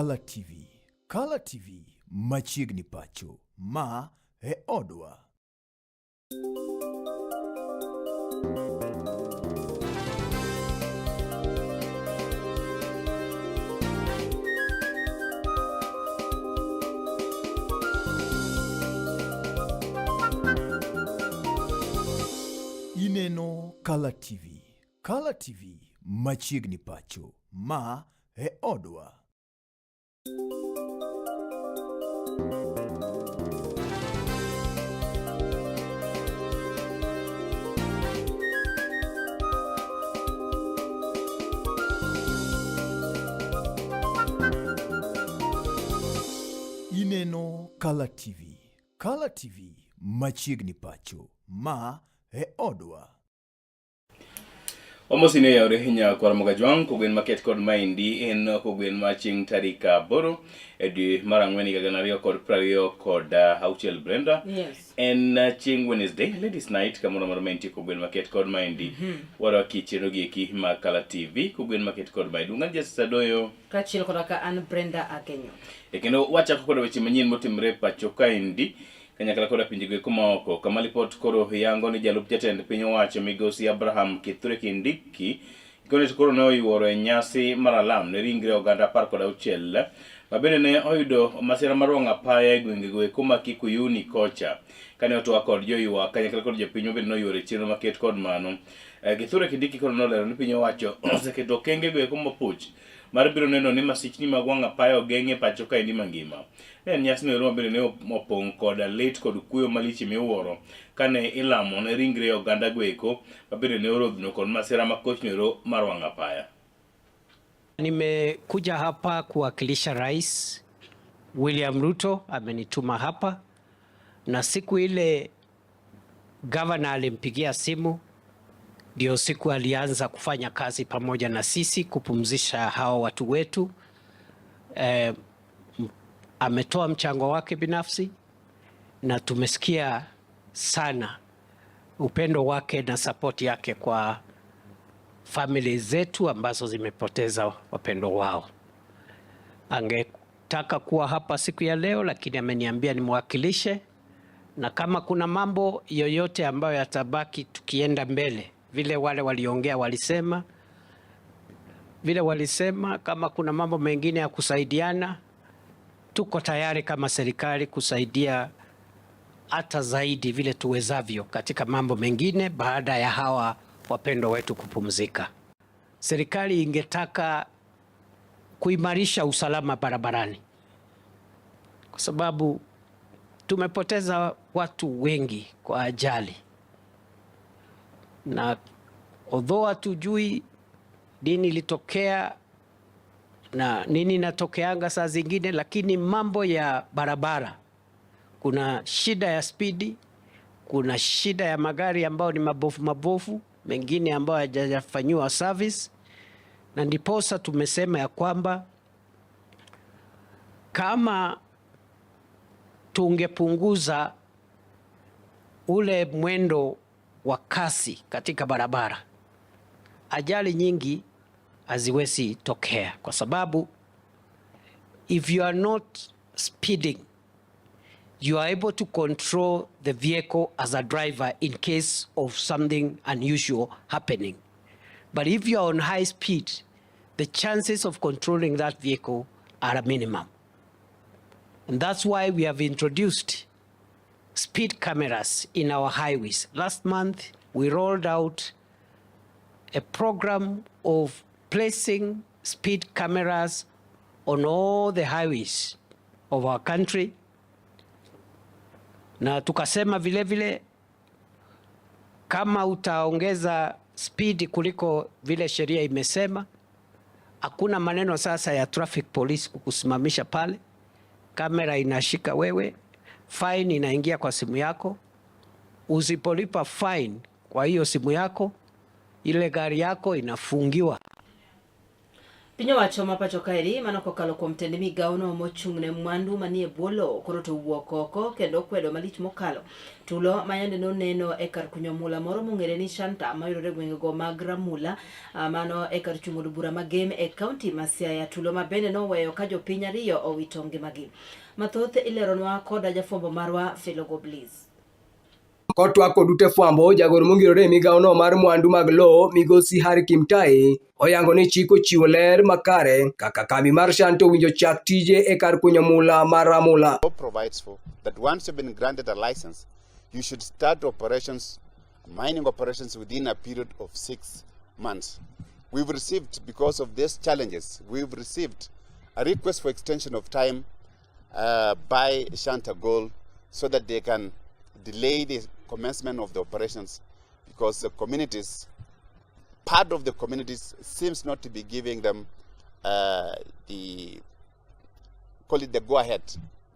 Kala TV. Kala TV machiegni pacho. Ma e odwa. Ineno Kala TV. Kala TV machiegni pacho. Ma e odwa. Ineno Kala TV. Kala TV machiegni pacho. Ma e odwa. Omosi ne yawre hinya kwar Mogajwang' kogwen maket kod maendi en kogwen ma chieng' tarik 8 e dwe mar ang'wen higa 2026 Brenda. Yes. En chieng' Wednesday, Ladies Night, kamoro amora ma entie kogwen maket kod maendi. Warwaki chenro gi eki mag Kala TV kogwen maket kod maendi. Ungan Jesse Sadoyo. Kaachiel koda ka an Brenda Agenyo. E kendo wachako koda weche manyien motimre e pacho kaendi kanyakla koda pinjego eko maoko kama lipot koro yango ni jalup jatend piny owacho migosi Abraham Kithure Kindiki gikone to koro ne oyuoro e nyasi mar alam ne ringre oganda 16 ma bende ne oyudo masira mar wang' apaya e gwengego eko ma Kikuyuni kocha kane otwak kod joywak kanyakla kod jopiny ma bende noyuoro e chenro maket kod mano. Kithure Kindiki koro nolero ni piny owacho oseketo okengego eko mopuch mar biro neno ni masichni mag wang' apaya ogeng' e pacho kaendi mangima. Ne en nyasi noero mabende ne opong' koda lit kod kuyo malich miwuoro kane ilamo ne ringre oganda goeko mabende ne orodhno kod masira makoch noero mar wang' apaya. Nimekuja hapa kuwakilisha Rais William Ruto, amenituma hapa, na siku ile gavana alimpigia simu ndio siku alianza kufanya kazi pamoja na sisi kupumzisha hawa watu wetu. Ametoa mchango wake binafsi na tumesikia sana upendo wake na support yake kwa family zetu ambazo zimepoteza wapendo wao. Angetaka kuwa hapa siku ya leo, lakini ameniambia nimwakilishe, na kama kuna mambo yoyote ambayo yatabaki tukienda mbele, vile wale waliongea walisema, vile walisema, kama kuna mambo mengine ya kusaidiana, tuko tayari kama serikali kusaidia hata zaidi vile tuwezavyo katika mambo mengine baada ya hawa wapendwa wetu kupumzika. Serikali ingetaka kuimarisha usalama barabarani kwa sababu tumepoteza watu wengi kwa ajali, na although hatujui nini ilitokea na nini inatokeanga saa zingine, lakini mambo ya barabara, kuna shida ya spidi, kuna shida ya magari ambayo ni mabofu mabofu, mengine ambayo hayajafanyiwa service, na ndiposa tumesema ya kwamba kama tungepunguza ule mwendo wa kasi katika barabara, ajali nyingi haziwezi tokea, kwa sababu if you are not speeding you are able to control the vehicle as a driver in case of something unusual happening. But if you are on high speed, the chances of controlling that vehicle are a minimum. And that's why we have introduced speed cameras in our highways. Last month, we rolled out a program of placing speed cameras on all the highways of our country. Na tukasema vile vile kama utaongeza speed kuliko vile sheria imesema, hakuna maneno sasa ya traffic police kukusimamisha pale. Kamera inashika wewe, fine inaingia kwa simu yako. Usipolipa fine kwa hiyo simu yako, ile gari yako inafungiwa. Piny owacho ma pacho kaeri mano kokalo kuom tend migawono mochung' ne mwandu manie bwo lowo koro to owuok oko kendo okwedo malich mokalo tulo ma yande noneno e kar kunyo mula moro mong'ere ni Shanta mayudore e gwengego mag Ramula mano e kar chung' od bura ma Gem e kaunti ma Siaya tulo ma bende noweyo ka jopiny ariyo owito ngimagi. Mathoth ileronwa koda jafwambo marwa Felogo Bliss. Kotwak kod ute fwambo, jagoro mongirore e migawono mar mwandu mag lowo migosi Harry Kimtai oyango ni chik ochiwo ler makare kaka kambi mar Shanta owinjo chak tije e kar kunyo mula mar Ramula. Law provides for that once you've been granted a license, you should start operations, mining operations within a period of 6 months. We've received, because of these challenges, we've received a request for extension of time by Shanta Gold so that they can delay the commencement of the operations because the communities, part of the communities seems not to be giving them the, call it the go-ahead.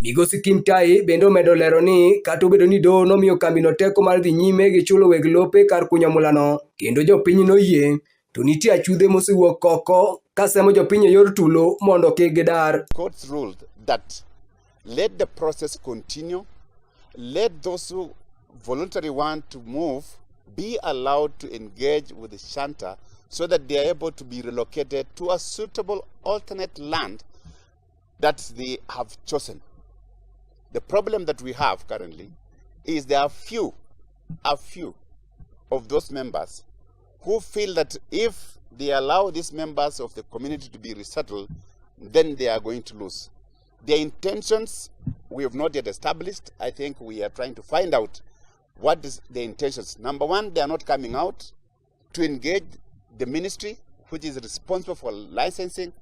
Migosi Kimtai bende omedo lero ni kata obedo ni doho nomiyo kambino teko mar dhi nyime gi chulo weg lope kar kunyo mulano kendo jopiny noyie to nitie achudhe mosewuok oko kasemo jopiny e yor tulo mondo kik gidar. Courts ruled that let the process continue, let those who voluntarily want to move be allowed to engage with the Shanta so that they are able to be relocated to a suitable alternate land that they have chosen. The problem that we have currently is there are a few of those members who feel that if they allow these members of the community to be resettled, then they are going to lose. Their intentions we have not yet established. I think we are trying to find out what is their intentions. Number one, they are not coming out to engage the ministry, which is responsible for licensing.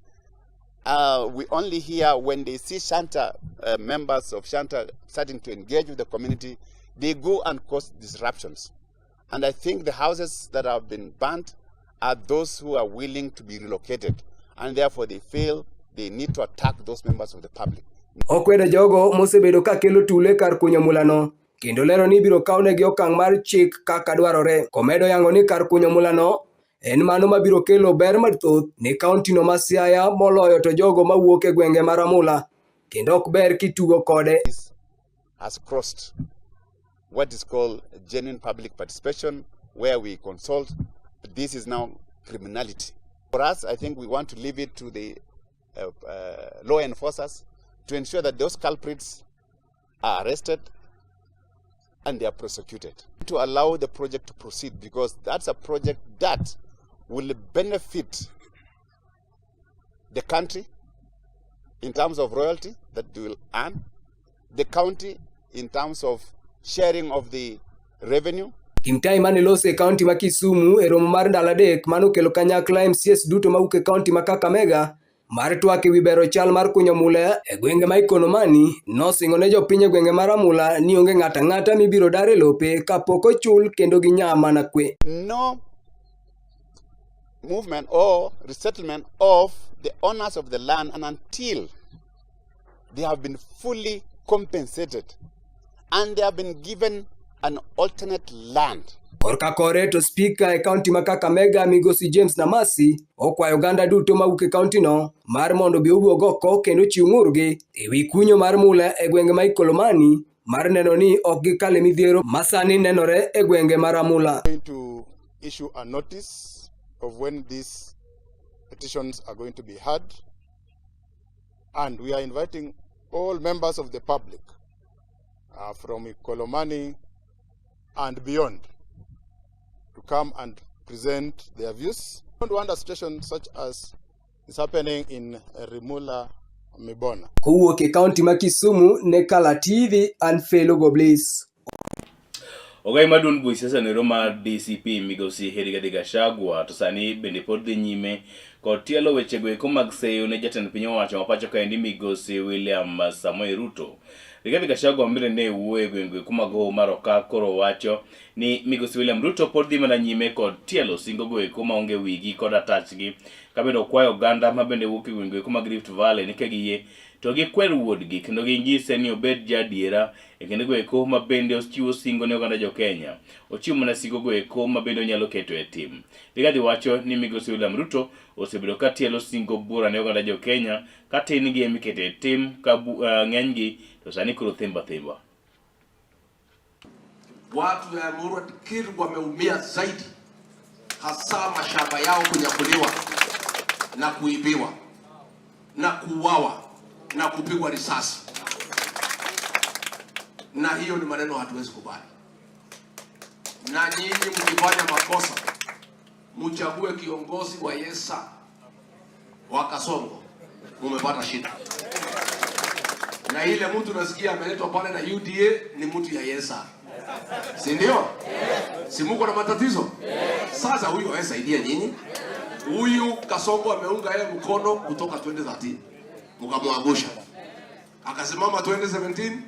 We only hear when they see Shanta, members of Shanta starting to engage with the community, they go and cause disruptions. And I think the houses that have been burnt are those who are willing to be relocated, and therefore they feel they need to attack those members of the public. Okwedo jogo mosebedo ka kelo tulo e kar kunyo mulano kendo lero ni ibiro kawnegi okang' mar chik kaka dwarore. Komedo yango ni kar kunyo mulano en mano mabiro kelo ber mathoth ne kauntino ma Siaya moloyo to jogo mawuok e gwenge ma Ramula kendo ok ber kitugo kode. Has crossed what is called genuine public participation, where we consult. This is now criminality. For us, I think we want to leave it to the law enforcers to ensure that those culprits are arrested and they are prosecuted. To allow the project to proceed, because that's a project that will benefit the country in terms of royalty that they will earn, the county in terms of sharing of the revenue. Kimtai mane loso e kaunti ma Kisumu e romo mar ndalo adek manokelo kanyakla MCAs duto mawuok e kaunti ma Kakamega mar twak ewi bero chal mar kunyo mula e gwenge ma Ikolomani nosingo ne jopiny e gwenge ma Ramula ni onge ng'ato ang'ata mibiro dar e lope kapok ochul kendo ginya mana kwe. No movement or resettlement of the owners of the land and until they have been fully compensated and they have been given an alternate land. Korka kore to spika e kaunti ma Kakamega migosi James Namasi okwayo oganda duto mawuok e kaunti no mar mondo obi owuog oko kendo ochiw ng'urgi ewi kunyo mar mula e gwenge ma Ikolomani mar neno ni ok gikal e midhiero ma sani nenore e gwenge ma Ramula. Going to issue a notice of when these petitions are going to be heard, and we are inviting all members of the public from Ikolomani and beyond to come and present their views. We don't want a situation such as is happening in Rimula, Mibona. Kowuok e kaunti ma Kisumu ne Kala TV an Felo Goblis. Ogai maduong' bui siasa nero mar DCP migosi Rigathi Gachagua to sani bende pod dhi nyime kod tielo wechego eko mag seyo ne jatend piny owacho ma pacho kaendi migosi William Samoei Ruto. Rigathi Gachagua mabende ne wuoyo e gwenge eko mag Hoho mar Okak koro wacho ni migosi William Ruto pod dhi mana nyime kod tielo singo go eko maonge wigi kod atachgi ka bende okwayo oganda ma bende wuok e gwenge eko mag Rift Valley ni ka giyie To gikwer wuodgi kendo ginyise ni obed ja adiera e kindego eko ma bende ochiwo singo ne oganda jo Kenya. Ochiwo mana singogo eko ma bende onyalo keto e tim. Rigathi wacho ni migosi William Ruto osebedo ka tielo singo buora ne oganda jo Kenya ka tin gi emikete e tim ka ng'enygi to sani koro thimba thimba. Watu ya Emurua Dikirr wameumia zaidi, hasa mashamba yao kunyakuliwa na kuibiwa na kuuawa na kupigwa risasi, na hiyo ni maneno hatuwezi kubali. Na nyinyi mkifanya makosa, mchague kiongozi wa Yesa wa Kasongo, mumepata shida. Na ile mtu nasikia ameletwa pale na UDA ni mtu ya Yesa, si ndio? Si muko na matatizo? Sasa huyu awesaidia nyinyi? Huyu Kasongo ameunga yeye mkono kutoka 2013 mkamwangusha, akasimama 2017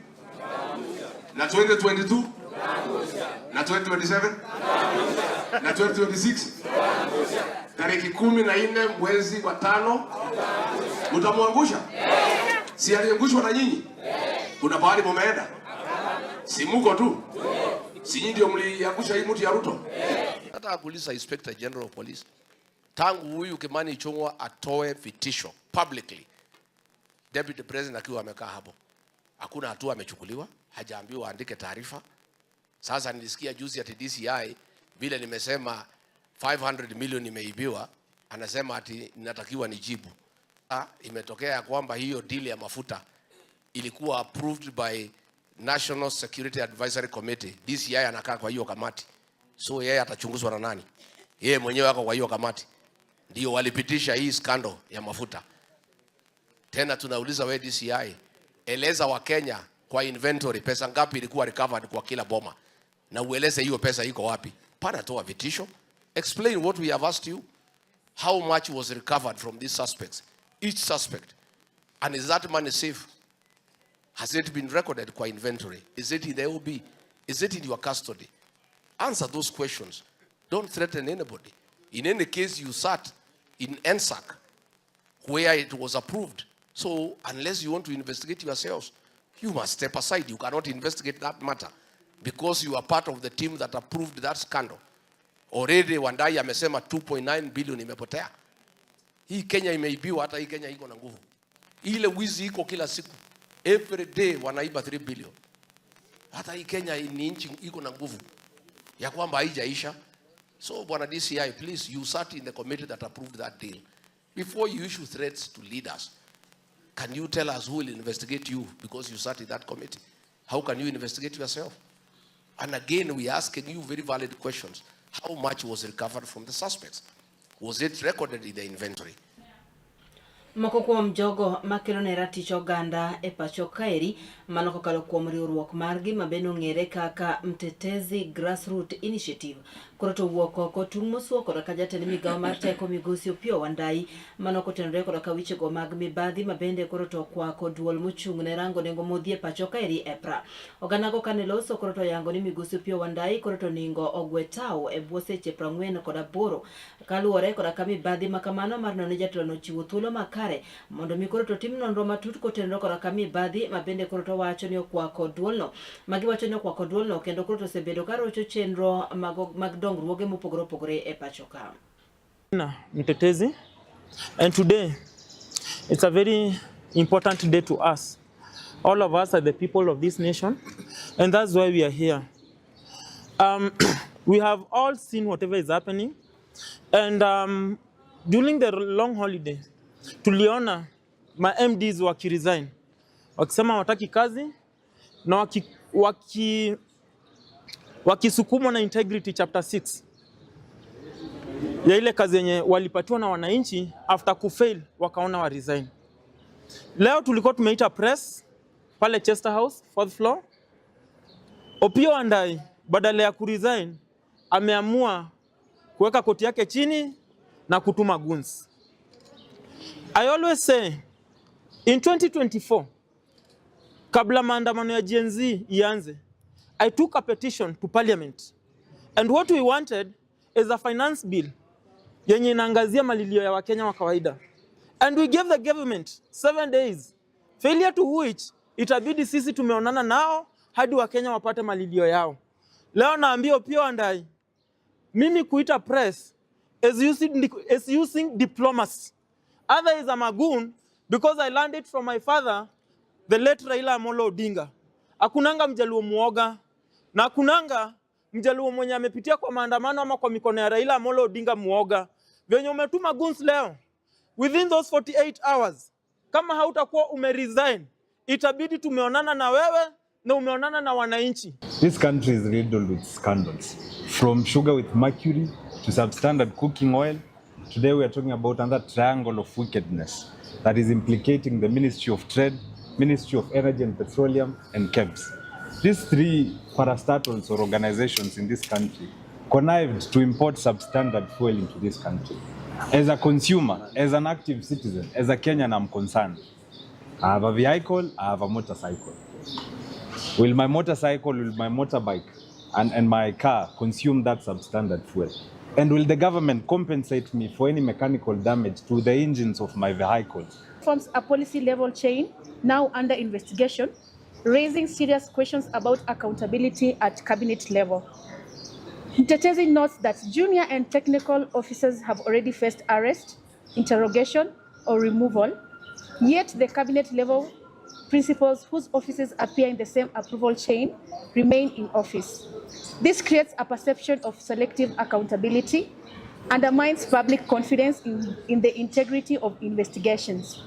na 2022 na 2027 na 2026 tariki 14 mwezi wa 5 mtamwangusha. Si aliangushwa na nyinyi? Kuna pahali mumeenda? Si muko tu? Si nyinyi ndio mliangusha hii mtu ya Ruto? Nataka kuuliza Inspector General of Police, tangu huyu Kimani Ichung'wah atoe vitisho publicly, Deputy President akiwa amekaa hapo, hakuna hatua amechukuliwa, hajaambiwa aandike taarifa. Sasa nilisikia juzi ati DCI vile nimesema 500 million imeibiwa, anasema ati natakiwa nijibu. Imetokea kwamba hiyo deal ya mafuta ilikuwa approved by National Security Advisory Committee. DCI anakaa kwa hiyo kamati. So yeye atachunguzwa na nani? Yeye mwenyewe ako kwa hiyo kamati. Ndio walipitisha hii scandal ya mafuta. Tena tunauliza we DCI, eleza wa Kenya kwa inventory pesa ngapi ilikuwa recovered kwa kila boma, na ueleze hiyo pesa iko wapi. Pana toa vitisho. Explain what we have asked you. How much was recovered from these suspects? Each suspect. And is that money safe? Has it been recorded kwa inventory? Is it in the OB? Is it in your custody? Answer those questions. Don't threaten anybody. In any case, you sat in NSAC where it was approved. So unless you want to investigate yourselves, you must step aside. You cannot investigate that matter because you are part of the team that approved that scandal. Already Wandayi amesema 2.9 billion imepotea. Hii Kenya imeibiwa, hata hii Kenya iko na nguvu. Ile wizi iko kila siku. Every day wanaiba 3 billion. Hata hii Kenya ni nchi iko na nguvu ya kwamba haijaisha. So Bwana DCI, please, you sat in the committee that approved that deal. Before you issue threats to leaders, can you tell us who will investigate you because you sat in that committee? How can you investigate yourself? And again, we are asking you very valid questions. How much was recovered from the suspects? Was it recorded in the inventory? Moko kuom jogo makelo ne ratich oganda e pacho kaeri mano kokalo kuom riwruok margi ma bende ong'ere kaka Mtetezi Grassroots Initiative koro to wuok oko tung' mosuo koda ka jatend migawo mar teko migosi Opiyo Wandayi mano kotenore koda ka wechego mag mibadhi ma bende koro to okwako duol mochung' ne rango nengo modhi e pacho kaeri EPRA. Oganda go kane loso koro to yango ni migosi Opiyo Wandayi koro to ningo ogwe tawo e bwo seche 48 kaluwore koda ka mibadhi ma kamano mar neno ni jatelo no ochiwo thuolo makare mondo mi koro to tim nonro matut kotenore koda ka mibadhi ma bende koro to wacho ni okwako duolno magiwacho ni okwako duolno kendo koro to osebedo ka rocho chenro mag dongruoge mopogore opogore e pacho ka. Mtetezi, and today it's a very important day to us. All of us are the people of this nation, and that's why we are here. We have all seen whatever is happening, and during the long holiday tuliona ma MDs wakiresign wakisema wataki kazi na wakisukumwa na integrity chapter 6 ya ile kazi yenye walipatiwa na wananchi after kufail wakaona wa resign. Leo tulikuwa tumeita press pale Chester House fourth floor. Opiyo Wandayi badala ya kuresign ameamua kuweka koti yake chini na kutuma goons. I always say in 2024 kabla maandamano ya Gen Z ianze, I took a petition to parliament and what we wanted is a finance bill yenye inaangazia malilio ya Wakenya wa kawaida, and we gave the government 7 days. Failure to which itabidi sisi tumeonana nao hadi Wakenya wapate malilio yao. Leo naambia Opiyo Wandayi, mimi kuita press is using diplomacy. Otherwise I'm a goon because I learned it from my father, the late Raila Amolo Odinga. Hakunanga mjaluo muoga na hakunanga mjaluo mwenye amepitia kwa maandamano ama kwa mikono ya Raila Amolo Odinga muoga. Venye umetuma goons leo, within those 48 hours, kama hautakuwa umeresign, itabidi tumeonana na wewe na umeonana na wananchi. This country is riddled with scandals, from sugar with mercury to substandard cooking oil. Today we are talking about another triangle of wickedness that is implicating the Ministry of Trade, Ministry of Energy and Petroleum, and KEBS. These three parastatals or organizations in this country connived to import substandard fuel into this country. As a consumer, as an active citizen, as a Kenyan, I'm concerned. I have a vehicle, I have a motorcycle. Will my motorcycle, will my motorbike, and my car consume that substandard fuel? And will the government compensate me for any mechanical damage to the engines of my vehicles? Forms a policy level chain now under investigation, raising serious questions about accountability at cabinet level. Mtetezi notes that junior and technical officers have already faced arrest, interrogation, or removal, yet the cabinet level principals whose offices appear in the same approval chain remain in office. This creates a perception of selective accountability, undermines public confidence in the integrity of investigations,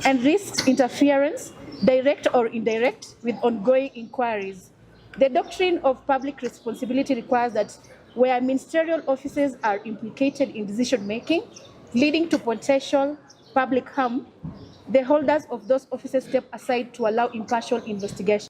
and risks interference, direct or indirect, with ongoing inquiries. The doctrine of public responsibility requires that where ministerial offices are implicated in decision making, leading to potential public harm, the holders of those offices step aside to allow impartial investigation.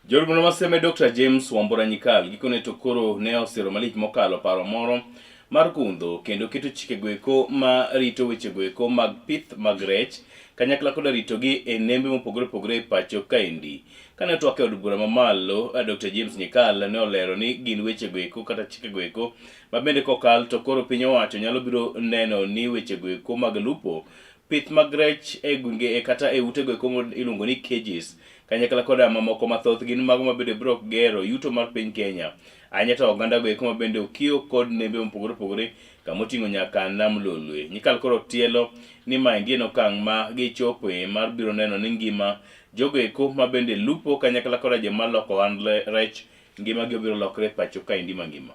Jood bura maseme Dr. James Wambura Nyikal gikone to koro ne osiro malich mokalo paro moro mar kundho kendo keto chikego eko ma rito wechego eko mag pith mag rech kanyakla koda ritogi e nembe mopogore opogore e pacho kaendi. Kane otwak e od bura mamalo, Dr. James Nyikal ne olero ni gin wechego eko kata chikego eko ma bende kokal to koro piny owacho nyalo biro neno ni wechego eko mag lupo, pith mag rech e gwenge e kata e utego eko iluongo ni cages kanyakla koda mamoko mathoth gin mago mabende biro gero yuto mar piny Kenya ahinya to oganda go eko mabende okiyo kod nembe mopogore opogore kamoting'o nyaka nam Lolwe. Nyikal koro tielo ni maendi en okang' ma gichopoe mar biro neno ni ngima jogo eko mabende lupo kanyakla koda joma loko ohand rech ngimagi obiro lokre e pacho kaendi mangima.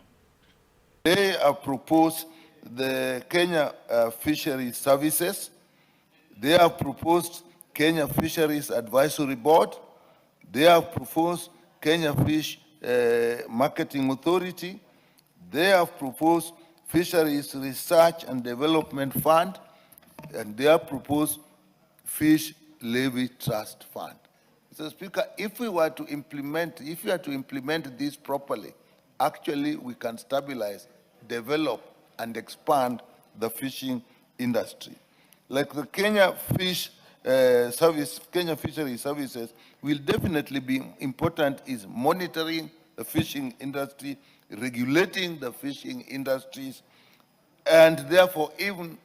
They have proposed the Kenya Fisheries Services. They have proposed Kenya Fisheries Advisory Board. They have proposed Kenya Fish Marketing Authority. They have proposed Fisheries Research and Development Fund. And they have proposed Fish Levy Trust Fund. Mr. Speaker, if we are to implement this properly, actually we can stabilize, develop, and expand the fishing industry. Like the Kenya Fish Service, Kenya Fisheries Services will definitely be important is monitoring the fishing industry, regulating the fishing industries, and therefore even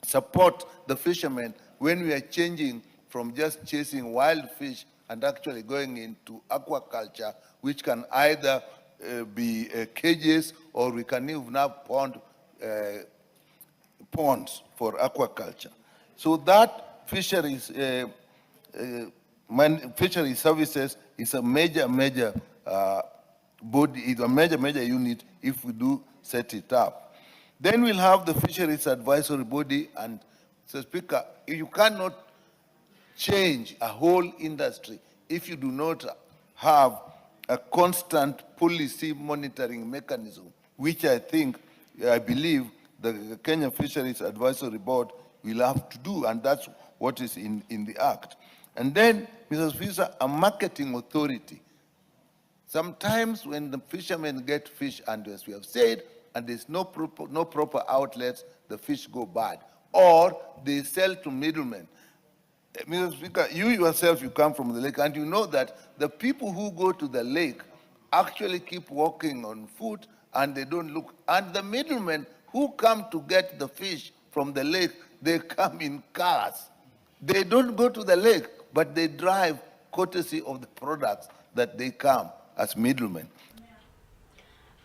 support the fishermen when we are changing from just chasing wild fish and actually going into aquaculture, which can either be cages or we can even have ponds for aquaculture. So that fisheries services is a major, major body, is a major, major unit if we do set it up. Then we'll have the Fisheries Advisory Body, and Mr. Speaker, you cannot change a whole industry if you do not have a constant policy monitoring mechanism, which I believe the Kenya Fisheries Advisory Board will have to do, and that's what is in the Act. And then, Mr. Speaker, a marketing authority. Sometimes when the fishermen get fish, and as we have said, and there's no proper outlets, the fish go bad, or they sell to middlemen. Mr. Speaker, you yourself, you come from the lake, and you know that the people who go to the lake actually keep walking on foot, and they don't look. And the middlemen who come to get the fish from the lake, they come in cars. They don't go to the lake, but they drive courtesy of the products that they come as middlemen.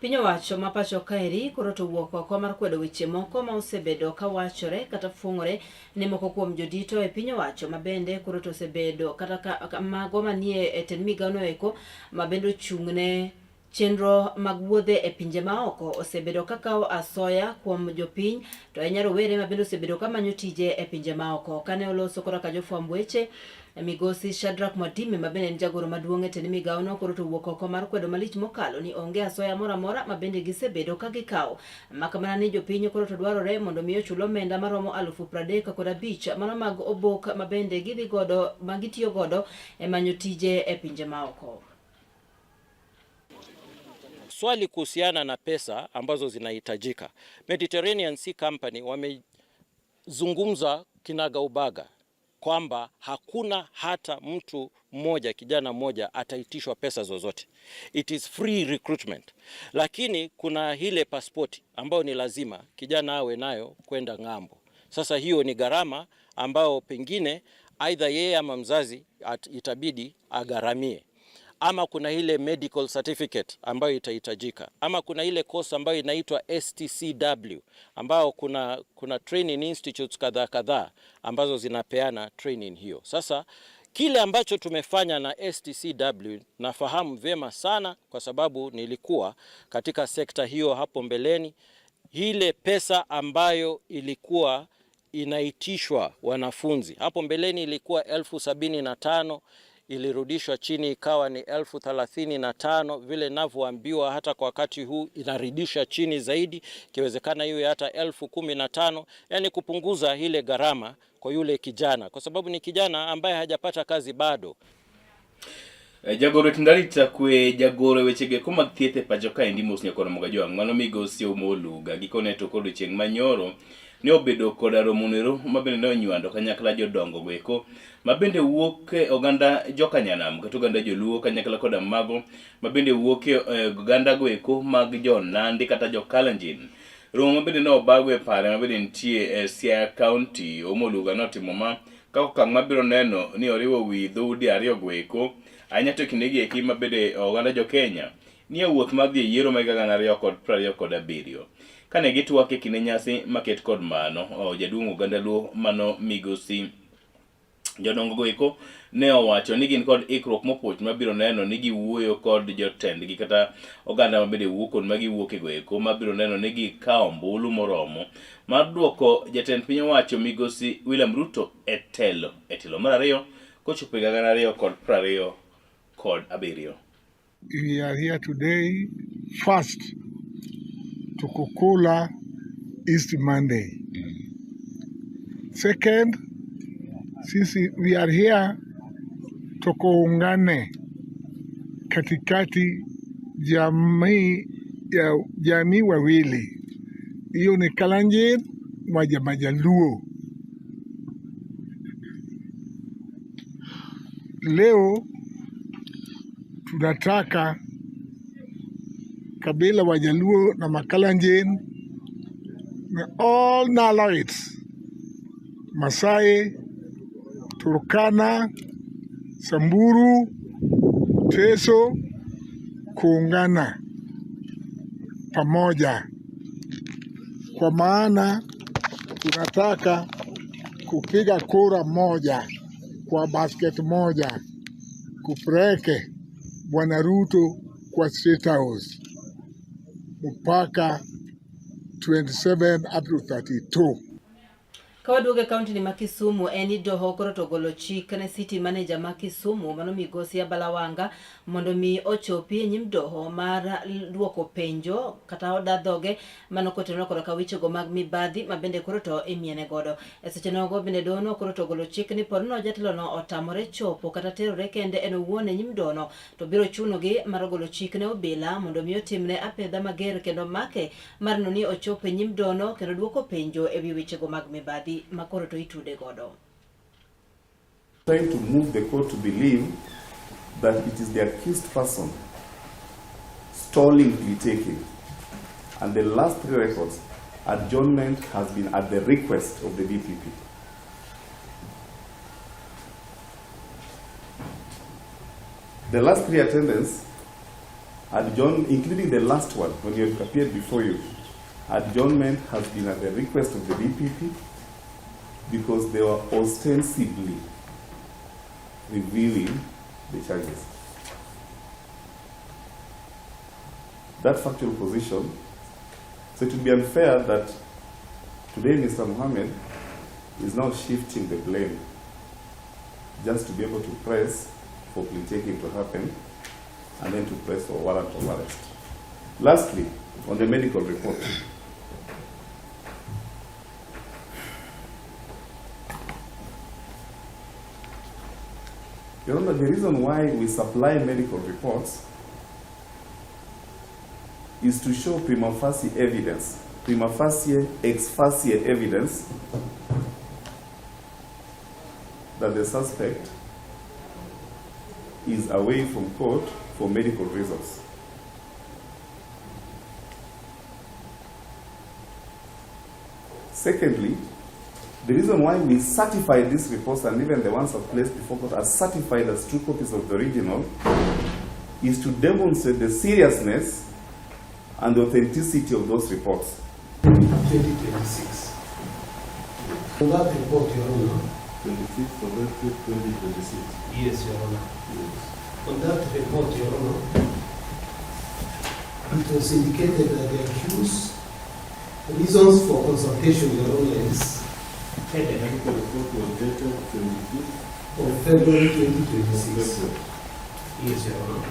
Piny owacho ma pacho kaeri koro to owuok oko mar kwedo weche moko ma osebedo ka wachore kata fuong'ore ni moko kuom jodito e piny owacho ma bende koro to osebedo kata ka mago manie e tend migawono eko ma bende ochung'ne Chenro mag wuodhe e pinje maoko osebedo ka kawo asoya kuom jopiny to ahinya rowere ma bende osebedo ka manyo tije e pinje maoko. Kane oloso korka jofwamb weche, Migosi Shadrack Mwadime ma bende en jagoro maduong' e tend migawono koro to owuok oko mar kwedo malich mokalo ni onge asoya moro amora ma bende gisebedo ka gikawo. Mak mana ni jopiny koro to dwarore mondo mi ochul omenda maromo 35,000 mano mag obok ma bende gidhi godo ma gitiyo godo e manyo tije e pinje maoko. Swali kuhusiana na pesa ambazo zinahitajika. Mediterranean Sea Company wamezungumza kinagaubaga kwamba hakuna hata mtu mmoja, kijana mmoja ataitishwa pesa zozote. It is free recruitment. Lakini kuna ile pasipoti ambayo ni lazima kijana awe nayo kwenda ng'ambo. Sasa hiyo ni gharama ambayo pengine aidha yeye ama mzazi itabidi agharamie ama kuna ile medical certificate ambayo itahitajika, ama kuna ile course ambayo inaitwa STCW ambayo kuna training institutes kadhaa kadhaa ambazo zinapeana training hiyo. Sasa kile ambacho tumefanya na STCW nafahamu vyema sana, kwa sababu nilikuwa katika sekta hiyo hapo mbeleni. Ile pesa ambayo ilikuwa inaitishwa wanafunzi hapo mbeleni ilikuwa 75,000, ilirudishwa chini ikawa ni 35,000. Vile ninavyoambiwa hata kwa wakati huu inarudisha chini zaidi, ikiwezekana iwe hata 15,000, yani kupunguza ile gharama kwa yule kijana, kwa sababu ni kijana ambaye hajapata kazi bado. Jagoro e tend arita kwe jagoro e wechego eko mag thieth e pacho kaendi mos nyakor Ramogi Ajwang' mano migosi Ouma Oluga gikone to kod odiochieng' manyoro ne obedo koda romono ma bende ne onywando kanyakla jodongo go eko ma bende wuok e oganda jokanyanam kata oganda joluo kanyakla koda mago ma bende wuok e oganda go eko mag jo-Nandi kata jo-Kalenjin. Romo ma bende ne obago e pare ma bende nitie e Siaya County, Ouma Oluga notimo ma kaka okang' mabiro neno ni oriwo wi dhoudi ariyo go eko ahinya to e kindegi eki ma bende oganda jo-Kenya nie wuoth mar dhi e yiero ma higa 2027. Kane gitwak e kinde nyasi maket kod mano, jaduong' oganda Luo mano migosi jodongo go eko ne owacho ni gin kod ikruok mopuoch mabiro neno ni giwuoyo kod jotendgi kata oganda mabende wuok kuond ma giwuoke go eko mabiro neno ni gikawo ombulu moromo mar duoko jatend piny owacho migosi William Ruto e telo e telo mar ariyo kochopo higa 2027. We are here today first to kukula East Monday. Second, sisi we are here tukuungane katikati jamii ya jamii wawili, hiyo ni Kalenjin na Majaluo. Leo tunataka kabila Wajaluo na Makalenjin na all Naloids, Masai, Turkana, Samburu, Teso kuungana pamoja, kwa maana tunataka kupiga kura moja kwa basket moja kupeleke Bwana Ruto kwa State House mpaka 27 up to 32. Ka waduogo e kaunti ni ma Kisumu en ni doho koro to ogolo chik ne city manager ma Kisumu mano migosi Abala Wanga mondo mi ochopi e nyim doho mar duoko penjo kata oda dhoge mano kotenore koda ka wechego mag mibadhi ma bende koro to imiene godo. E seche nogo bende dohono koro to ogolo chik ni ponono jatelono otamore chopo kata terore kende en owuon e nyim dohono to biro chunogi mar golo chik ne obila mondo mi otimne apedha mager kendo make mar neno ni ochopo e nyim dohono kendo duoko penjo e wi wechego mag mibadhi ma koro to itude godo. Trying to move the court to believe that it is the accused person stalling plea taking. And the last three records, adjournment has been at the request of the DPP. The last three attendance, adjourn, including the last one, when you appeared before you, adjournment has been at the request of the DPP because they were ostensibly reviewing the charges. That factual position, so it would be unfair that today Mr. Mohammed is now shifting the blame just to be able to press for plea taking to happen and then to press for warrant of arrest. Lastly, on the medical report. Your Honor, the reason why we supply medical reports is to show prima facie evidence, prima facie, ex facie evidence that the suspect is away from court for medical reasons. Secondly, the reason why we certify these reports and even the ones I've placed before court are certified as true copies of the original is to demonstrate the seriousness and the authenticity of those reports. 2026. On that report, Your Honor. 26th of April 2026. Yes, Your Honor. Yes. On that report, Your Honor, it was indicated that the accused reasons for consultation, Your Honor, is headache. The report was dated 25th of February 2026. Yes, Your Honor.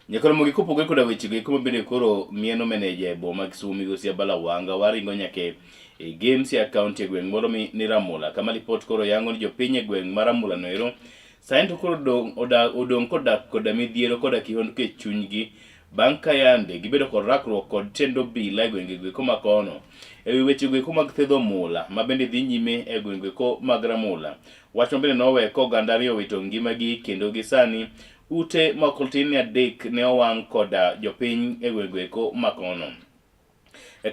Nyakoro kopogore koda wechego eko mabende koro mieno meneja e boma Kisumu migosi Abala Wanga waringo nyaka e Games ya kaunti e gweng' moro ni Ramula kama lipot koro yango ni jopiny e gweng' ma Ramula no ero sani to koro odong' kodak koda midhiero koda kihondko e chunygi bang' ka yande gibedo kod rakruok kod tend obila e gwenge goeko ma kono e wi weche goeko mag thedho mula ma bende dhi nyime e gwenge goeko mag Ramula. Wach ma bende nowe ka oganda ariyo owito ngimagi kendo gi sani ute ma ok tin ne adek ne owang' koda jopiny e gwenge goeko ma kono.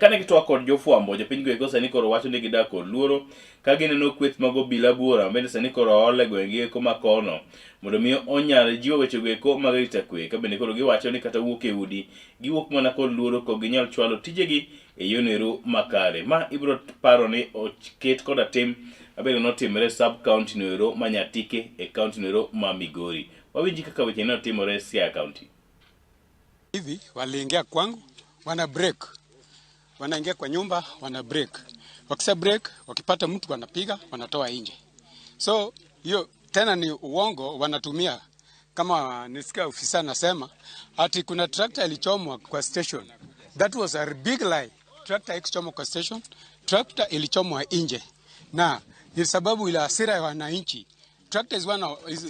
Kane gitwak kod jofwambo, jopiny goeko sani koro wacho ni gidak kod luoro ka gineno kweth mag obila buora ma bende sani koro ool e gwenge eko ma kono mondo mi onyal jiwo weche goeko mag arita kwe ka bende koro giwacho ni kata wuok e udi giwuok mana kod luoro kok ginyal chwalo tijegi e yono ero makare. Ma ibiro paro ni oket koda tim mabende notimore e sub county no ero ma Nyatike e county no ero ma Migori. Wawinji kaka weche ne otimore e Siaya County. Hivi waliingia kwangu, wana break, wanaingia kwa nyumba, wana break. Wakisha break, wakipata mtu wanapiga, wanatoa nje. So hiyo tena ni uongo wanatumia. Kama nisikia ofisa anasema ati kuna tractor ilichomwa kwa station. That was a big lie. Tractor haikuchomwa kwa station, tractor ilichomwa nje, na ni sababu ile hasira ya wananchi. Tractor is one of, is,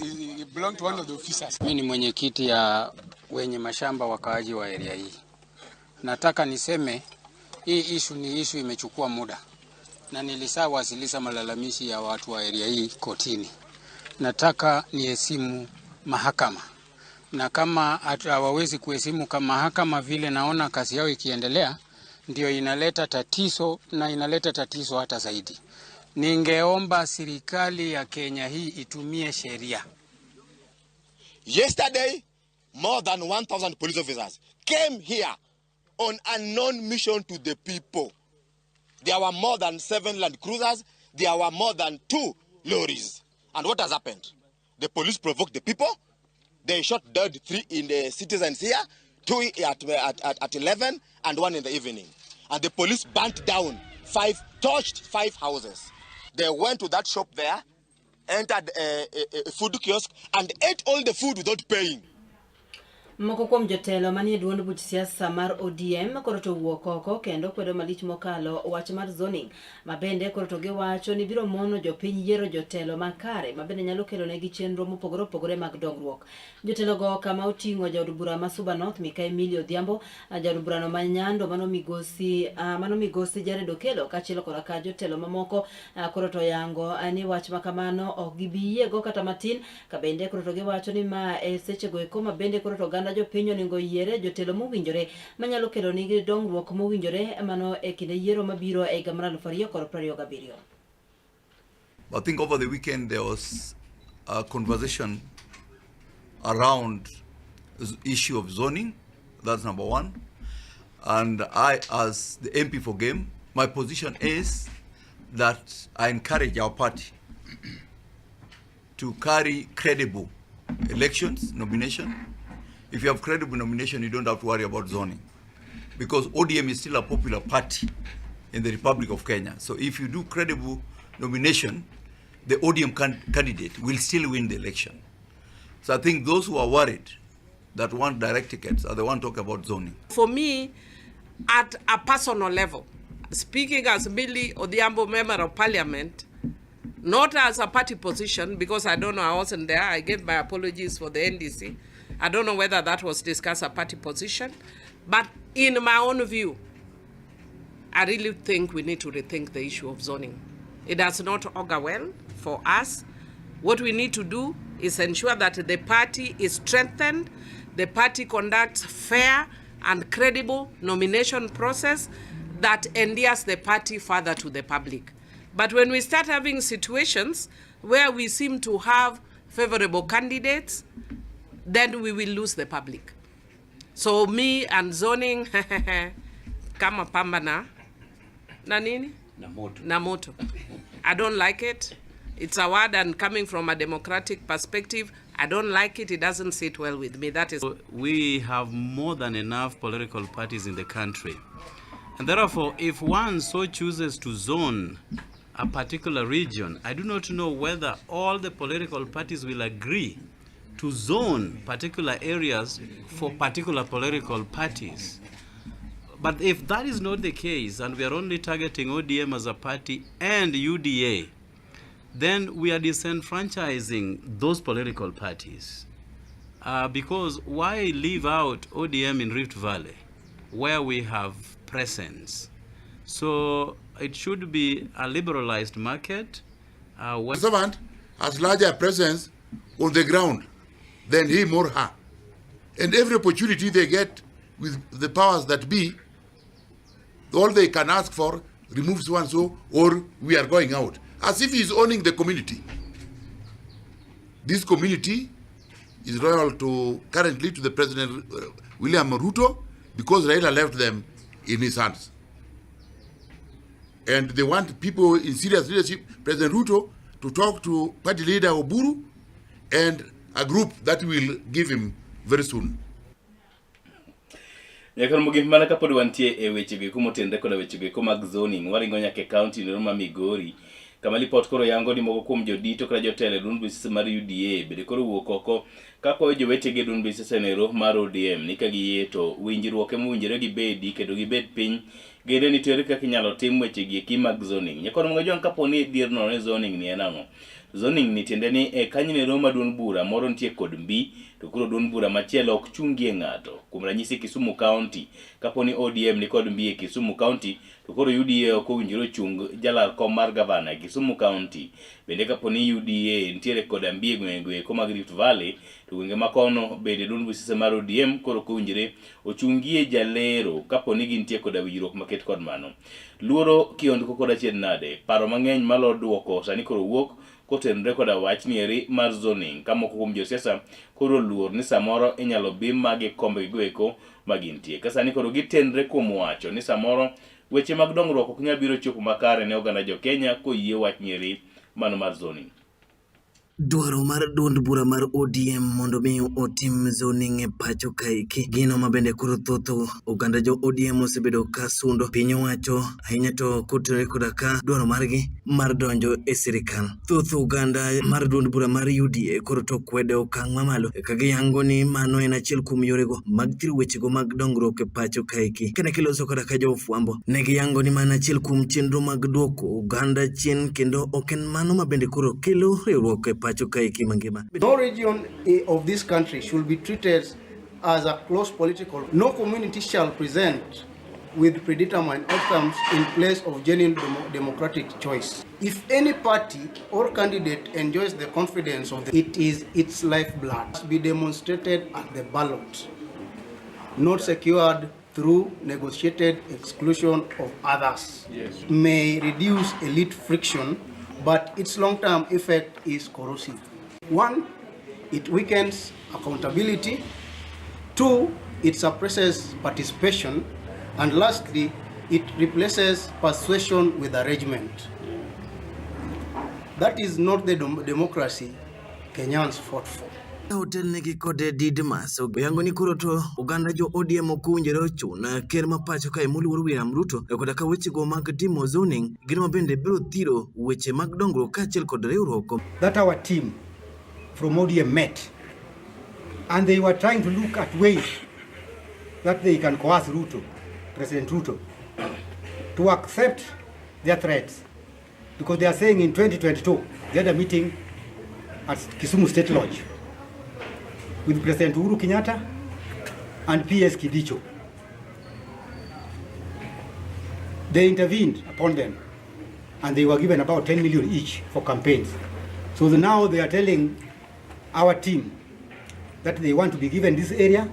belong to one of the officers. Mimi ni mwenyekiti ya wenye mashamba wakaaji wa area hii. Nataka niseme hii issue ni issue imechukua muda, na nilishawasilisha malalamishi ya watu wa area hii kotini. Nataka niheshimu mahakama, na kama hawawezi kuheshimu kama mahakama vile naona kazi yao ikiendelea, ndio inaleta tatizo na inaleta tatizo hata zaidi. Ningeomba serikali ya Kenya hii itumie sheria. Yesterday, more than 1,000 police officers came here on a known mission to the people. There were more than 7 Land Cruisers. There were more than 2 lorries. And what has happened? The police provoked the people. They shot dead 3 in the citizens here, 2 at 11 and 1 in the evening. And the police burnt down 5, torched 5 houses. They went to that shop there, entered a food kiosk and ate all the food without paying. Moko kuom jotelo manie duond buch siasa mar ODM koro to owuok oko kendo kwedo malich mokalo wach mar zoning, ma bende koro to giwacho ni biro mono jopiny yiero jotelo makare ma bende nyalo kelo negi chenro mopogore opogore mag dongruok. Jotelogo kama oting'o jaod bura ma Suba North Mikayi Emilio Odhiambo, jaod burano ma Nyando mano migosi Jared Okello kaachiel koda ka jotelo mamoko koro to yango ni wach ma kamano ok gibi yiego kata matin, ka bende koro to giwacho ni ma e sechego eko ma bende koro to oganda jopiny onego yiere jotelo mowinjore manyalo kelo nigi dongruok mowinjore mano e kinde yiero mabiro e higa mar 2027. I think over the weekend there was a conversation around issue of zoning. That's number one. And I, as the MP for Gem, my position is that I encourage our party to carry credible elections, nomination. If you have credible nomination, you don't have to worry about zoning, because ODM is still a popular party in the Republic of Kenya. So if you do credible nomination, the ODM candidate will still win the election. So I think those who are worried that want direct tickets are the one talking about zoning. For me, at a personal level, speaking as Millie Odhiambo, Member of Parliament, not as a party position, because I don't know, I wasn't there. I gave my apologies for the NDC. I don't know whether that was discussed a party position, but in my own view, I really think we need to rethink the issue of zoning. It does not augur well for us. What we need to do is ensure that the party is strengthened, the party conducts fair and credible nomination process that endears the party further to the public. But when we start having situations where we seem to have favorable candidates, then we will lose the public. So me and zoning, kama pamba na nini? Na moto. Na moto. I don't like it. It's a word, and coming from a democratic perspective, I don't like it. It doesn't sit well with me. That is. We have more than enough political parties in the country. And therefore, if one so chooses to zone a particular region, I do not know whether all the political parties will agree to zone particular areas for particular political parties. But if that is not the case, and we are only targeting ODM as a party and UDA, then we are disenfranchising those political parties. Because why leave out ODM in Rift Valley, where we have presence? So it should be a liberalized market. Servant has larger presence on the ground than him or her. And every opportunity they get with the powers that be, all they can ask for, remove so and so, or we are going out. As if he's owning the community. This community is loyal to currently to the President William Ruto, because Raila left them in his hands. And they want people in serious leadership, President Ruto, to talk to party leader Oburu and a group that will give him very soon. Nyakar mogik mana kapod wantie e wechego eko motenre koda wechego eko mag zoning, waringo nyaka e kaunti nero ma Migori, kama lipot koro yango ni moko kuom jodito kata jotelo e duond buche mar UDA bende koro wuok oko ka kwayo jowetegi e duond buche nero mar ODM ni ka giyie to winjruok ema owinjore gibedi kendo gibed piny gende ni to ere kaka inyalo tim wechegi eki mag zoning. Nyakor Mangajwang' kapo ni dhier nono ni zoning ni en ang'o? Zoning ni tiende ni e kanyo nero ma duond bura moro nitie kod mbi to koro duond bura machielo ok chungie ng'ato. Kuom ranyisi Kisumu County, kapo ni ODM ni kod mbi e Kisumu County to koro UDA ok owinjore ochung jalar kom mar gavana e Kisumu County. Bende kapo ni UDA nitiere koda mbi e gwenge eko mag Rift Valley to gwenge ma kono bende duond buche mar ODM koro ok owinjore ochungie jalero kapo ni gintie koda winjruok maket kod mano. Luoro kiondko kod achiedh nade, paro mang'eny malo duoko sani koro wuok kotenore koda wach nieri mar zoning ka moko kuom josiasa koro luor ni samoro inyalo bim magi kombegi eko ma gintie. Ka sani koro gitenre kuom wacho ni samoro weche mag dongruok ok nyal biro chopo makare ne oganda jo Kenya koyie wach nieri mano mar zoning. Dwaro mar duond bura mar ODM mondo mi otim zoning e pacho kaeki, gino ma bende koro thoth oganda jo ODM osebedo ka sundo piny owacho ahinya to kotenore koda ka dwaro margi mar donjo e sirikal. Thoth oganda mar duond bura mar UDA koro to kwedo e okang' mamalo ka giyango ni mano en achiel kuom yorego mag thiro wechego mag dongruok e pacho kaeki. Kane giloso koda ka jofwambo, ne giyango ni mano achiel kuom chenro mag duoko oganda chien kendo ok en mano ma bende koro kelo riwruok e pacho kaeki mangima. No region of this country should be treated as a close political. No community shall present with predetermined outcomes in place of genuine democratic choice. If any party or candidate enjoys the confidence of the, it is its lifeblood. Be demonstrated at the ballot, not secured through negotiated exclusion of others. Yes. May reduce elite friction, but its long-term effect is corrosive. One, it weakens accountability. Two, it suppresses participation. And lastly, it replaces persuasion with arrangement. That is not the democracy Kenyans fought for. Otelnegi kod Didmas oyango ni koro to oganda jo ODM ok owinjore ochun ker ma pacho kae moluor William Ruto koda ka wechego mag timo zoning gin ma bende biro thiro weche mag dongruok kaachiel kod riwruok. That our team from ODM met and they were trying to look at ways that they can coerce Ruto, President Ruto, to accept their threats, because they are saying in 2022 they had a meeting at Kisumu State Lodge with President Uhuru Kenyatta and PS Kibicho. They intervened upon them and they were given about 10 million each for campaigns. So now they are telling our team that they want to be given this area,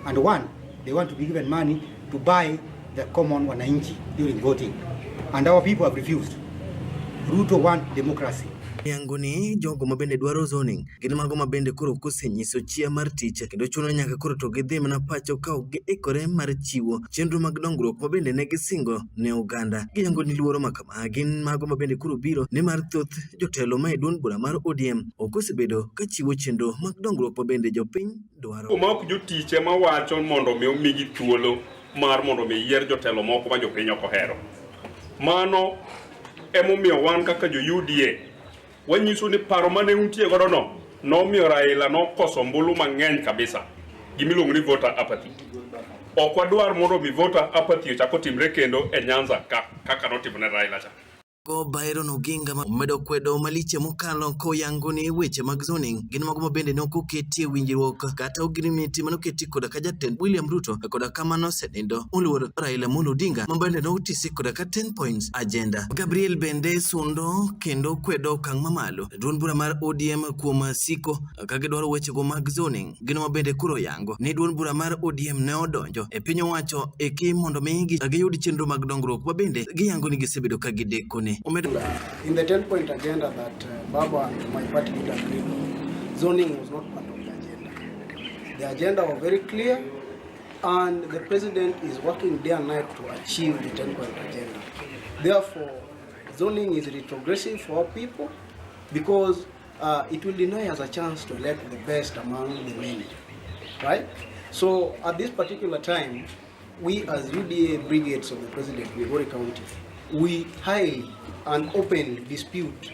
and one, they want to be given money to buy the common wananchi during voting. And our people have refused. Ruto want democracy. Yango ni jogo mabende dwaro zoning gin mago mabende koro kosenyiso chia mar tich kendo chuno nyaka koro to gidhi mana pacho ka ok giikore mar chiwo chenro mag dongruok mabende ne gisingo ne oganda. Giyango ni luoro ma kama gin mago mabende koro biro nimar thoth jotelo ma e duond bura mar ODM ok osebedo ka chiwo chenro mag dongruok mabende jopiny dwaro. Ma ok jotich ema wacho mondo mi omigi thuolo mar mondo mi yier jotelo moko ma jopiny ok ohero. Mano emomiyo wan kaka jo UDA wanyiso ni paro mane untie godo no nomiyo Raila nokoso ombulu mang'eny kabisa, gimiluongo ni voter apathy. Ok wadwar mondo mi voter apathy ochak otimre kendo e Nyanza ka kaka notimo ne Raila cha. Go Byron Oginga ma omedo kwedo maliche mokalo koyango ni weche mag zoning gin mago mabende ne ok oketie winjruok kata agreement mane oketi koda ka jatend William Ruto koda ka mano osenindo moluor Raila Amolo Odinga ma bende notisi koda ka 10 points agenda. Gabriel bende sundo kendo kwedo okang' mamalo duond bura mar ODM kuom siko ka gidwaro wechego mag zoning gino ma bende koro yango ni duond bura mar ODM ne odonjo e piny owacho eki mondo mi giyud chenro mag dongruok ma bende giyango ni gisebedo ka gidekone. Omedo In the 10-point agenda that Baba and my party leader agreed on, zoning was not part of the agenda. The agenda was very clear, and the president is working day and night to achieve the 10-point agenda. Therefore, zoning is retrogressive for our people because it will deny us a chance to elect the best among the many, right? So at this particular time, we as UDA brigades of the president, Migori County, we highly and openly dispute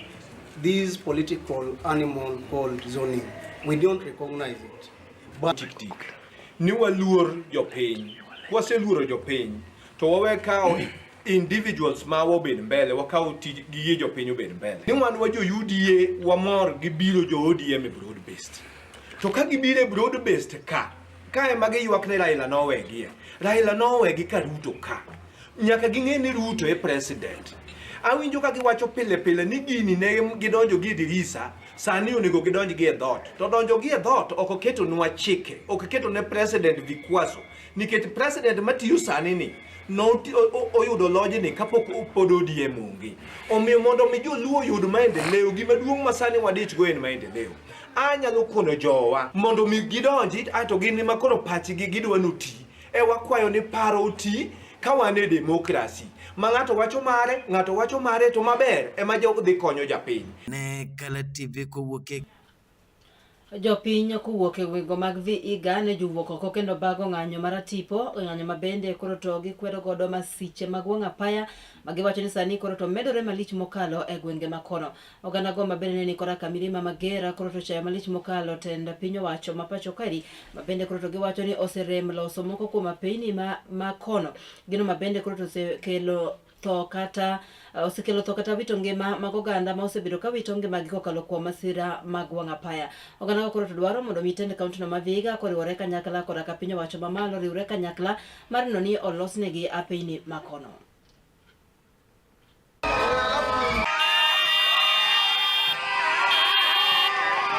this political animal called zoning. We don't recognize it. But tik tik ni waluor jopiny, kwaseluoro jopiny to wawe kawo individuals ma wabed mbele, wakawo tij gige jopiny obed mbele. Ni wan wa jo UDA wamor gi biro jo ODM e broad based. To ka gibiro e broad based ka ema giywak ni Raila nowegie. Raila nowegi ka Ruto ka. Nyaka ging'e ni Ruto e president. Awinjo ka giwacho pile pile ni gini ne gidonjo gi e dirisa, sani onego gidonj gi e dhoot. To donjo gi e dhoot ok oketonwa chike, ok oketo ne president vikwazo. Nikech president matiyo sani ni oyudo lojni kapok pod ODM onge. Omiyo mondo mi joluo oyud maendeleo, gima duong' ma sani wadich go en maendeleo. Anyalo kono jowa mondo mi gidonji ato gin ema koro pachgi gidwa noti. E wakwayo ni paro oti ka wan e demokrasi. Ma ng'ato wacho mare, ng'ato wacho mare to maber ema dhi konyo japiny. Ne Kala TV kowuok e Jopiny kowuok e gwenge mag Vihiga ne jowuok oko kendo bago ng'anyo maratipo, ng'anyo ma bende koro to gikwedo godo masiche mag wang' apaya ma giwacho ni sani koro to medore malich mokalo e gwenge ma kono. Oganda go ma bende ne ni koda ka mirima mager koro to chayo malich mokalo tend piny owacho ma pacho kaeri ma bende koro to giwacho ni oserem loso moko kuom apeyni ma kono. Gino ma bende koro to osekelo tho kata osekelo tho kata wito ngima mag oganda ma osebedo ka wito ngimagi kokalo kuom masira mag wang' apaya. Oganda go koro to dwaro mondo mi tend kaunti no ma Vihiga koriwore kanyakla koda ka piny owacho mamalo riwre kanyakla mar neno ni olosnegi apeyni ma kono.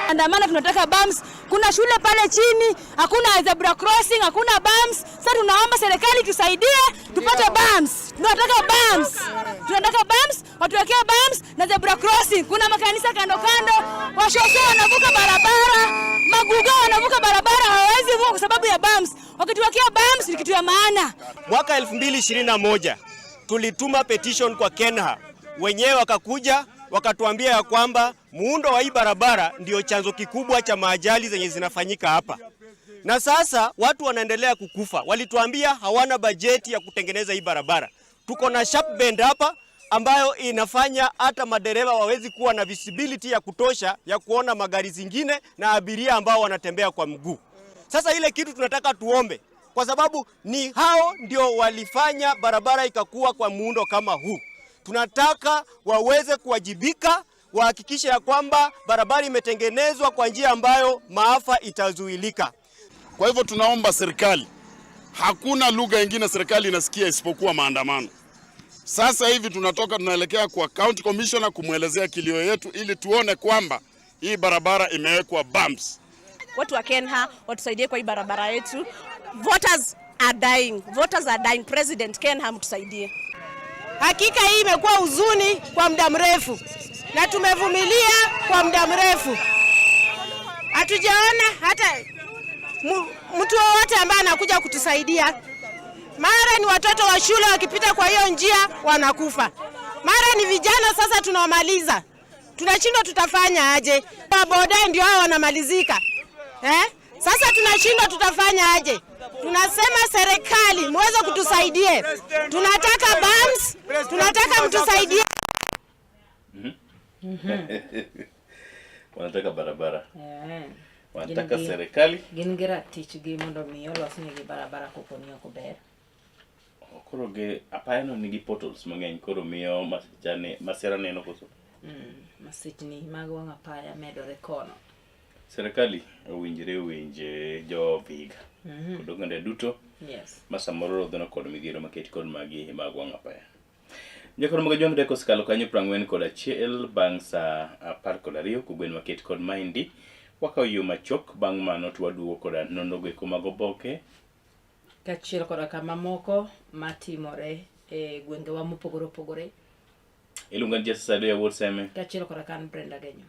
Andamana, tunataka bumps. Kuna shule pale chini, hakuna zebra crossing, hakuna bumps. Sasa tunaomba serikali tusaidie tupate bumps. Tunataka bumps. Tunataka bumps, watuwekee bumps na zebra crossing. Kuna makanisa kando kando, washoso wanavuka barabara, maguga wanavuka barabara, hawawezi vuka kwa sababu ya bumps. Wakituwekea bumps ni kitu ya maana. Mwaka 2021 tulituma petition kwa KENHA, wenyewe wakakuja wakatuambia ya kwamba muundo wa hii barabara ndio chanzo kikubwa cha maajali zenye zinafanyika hapa, na sasa watu wanaendelea kukufa. Walituambia hawana bajeti ya kutengeneza hii barabara. Tuko na sharp bend hapa ambayo inafanya hata madereva wawezi kuwa na visibility ya kutosha ya kuona magari zingine na abiria ambao wanatembea kwa mguu. Sasa ile kitu tunataka tuombe, kwa sababu ni hao ndio walifanya barabara ikakuwa kwa muundo kama huu. Tunataka waweze kuwajibika, wahakikishe ya kwamba barabara imetengenezwa kwa njia ambayo maafa itazuilika. Kwa hivyo tunaomba serikali, hakuna lugha ingine serikali inasikia isipokuwa maandamano. Sasa hivi tunatoka tunaelekea kwa county commissioner kumwelezea kilio yetu ili tuone kwamba hii barabara imewekwa bumps. Watu wa KeNHA watusaidie kwa hii barabara yetu. Voters are dying. Voters are dying. President KeNHA mtusaidie. Hakika hii imekuwa huzuni kwa muda mrefu na tumevumilia kwa muda mrefu, hatujaona hata mtu wowote ambaye anakuja kutusaidia. Mara ni watoto wa shule wakipita kwa hiyo njia wanakufa, mara ni vijana sasa tunawamaliza, tunashindwa tutafanya aje? Boda ndio hao wanamalizika eh? Sasa tunashindwa tutafanya aje? Tunasema serikali muweze kutusaidie, tunataka bumps, tunataka mtusaidie. Wanataka barabara. Wanataka Gin gi- serikali. Gin gi ratichgi mondo mi olosnegi barabara kopo ni ok ober. Koro gi apaya no nigi potholes mang'eny koro miyo masichane masira neno koso. Masichni mag wang' apaya medore kono. Serikali owinjore owinj jo Vihiga kod oganda duto Yes. ma samoro rodhono kod midhiero maket kod magi mag wang' apaya. Jakoro mag jwang' deko osekalo kanyo 41 bang' saa 12 kogwen maket kod maendi. Wakawo yo machuok bang' mano to waduogo koda nonro go eko mag oboke. Kaachiel koda kamamoko matimore e gwengewa mopogore opogore. Iluonga ni Jesse Sadoya wuod Seme. Kaachiel koda ka an Brenda Genyo.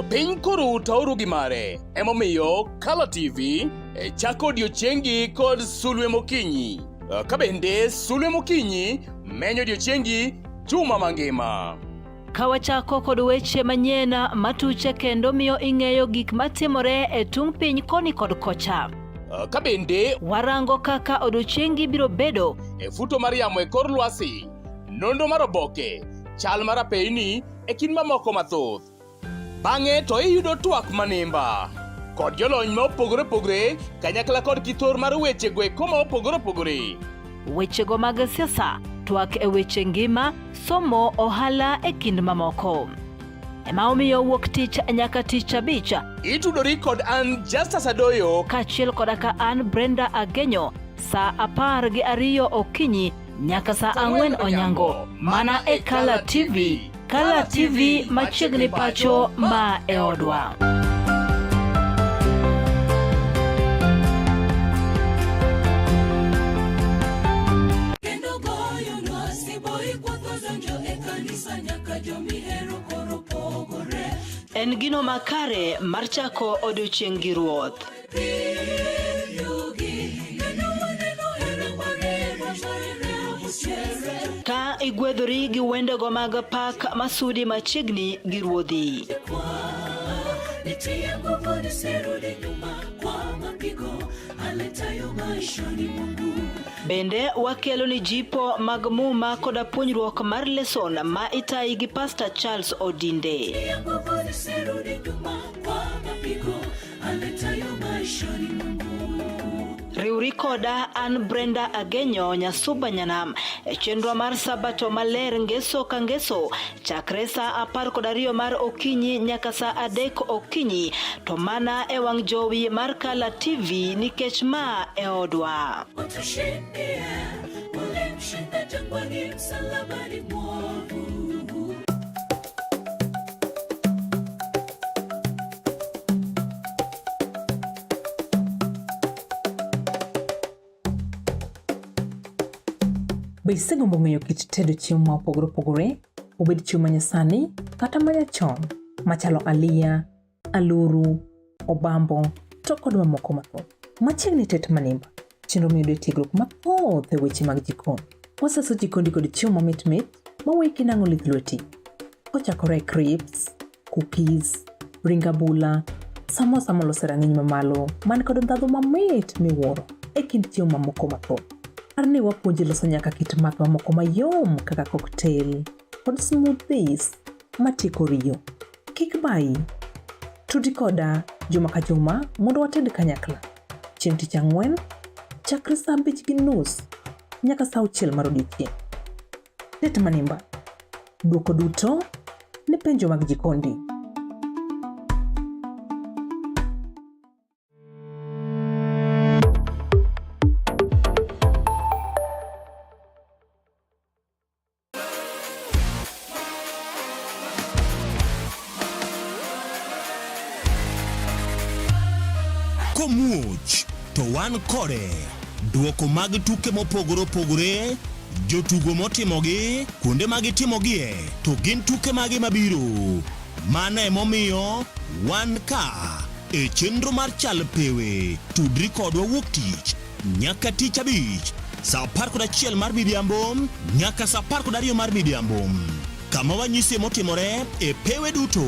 Piny koro taoru gi mare, emomiyo Color TV e chako odiochiengi kod sulwe mokinyi. Ka bende sulwe mokinyi menyo odiochiengi juma mangima. Ka wachako kod weche manyien matuche kendo miyo ing'eyo gik matimore e tung' piny koni kod kocha. Ka bende warango kaka odiochiengi biro bedo e futo mar yamo e kor lwasi, nonro mar oboke, chal mar apeyni e kind mamoko mathoth. Bang'e to iyudo twak manimba kod jolony ma opogore opogore kanyakla kod kithor mar weche go eko ma opogore opogore. Wechego mag siasa, twak e weche ngima, somo, ohala e kind mamoko. Ema omiyo wuok tich nyaka tich abich. Itudori kod an Justus Adoyo kaachiel koda ka an Brenda Agenyo saa 12 okinyi nyaka saa 4 onyango mana e Kala TV. Kala TV machiegni pacho ma e odwa. Kendo goyonwa siboi kwatho donjo e kanisa nyaka jomihero koro pogore. En gino makare mar chako odiochieng' gi Ruoth. Ka igwedhori gi wendego mag pak masudi machiegni gi Ruodhi. Nitie nguvu nisirudi nyuma kwa mapigo aletayo maishani mwangu. Bende wakelo ni jipo mag muma koda puonjruok mar leson ma itayi gi Pastor Charles Odinde. Nitie nguvu nisirudi nyuma kwa mapigo aletayo maishani mwangu. Riwri koda an Brenda Agenyo Nyasuba Nyanam e chenro mar Sabato maler ngeso ka ngeso chakre saa 12 mar okinyi nyaka saa 3 okinyi to mana e wang' jowi mar Kala TV nikech ma e odwa. Utushindie, ulimshinda jangwani, msalabani mwovu. Be isegombo ng'eyo kit tedo chiemo ma opogore opogore, obed chiemo ma nyasani kata ma nyachon, machalo aliya, aluru, obambo, to kod mamoko mathoth? Machiegni Tet Manimba, chenro miyudo e tiegruok mathoth e weche mag jikon. Wasaso jikondi kod chiemo mamit mit ma weyi kinang'o lith lweti. Kochakore e crisps, cookies, ring abula, samosa molos e rang'iny mamalo man kod ndhadhu mamit miwuoro e kind chiemo mamoko mathoth. Par ni wapuonji loso nyaka kit math mamoko mayom kaka cocktail kod smoothies matieko riyo. Kik bayi. Tudi koda juma ka juma mondo wated kanyakla. Chieng' tich ang'wen, chakre saa 5:30 nyaka saa 6 mar odiechieng'. Tet Manimba. Dwoko duto ne penjo mag jikondi. Komuoch to wan kode. Duoko mag tuke mopogore opogore, jotugo motimogi, kuonde ma gitimogie, to gin tuke mage mabiro. Mano emomiyo wan ka e chenro mar Chal Pewe. Tudri kodwa wuok tich nyaka tich abich saa 11 mar midhiambo nyaka saa 12 mar midhiambo kama wanyisie motimore e pewe duto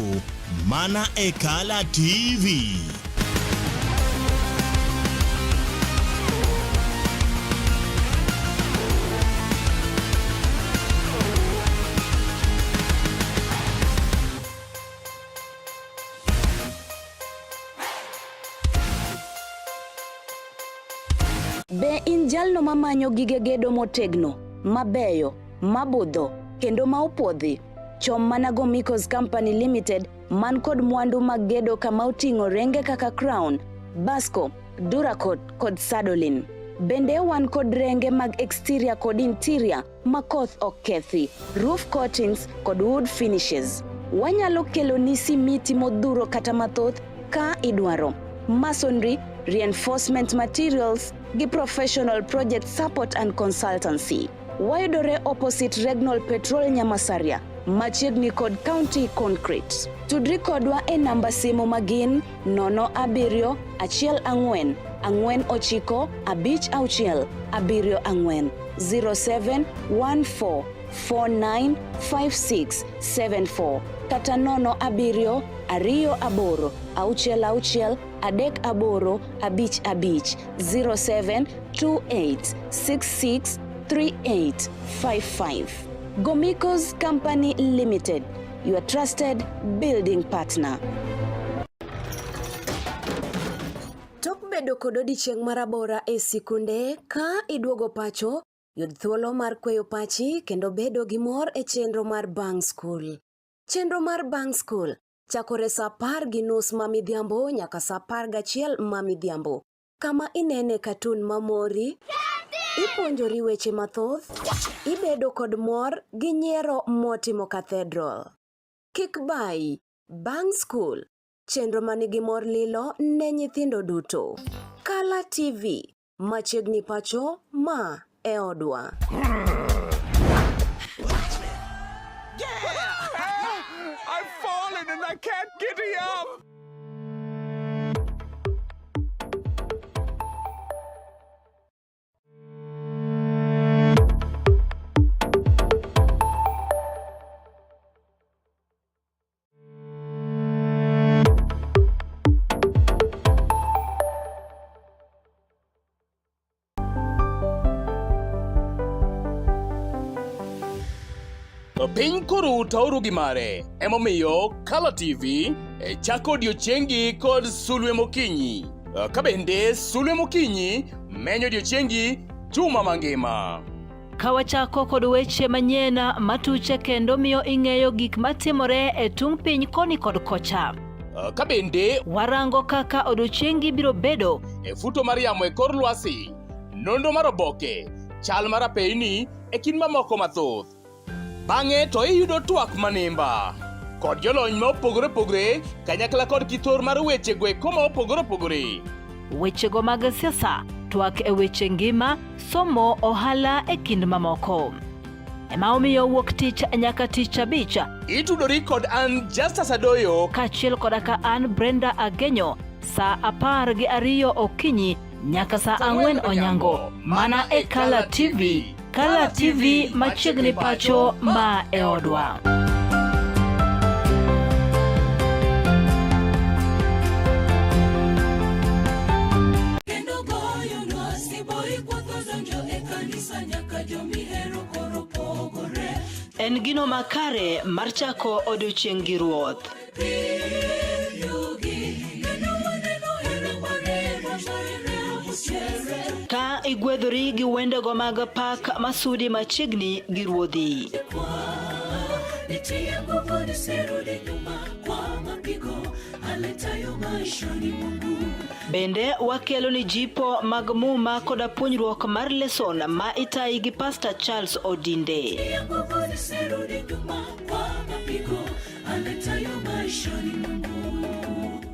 mana e Kala TV. Be in jalno mamanyo gige gedo motegno, mabeyo, mabudho, kendo ma opuodhi? Chom mana Gomicos Company Limited man kod mwandu mag gedo kama oting'o renge kaka Crown, Basco, Duracot kod Sadolin. Bende wan kod renge mag exterior kod interior ma koth ok kethi, roof coatings kod wood finishes. Wanyalo keloni simiti modhuro kata mathoth ka idwaro. Masonry, reinforcement materials gi professional project support and consultancy. Wayudore opposite Regnol Petrol Nyamasaria, machiegni kod County Concrete. Tudri kodwa e namba simu magin 0 7 1 4 9 5 6 7 4 07 14 49 56 74 kata 0 7 2 8 6 6 3 8 5 5 07 28 66 38 55. Gomicos Company Limited, your trusted building partner. Tok bedo kod odiechieng' marabora e sikunde, ka iduogo pacho, yud thuolo mar kweyo pachi kendo bedo gi mor e chenro mar Bang' Skul. Chenro mar Bang' Skul chakore sa 10:30 ma midhiambo nyaka sa 11 ma midhiambo, kama inene katun mamori, ipuonjori weche mathoth, ibedo kod mor gi nyiero motimo cathedral. Kik bayi, Bang' Skul, chenro manigi mor lilo ne nyithindo duto. Kala TV, machiegni pacho, ma e odwa. I've fallen and I can't get up. Piny koro tauru gi mare, emomiyo Kala TV e chako odiechiengi kod sulwe mokinyi. Ka bende sulwe mokinyi menyo odiechiengi juma mangima. Ka wachako kod weche manyien matuche kendo miyo ing'eyo gik matimore e tung' piny koni kod kocha. Ka bende warango kaka odiechiengi biro bedo e futo mar yamo e kor lwasi, nonro mar oboke, chal mar apeyni e kind mamoko mathoth. Bang'e to iyudo twak manimba kod jolony ma opogore opogore kanyakla kod kithor mar wechego eko ma opogore opogore. Wechego mag siasa. Twak e weche ngima, somo, ohala e kind mamoko. Ema omiyo wuok tich nyaka tich abich. Itudori kod an Justus Adoyo kaachiel koda ka an Brenda Agenyo saa 12 okinyi nyaka saa 4 onyango mana e Kala TV. Kala TV machiegni pacho ma e odwa. Kendo goyonwa siboi kwatho donjo e kanisa nyaka jomihero koro pogore. En gino makare mar chako odiochieng' gi Ruoth. Ka igwedhori gi wendego mag pak masudi machiegni gi Ruodhi. Nitie nguvu nisirudi nyuma kwa mapigo aletayo maishani mwangu. Bende wakelo ni jipo mag muma koda puonjruok mar leson ma itayi gi Pastor Charles Odinde. Nitie nguvu nisirudi nyuma kwa mapigo aletayo maishani mwangu.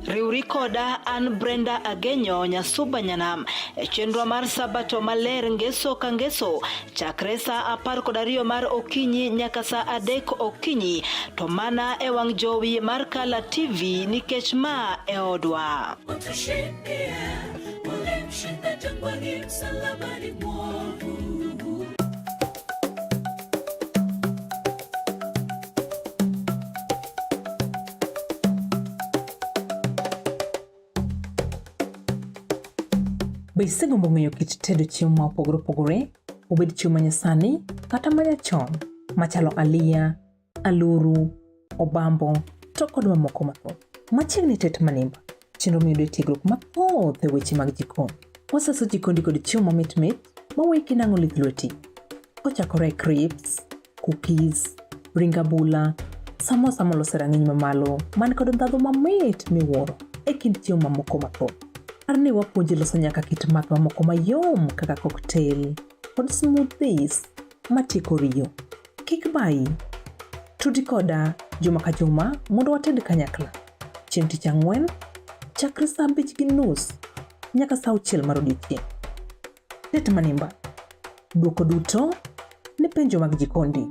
Riwri koda an Brenda Agenyo Nyasuba Nyanam e chenro mar Sabato maler ngeso ka ngeso chakre saa 12 mar okinyi nyaka saa 3 okinyi to mana e wang' jowi mar Kala TV nikech ma e odwa. Utushindie, ulimshinda jangwani msalabani mwovu. Be isegombo ng'eyo kit tedo chiemo ma opogore opogore, obed chiemo ma nyasani kata ma nyachon, machalo aliya, aluru, obambo, to kod mamoko mathoth? Machiegni tet manimba, chenro miyudo e tiegruok mathoth e weche mag jikon. Wasaso jikondi kod chiemo mamit mit maweyi kinang'o lith lweti. Kochakore e crisps, cookies, ring abula, samosa molos e rang'iny mamalo man kod ndhadhu mamit miwuoro e kind chiemo mamoko mathoth. Par ni wapuonji loso nyaka kit math mamoko mayom kaka cocktail kod smoothies matieko riyo. Kik bayi. Tudi koda juma ka juma mondo wated kanyakla. Chieng' tich ang'wen, chakre saa 5:30 nyaka saa 6 mar odiechieng'. Tet manimba. Dwoko duto ne penjo mag jikondi.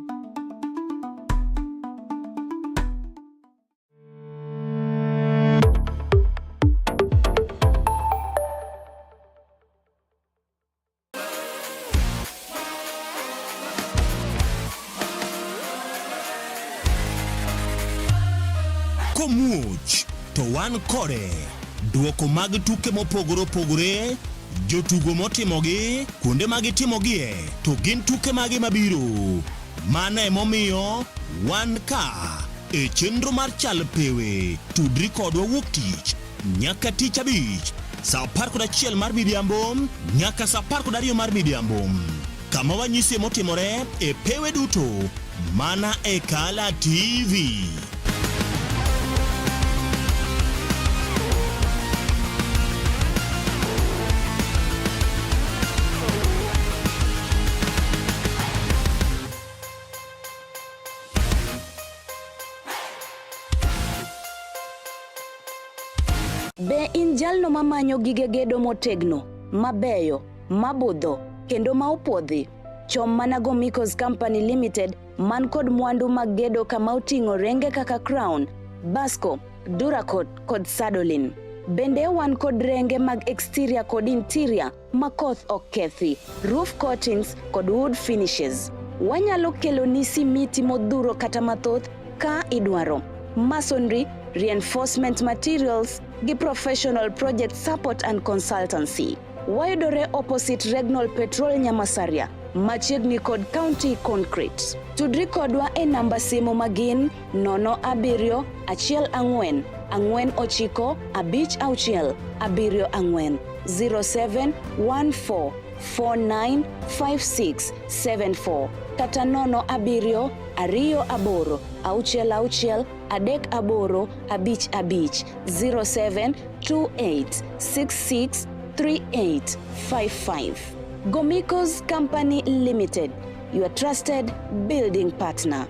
Komuoch to wan kode. Duoko mag tuke mopogore opogore, jotugo motimogi, kuonde ma gitimogie, to gin tuke mage mabiro. Mano emomiyo wan ka e chenro mar Chal Pewe. Tudri kodwa wuok tich nyaka tich abich saa 11 mar midhiambo nyaka saa 12 mar midhiambo kama wanyisie motimore e pewe duto mana e Kala TV. Be in jalno mamanyo gige gedo motegno, mabeyo, mabudho, kendo ma opuodhi? Chom mana Gomicos Company Limited man kod mwandu mag gedo kama oting'o renge kaka Crown, Basco, Duracot kod Sadolin. Bende wan kod renge mag exterior kod interior ma koth ok kethi, roof coatings kod wood finishes. Wanyalo keloni simiti modhuro kata mathoth ka idwaro. Masonry, reinforcement materials gi professional project support and consultancy. Wayudore opposite Regnol Petrol Nyamasaria, machiegni kod County Concrete. Tudri kodwa e namba simu magin 0 7 1 4 4 9 5 6 7 4 07 14 49 56 74 kata 0 7 2 8 6 6 3 8 5 5 07 28 66 38 55. Gomicos Company Limited, your trusted building partner.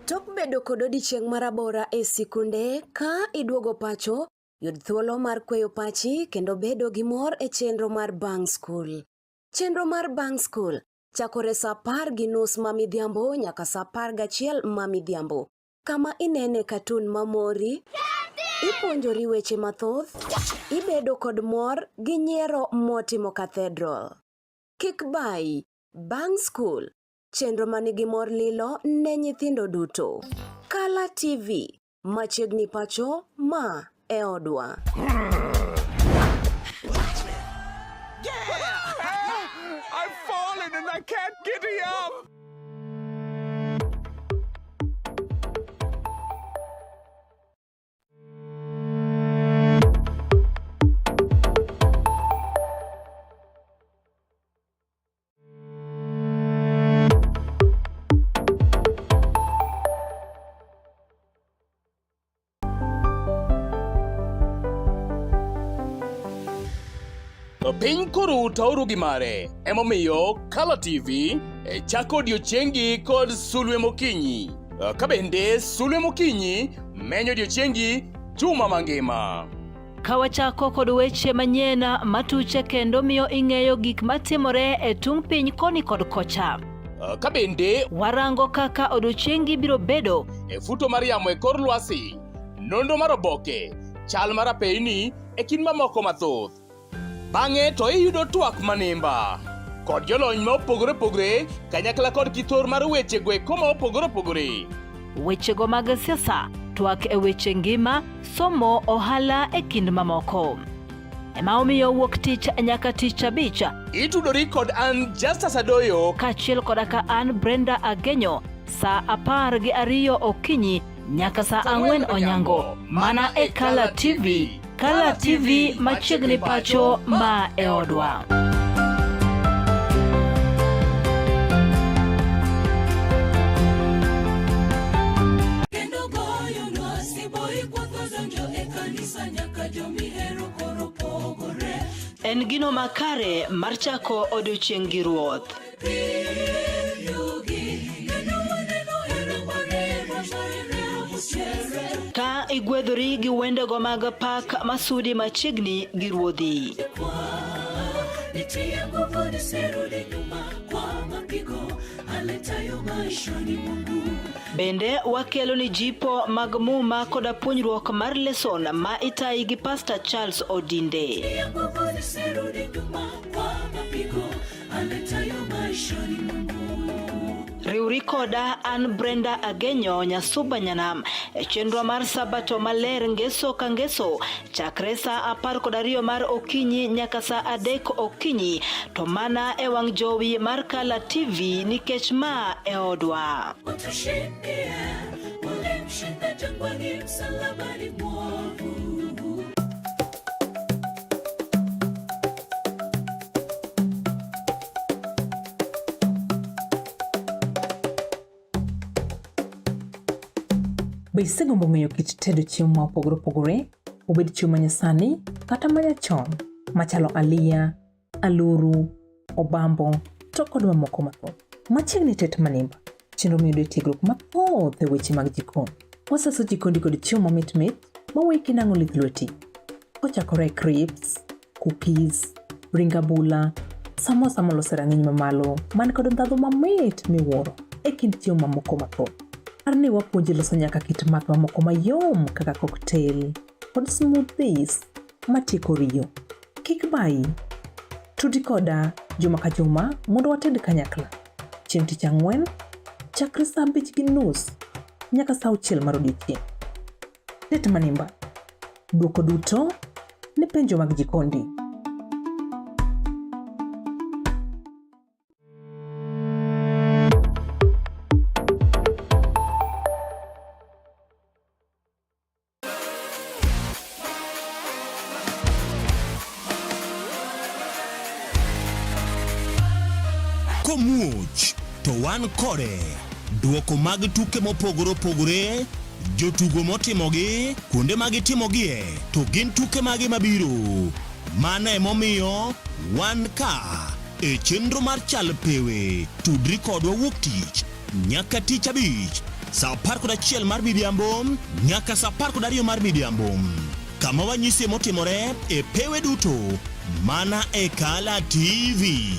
Tok bedo kod odiechieng' marabora e sikunde, ka iduogo pacho, Yud thuolo mar kweyo pachi kendo bedo gi mor e chenro mar Bang' Skul. Chenro mar Bang' Skul chakore sa 10:30 ma midhiambo nyaka sa 11 ma midhiambo, kama inene katun mamori, ipuonjori weche mathoth, ibedo kod mor gi nyiero motimo cathedral. Kik bayi, Bang' Skul, chenro manigi mor lilo ne nyithindo duto. Kala TV, machiegni pacho ma e odwa. I've fallen and I can't get up. Piny koro utauru gi mare, emomiyo Kala TV e chako odiechiengi kod sulwe mokinyi. Ka bende sulwe mokinyi menyo odiechiengi juma mangima. Ka wachako kod weche manyien matuche kendo miyo ing'eyo gik matimore e tung' piny koni kod kocha. Ka bende warango kaka odiechiengi biro bedo e futo mar yamo e kor lwasi, nonro mar oboke, chal mar apeyni e kind mamoko mathoth. Bang'e to iyudo twak manimba kod jolony ma opogore opogore kanyakla kod kithor mar weche go eko ma opogore opogore. Wechego mag siasa, twak e weche ngima, somo, ohala e kind mamoko. Ema omiyo wuok tich nyaka tich abich. Itudori kod an Justus Adoyo kaachiel koda ka an Brenda Agenyo saa 12 okinyi nyaka saa 4 onyango mana e Kala TV. Kala TV machiegni pacho ma e odwa. Kendo goyonwa siboi kwatho donjo e kanisa nyaka jomihero koro pogore. En gino makare mar chako odiochieng' gi Ruoth. Ka igwedhori gi wendego mag pak masudi machiegni gi Ruodhi. Nitie nguvu nisirudi nyuma kwa mapigo aletayo maishani mwangu. Bende wakelo ni jipo mag muma koda puonjruok mar leson ma itayi gi Pastor Charles Odinde. Nitie nguvu nisirudi nyuma kwa mapigo aletayo maishani mwangu. Riwri koda an Brenda Agenyo Nyasuba Nyanam e chenro mar Sabato maler ngeso ka ngeso chakre saa 12 mar okinyi nyaka saa 3 okinyi to mana e wang' jowi mar Kala TV nikech ma e odwa. Utushindie, ulimshinda jangwani msalabani mwovu. Be isegombo ng'eyo kit tedo chiemo ma opogore opogore, obed chiemo ma nyasani kata ma nyachon, machalo aliya, aluru, obambo, to kod mamoko mathoth? Machiegni tet manimba, chenro miyudo e tiegruok mathoth e weche mag jikon. Wasaso jikondi kod chiemo mamit mit maweyi kinang'o lith lweti. Kochakore e crisps, cookies, ring abula, samosa molos e rang'iny mamalo man kod ndhadhu mamit miwuoro e kind chiemo mamoko mathoth. Par ni wapuonji loso nyaka kit math mamoko mayom kaka cocktail kod smoothies matieko riyo. Kik bayi. Tudi koda juma ka juma mondo wated kanyakla. Chieng' tich ang'wen, chakre saa 5:30 nyaka saa 6 mar odiechieng'. Tet manimba. Dwoko duto ne penjo mag jikondi. Komuoch to wan kode. Duoko mag tuke mopogore opogore, jotugo motimogi, kuonde ma gitimogie, to gin tuke mage mabiro. Mano emomiyo wan ka e chenro mar Chal Pewe. Tudri kodwa wuok tich nyaka tich abich saa 11 mar midhiambo nyaka saa 12 mar midhiambo. kama wanyisie motimore e pewe duto mana e Kala TV.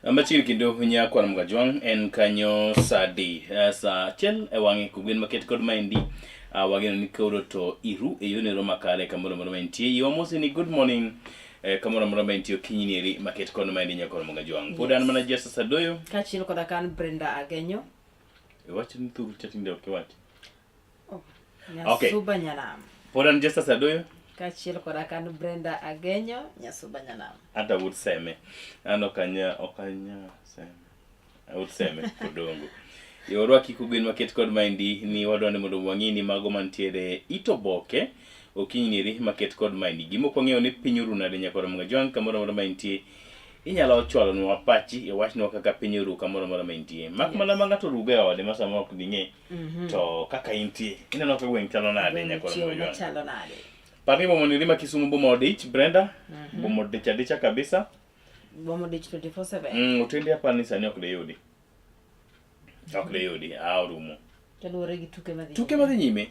Machiegni kendo nyakwar Mgajwang' en kanyo sa adi? Eh, sa achiel e wang'e kogwen maket kod maendi ah, wageno ni koro to iru e yorno makare kamoro amora ma intie. Iwa mosi ni good morning eh, kamoro amora ma intie okinyi ni eri maket kod maendi nyakwar Mgajwang'. Pod an Yes. mana Jessa Sadoyo. Kaachiel koda ka an Brenda Agenyo. Iwacho ni thuru cha tinde ok iwach. Okay. Nyasuba Nyanam. Pod an Jessa Sadoyo. Kaachiel koda ka an Brenda Agenyo, Nyasuba Nyanam. Ata wuod Seme. An ok anya ok anya Seme. Wuod Seme Kodongo. Yorwa kik ugwen maket kod maendi ni wadwa ni mondo wang'i ni mago mantiere it oboke okinyi nieri maket kod maendi. Gima ok wang'eyo ni piny oru nade nyakwar Mgajwang' kamoro amora ma intie. Inyalo chwalonwa pachi iwachnwa kaka piny oru kamoro amora ma intie. Mak mana ma ng'ato orugo e ode ma samoro ok ding'e. Mhm. To kaka intie ineno ka gweng' chalo nade Gweng' nyakwar chiew Mgajwang'. machalo nade? Par ni boma niri ma Kisumu boma odich Brenda. Mhm. Boma odich adicha kabisa. Boma odich 24/7. Otende apar ni sani ok diyudi. Ok diyudi, a orumo. Kaluwore gi tuke madhi. Tuke madhi nyime.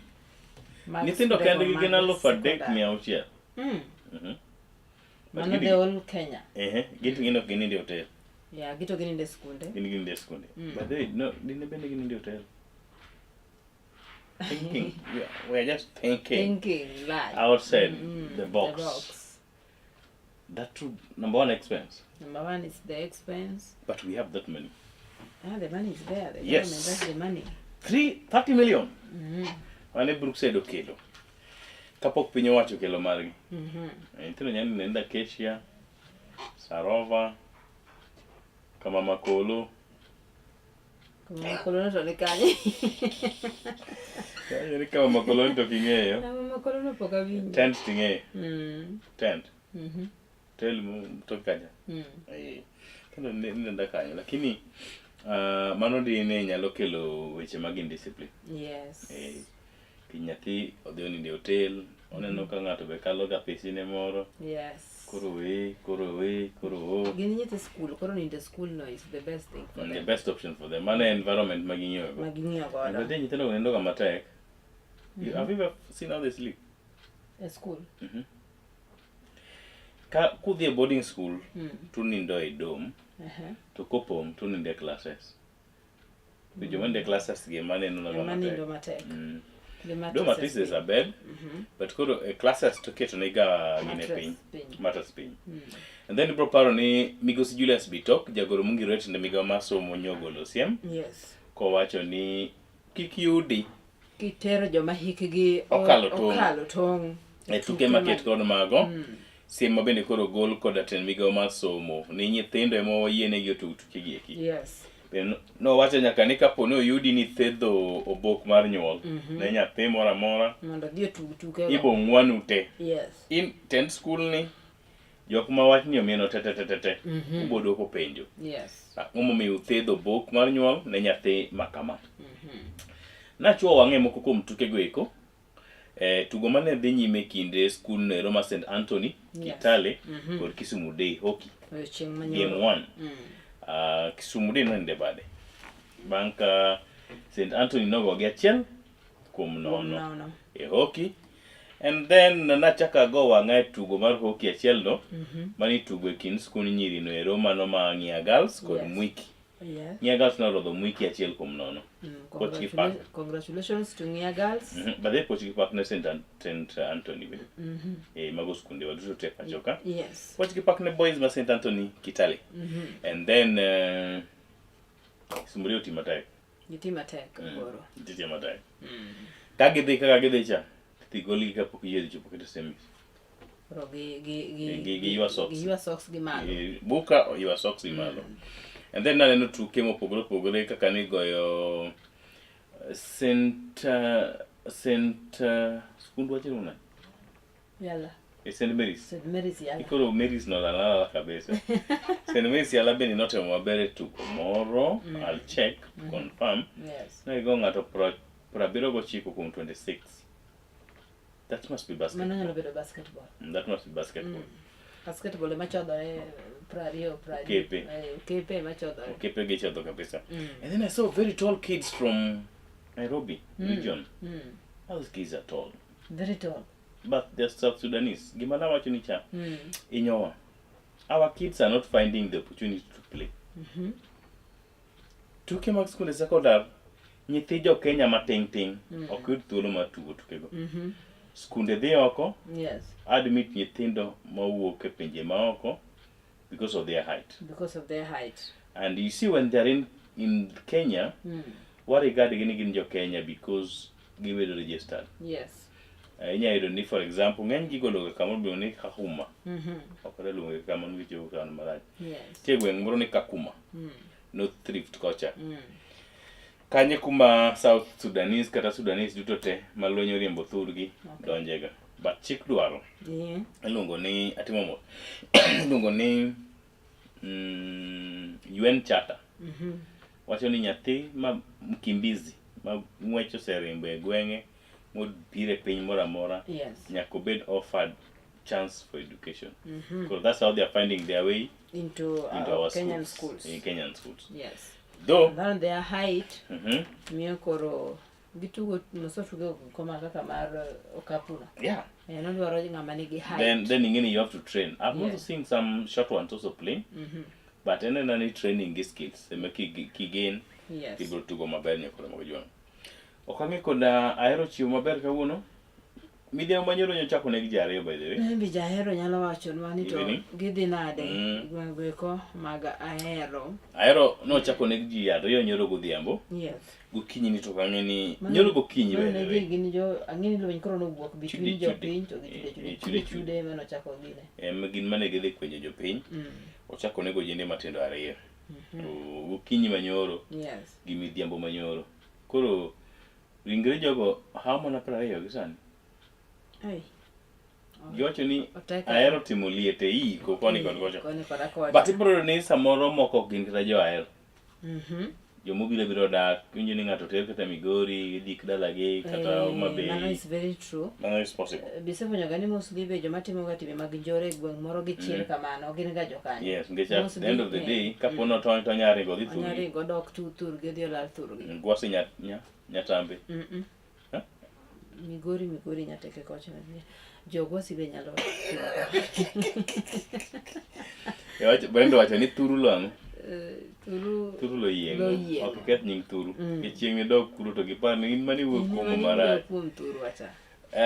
Mag Nyithindo skunde kendgi go gin mag alufu adek sekondar. mia auchiel. But Mano gidhi- the whole Kenya. Ehe, gin to gin ok ginind e hotel. Yeah, gito ginindo e skunde. Gin ginindo e skunde. By the way, no, dine bende ginindo e hotel. Thinking. We are just thinking. Thinking large. Outside the box. The box. That true number one expense. Number one is the expense. But we have that money. Ah, the money is there. The Yes. government has the money. 30 million. Mane Brookside okelo. Kapok piny owacho okelo margi. Nyithindo nyalo nindo Acacia, Sarova, kama Makolo. Kama Makolo to ni kanye? Ni kama Makolo to king'eyo. Kama Makolo no pok awinjo. Tent ting'eyo. Tent. Hotel tok kacha. Eh. Kendo nindo kanyo lakini mano dine nyalo kelo weche mag indiscipline. Yes. Eh, kiny nyathi odhi onindo e hotel, oneno ka ng'ato be kalo ga pesine moro. Yes. Koro we, koro we, koro o. Gin nyithi school, koro nindo e school no is the best thing for The them. best option for them. Mano e environment ma ging'iyo go. Ma ging'iyo godo. But then nyithindo go nindo ga matek. Have you ever seen how they sleep? E school. Ka kudhi e boarding school, to unindo e dorm, to kopong' to unindo e classes. To joma nindo e classes gi ema neno ga Ema nindo matek. matek. Gi Dorm at least mattresses there's a piny. bed, but koro e classes to keto nega gine Mattress piny. piny. Mattress piny. And then ibro paro ni migosi Julius Bitok, jagoro mongirore e tend migawo mar somo nyogolo siem, Yes. kowacho ni kik yudi Kitero joma hikgi Okalo tong'. okalo tong' e tuke maket kod mago. Siem ma bende koro ogol koda tend migawo mar somo ni nyithindo ema oyienegi otug tuke gi eki. Yes. Bende nowacho nyaka ni kapo ni oyudi ni thedho obok mar nyuol ne nyathi moro amora Mondo odhi otug tuke go. ibo ng'wanu te. Yes. In tend school ni jok ma wachni omieno te te te te te ubo dwoko penjo. Yes. Ang'o momiyo uthedho obok mar nyuol ne nyathi ma kama? Nachuo wang'e moko kuom tukego eko. Tugo mane dhi nyime kinde skul no ero mar St Anthony, Yes. Kitale kod Kisumu Day Hockey. Odiochieng' ma Game nyoro. 1. Kisumu Day nonindo e bade. Bang' ka St Anthony nogogi 1-0 Nono. e hockey. And then nachako ago wang'a e tugo mar hockey achiel no mane itugo e kind skund nyiri no ero mano ma Ng'ia Girls kod Yes. Mwiki. Yes. Ng'ia Girls norodho Mwiki 1-0. Koch gi pak. Congratulations to Ng'ia Girls. By the way, koch gi pak ne St. Anthony be. Mago skunde wa duto te pacho ka. Yes. Koch gi pak ne boys ma St. Anthony Kitale. And then Kisumu Day otimo matek. Gitimo matek koro. Gitimo matek. Ka gidhi kaka gidhi cha, tidhi golgi kapok yie dhi chopo kata semis. Koro Gi ywa socks. Gi ywa socks gi malo. Buka ywa socks gi malo. And then naneno tuke mopogore opogore kaka nigoyo St. St skund wacho nade? Yala. E St Mary's. St Mary's Yala. Ikoro Mary's no lala kabisa. St Mary's Yala bende notemo maber e tugo moro. I'll check, confirm. Yes. Ne gigo ng'ato 79 kuom 26. That must be basketball. Mano nyalo bedo basketball. That must be basketball. Basketball ema chodhore 20 20. Okepe. Eh, okepe ema chodhore. Okepe gichodho kabisa. And then I saw very tall kids from Nairobi region. Those kids are tall. Very tall. But they're South Sudanese. Gima nawacho ni cha. Inyowa. Our kids are not finding the opportunity to play. Tuke mag skunde sekondar, nyithi jo Kenya mating ting ok yud thuolo mar tugo tukego. Skunde dhi oko, admit nyithindo mawuok e pinje maoko because of their height. Because of their height. And you see when they're in Kenya, wa regard gi ni gin jo Kenya because gibedo registered. Inya yudo ni for example, ng'eny gi gologa kamoro miluongo ni Kakuma. Ok adwa luonge kamano nikech owuok town marach. Nitie gweng' moro ni Kakuma. North Rift kocha. Kanyo kuma South Sudanese kata Sudanese duto te ma lweny oriembo thurgi donjega. But chik dwaro. Iluongo ni atimo mos. Iluongo ni UN Charter. Wacho ni nyathi ma mkimbizi ma ng'wech oseringo e gweng'e mobiro e piny moro amora nyaka obed offered chance for education. So that's how they are finding their way Into into our Kenyan schools, schools. In Kenyan schools. Though Then their height miyo koro gitugo mosotugo koma kaka mar okapu no. Eh, nodwaro ng'ama nigi height. Then ing'eni you have to train. I've also seen some short ones also playing. But en ena ni training gi skills ema kigain ibiro tugo maber nyaka mag jwang'. Ok ang'e koda ahero chiwo maber kawuono. Midhiambo manyoro nyochako neg ji ariyo by the way. Maybe jahero nyalo wachonwa ni to Evening. gidhi nade gwengego eko mag Ahero. Ahero nochako neg ji ariyo nyoro godhiambo. Gokinyi ni to ok ang'e ni nyoro gokinyi by Mano the ne way. gin jo ang'e ni lweny koro nowuok between Chude, jopiny to gi chude Eh, chude chude, chude chude ema nochako gine. Em gin mane gidhi kwenyo jopiny. Ochako nego ojende matindo ariyo. To gokinyi manyoro gi midhiambo manyoro. Koro ringre jogo hawo mana 20 gi sani. Ai. Giwacho ni Otek ahero timo liete iko koni kod kocha. Koni kod akocha. But ibiro yudo ni samoro moko ok gin kata jo ahero. Jomobiro biro dak, iwinjo ni ng'ato oter kata Migori, idhi dalagi kata Eh, Homa Bay. Mano is very true. Mano is possible. Bisefwenyo ga ni mostly be joma timo ga timbe mag njore e gweng' moro gichiel kamano, gin ga jokanyo. Yes, nikech at Mostly, the end of the day, kapo ni otony to onya ringo odhi Onya thurgi. ringo odok tu thurgi odhi olal thurgi. Gwasi Nyatambe. Huh? Migori Migori Nyateke kocha. Jogwasi be nyalo timo kamano. Brenda wacho ni thuru lo ang'o? Eh, Thuru Thuru lo yieng'o. Lo yieng'o. Ok iketh nying thuru. Nikech chieng' nidog kuro to gipar ni in mane iwuok In kuom mane marach. iwuoyo kuom thuru acha.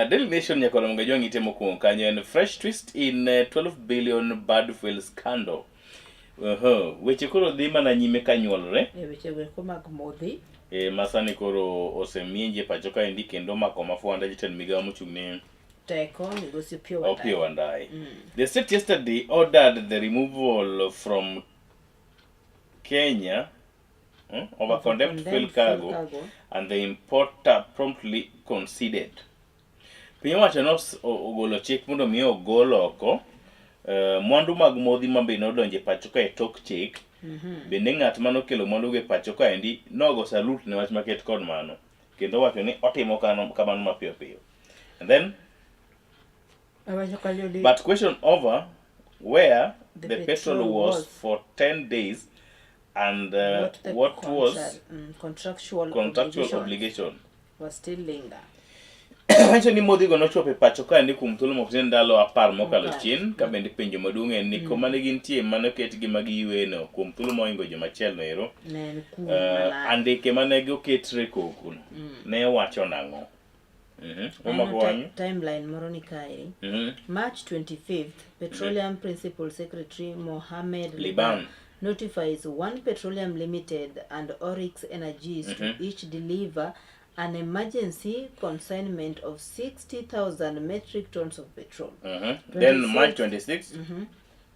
Daily Nation nyaka Ramogi Ajwang' ite mokwongo kanyo en fresh twist in 12 billion bird fuel scandal. Weche koro dhi mana nyime ka nyuolore. E weche go eko mag modhi. E, ma sani koro osemienje e pacho kaendi kendo omako mafwanda jatend migawo mochung' ne Teko migosi Opiyo Wandayi. Opiyo Wandayi. The state yesterday ordered the removal from Kenya of a Of a condemned fuel condemned fuel cargo, cargo. and the importer promptly conceded. Piny owacho ogolo chik mondo mi ogol oko mwandu mag modhi ma be nodonjo e pacho ka e tok chik. Bende ng'at manokelo mwandu go e pacho kaendi nogo salut ne wach maket kod mano kendo owacho ni otimo kamano mapiyo piyo. And then Awacho kanyo ni but question over where The the, petrol, petrol was, was for 10 days and what the what was contractual contractual obligation obligation. was still linger. Wacho ni modhigo nochopo e pacho kaendi kuom thuolo mok tin ndalo 10 mokalo Mokalo. chien ka bende penjo maduong' en ni koma ne gintie mane oketgi ma giyueno kuom thuolo mohingo joma chielo no ero. Ne en kuom malach. Andike mane oketre koko no ne wacho nang'o? Aneno Omako wang'i? timeline moro ni kae. March 25th, Petroleum Principal Secretary Mohamed Liban. notifies One Petroleum Limited and Oryx Energies to each deliver an emergency consignment of 60,000 metric tons of petrol. Then March 26th.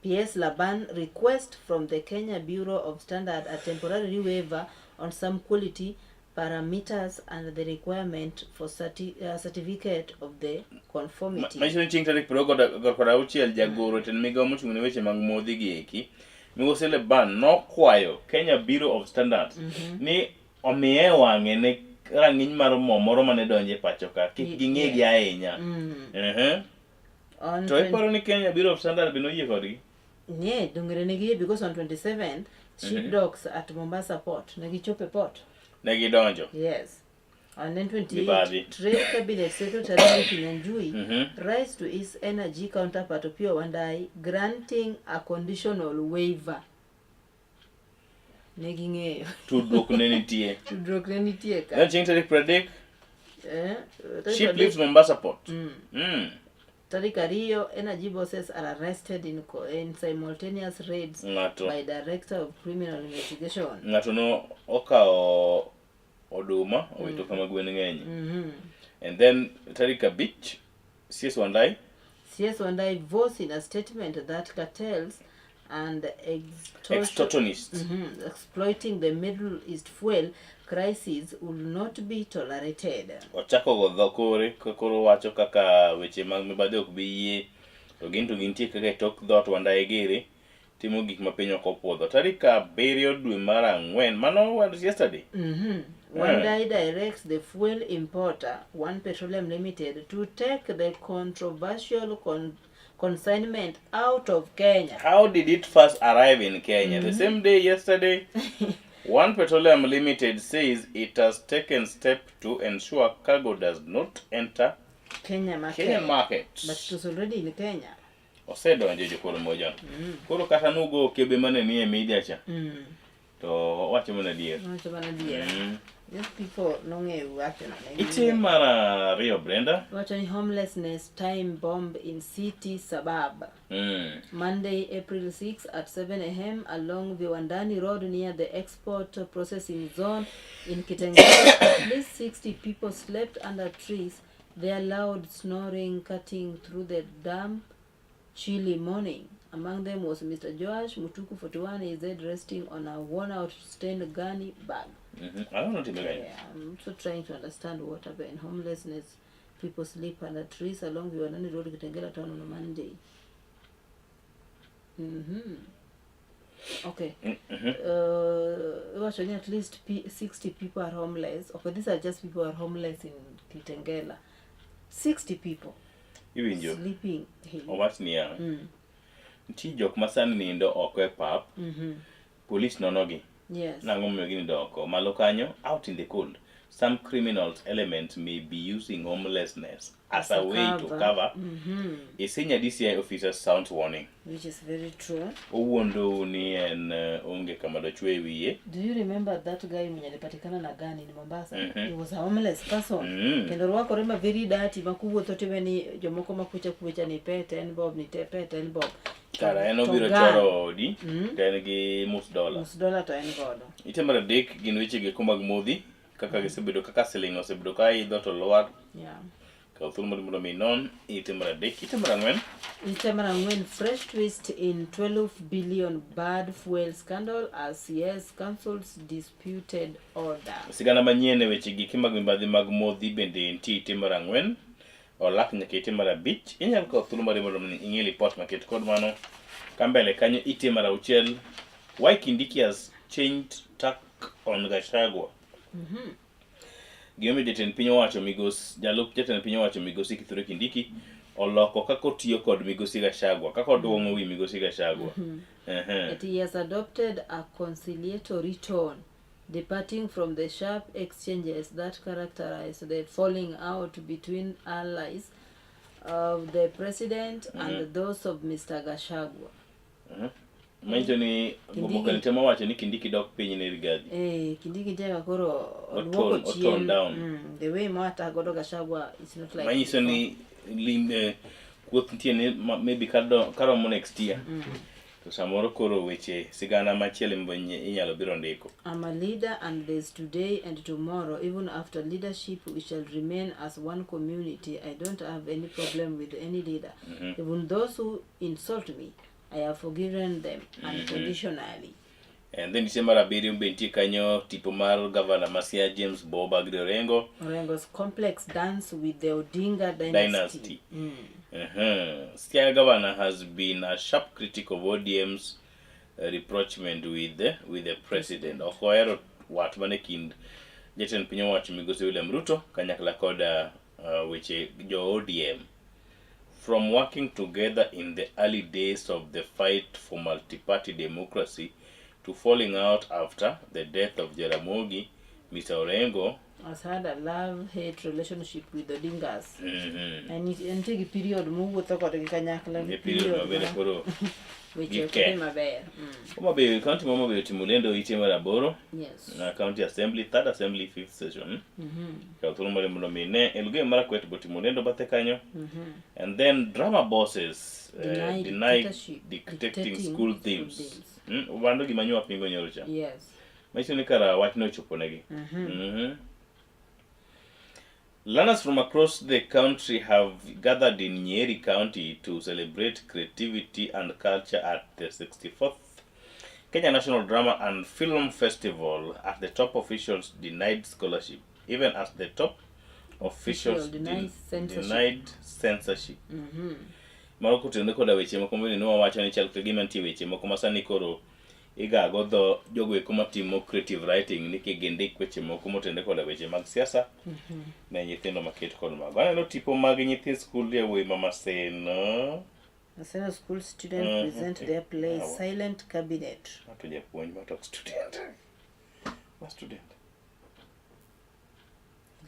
PS Laban request from the Kenya Bureau of Standard a temporary waiver on some quality parameters and the requirement for certi uh, certificate of the conformity. Manyiso ni chieng' tarik piero kod auchiel jagoro e tend migawo mochung' ne weche mag modhi gi eki migosi Leban nokwayo Kenya Bureau of Standards mm -hmm. ni omiye wang'e ne rang'iny mar mo moro mane donjo e pacho ka kik ging'egi ahinya. Mm. Uh -huh. To iparo ni Kenya Bureau of Standards be noyie kodgi? Ne, dongere ne giyie because on 27th ship mm -hmm. docks at Mombasa port. Ne gichopo e port. Ne gidonjo. Yes. And then 28, Trade Cabinet Secretary Kinyanjui mm -hmm. writes to his energy counterpart Opiyo Wandayi granting a conditional waiver. Ne ging'eyo. Tudruok ne nitie. Tudruok ne nitie ka. Then chieng' tarik 30 eh, ship leaves Mombasa port. Mm. Mm. Tarik ariyo, energy bosses are arrested in, in simultaneous raids Ng'ato. by Director of Criminal Investigation. Ng'ato no okawo oduma owito mm. kama gwen ng'enye. Mm -hmm. And then tarik abich, CS Wandayi. CS Wandayi voice in a statement that cartels and extortionists mm -hmm, exploiting the Middle East fuel crisis will not be tolerated. Ochako go dho kore ka koro wacho kaka weche mag mibadhi ok bi yie to gin to gintie kaka e tok dhoot Wandayi giri timo gik ma piny ok opuodho. Tarik abiriyo dwe mar ang'wen mano was yesterday. Mm -hmm. Wandayi directs the fuel importer One Petroleum Limited to take the controversial con consignment out of Kenya. How did it first arrive in Kenya? Mm -hmm. The same day yesterday, One Petroleum Limited says it has taken step to ensure cargo does not enter Kenya market. Kenya market. But it was already in Kenya. Osedonjo jokoro moja. Mm. Koro kata nugo kebe mane nie media cha. Mm. To wacho mana adier. Wacho mana adier. Mm. These people nong'eyo wacho nade. Ite mar ariyo Brenda. Wacho ni homelessness time bomb in city suburb. Mm. Monday, April 6 at 7 a.m. along Viwandani Road near the export processing zone in Kitengela. At least 60 people slept under trees, their loud snoring cutting through the damp, chilly morning. Among them was Mr. Joash Mutuku, 41, is dead resting on a worn-out stained gunny bag. Mm -hmm. I don't know yeah, I'm also trying to understand what happened. Homelessness, people sleep under trees along Viwandani Road, Kitengela town on Monday. Mm -hmm. Okay. Mm -hmm. Iwacho ni at least 60 people are homeless. Okay, these are just people who are homeless in Kitengela. 60 people. Iwinjo? Sleeping. Owach niya. Nitie jok ma sani nindo oko e pap. Mm -hmm. Polis nonogi. Yes. Nang'o momiyo ginindo oko? Malo kanyo, out in the cold. Some criminals elements may be using homelessness as a way to cover. Mm -hmm. A senior DCI officer sounds warning. Which is very true. Owuondou ni en uh, onge kama dochwe e wiye. Do you remember that guy mwenye alipatikana na gun in Mombasa? Mm -hmm. He was a homeless person. Mm. Kendo rwakore ma very dirty ma kuwuotho time ni jomoko ma kucha kucha ni pe ten bob ni te pe ten bob. Kara en obiro choro odi mm. to en gi mus dola. Mus dola to en godo. Ite mar adek gin weche geko mag modhi kaka gisebedo kaka siling osebedo ka idho to lwar. Yeah. Kaw thuolo mar mondo mi inon ite mar adek, ite mar ang'wen. Ite mar ang'wen, fresh twist in 12 billion bad fuel scandal as CS cancels disputed order. Sigana manyien e weche giki mag mibadhi mag modhi bende nitie ite mar ang'wen. Olak nyaka ite mar abich. Inyalo kawo thuolo mari mondo mi ing'i lipot maket kod mano. Ka mbele kanyo ite mar auchiel. Why Kindiki has changed tack on Gachagua. Mm -hmm. Gimomiyo jatend piny owacho migosi jalup jatend piny owacho migosi Kithure Kindiki oloko kaka otiyo kod migosi Gachagua, kaka oduong'o wi migosi Gachagua. Mm -hmm. uh -huh. That he has adopted a conciliatory tone departing from the sharp exchanges that characterized the falling out between allies of the president mm -hmm. and those of Mr. Gachagua. Mhm. Manyiso ni oboke ni temo wacho ni Kindiki dok piny ne Rigathi. Eh, Kindiki nitie koro odwoko Otone- otone chien. down. Mm, the way moata godo Gachagua is not like Manyiso ni lim, eh, kuoth nitie ni maybe karomo next year. Mm. To samoro koro weche sigana machielo inyalo biro ndiko. I'm a leader and there's today and tomorrow. Even after leadership, we shall remain as one community. I don't have any problem with any leader. Mm -hmm. Even those who insult me, I have forgiven them unconditionally. And then ite mar abiriyo be nitie kanyo tipo mar gavana ma Siaya James Boba Agri Orengo. Orengo's complex dance with the Odinga dynasty. Dynasty. Siaya governor has been a sharp critic of ODM's rapprochement with the president. Ok ohero wat mane kind jatend piny owacho migosi William Ruto kanyakla kod weche jo ODM. From working together in the early days of the fight for multi-party democracy to falling out after the death of Jaramogi, Mr. Orengo has had a love-hate relationship with the Odingas. En nitie gi period mowuotho kodgi kanyakla gi E period ma bende koro weche ok gike. dhi maber. Homa Bay, county ma Homa Bay otimo lendo ite mar aboro. Na county assembly, third assembly, fifth session. Kaw thuolo mar mondo mi ne Elgeyo Marakwet be otimo lendo bathe kanyo. And then drama bosses Deny deny dictatorship, dictating dictating school school themes. themes. Wando gima nyo wapingo nyoro cha. Manyiso ni kara wachno ochopo negi. Learners from across the country have gathered in Nyeri County to celebrate creativity and culture at the 64th Kenya National Drama and Film Festival at the top officials denied scholarship, even as the top officials Official denies censorship. denied censorship. Mano kotenore koda weche moko mabende ne wawacho ni chal ka gima nitie weche moko ma sani koro igago dho jogo eko matimo creative writing ni kik gindik weche moko motenore koda weche mag siasa ne nyithindo maket kod mago. Aneno tipo mag nyithi skul yawuoyi ma Maseno. Maseno school student present their play Silent Cabinet. Mato japuonj ma to ok student. Ma student.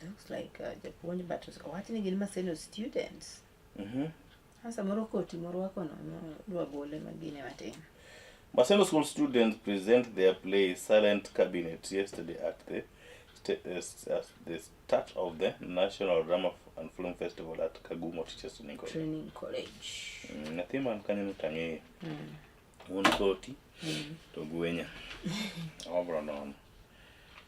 Looks like japuonj but owach ni gin Maseno students. Samoro koti morwako no dwa gole magine matin. Maseno School students present their play Silent Cabinet yesterday at the at the start of the National Drama and Film Festival at Kagumo Teachers Training College. Training College. Nyathi man kanyo no tang'eyo. Wuon koti to gwenya. Obro nono.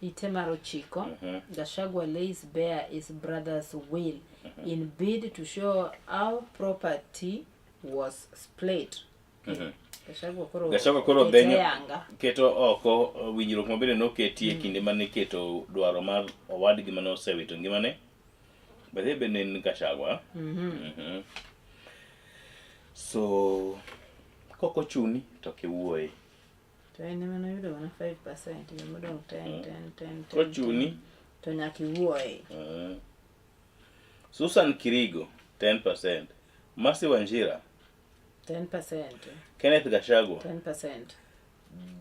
Ite mar ochiko, Gachagua lays bare his brother's will in bid to show how property was split. Gachagua koro Gachagua koro kete dhenyo yanga. keto oko winjruok mabende noketi e kinde mane iketo dwaro mar owadgi mane osewito ngimane. Bathe bende en Gachagua. So kok ochuni to kiwuoye. To en ema noyudo mana 5%, jomodong' 10, 10, 10, 10, Kochuni. to nyaka iwuoye. Susan Kirigo 10%, Mercy Wanjira 10%, Kenneth Gachagua 10%,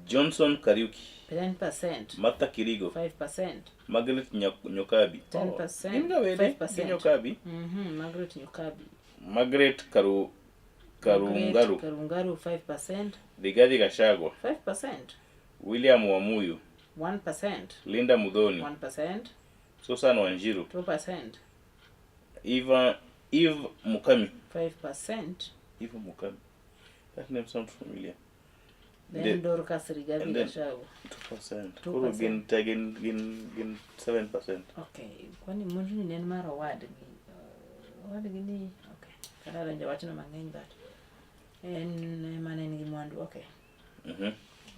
Johnson Kariuki 10%, Martha Kirigo 5%, Margaret Nyokabi 10%, Gin ga wede, 5%. gi Nyokabi. Margaret Nyokabi. Margaret Karungaru. Margaret Karungaru 5%, Rigathi Gachagua 5%, William Wamuyu 1%, Linda Muthoni 1%, Susan Wanjiru 2%, Eve Mukami 5%. Eve Mukami. That name sounds familiar. Then Dorcas Rigathi and then Gachagua. 2%. Two Koro percent. gin te gin 7%. Okay, kwani mwandu ni en mar owadgi. Owadgi ni okay. Kata donjo wachno mang'eny but en ema ne en gi mwandu. Okay.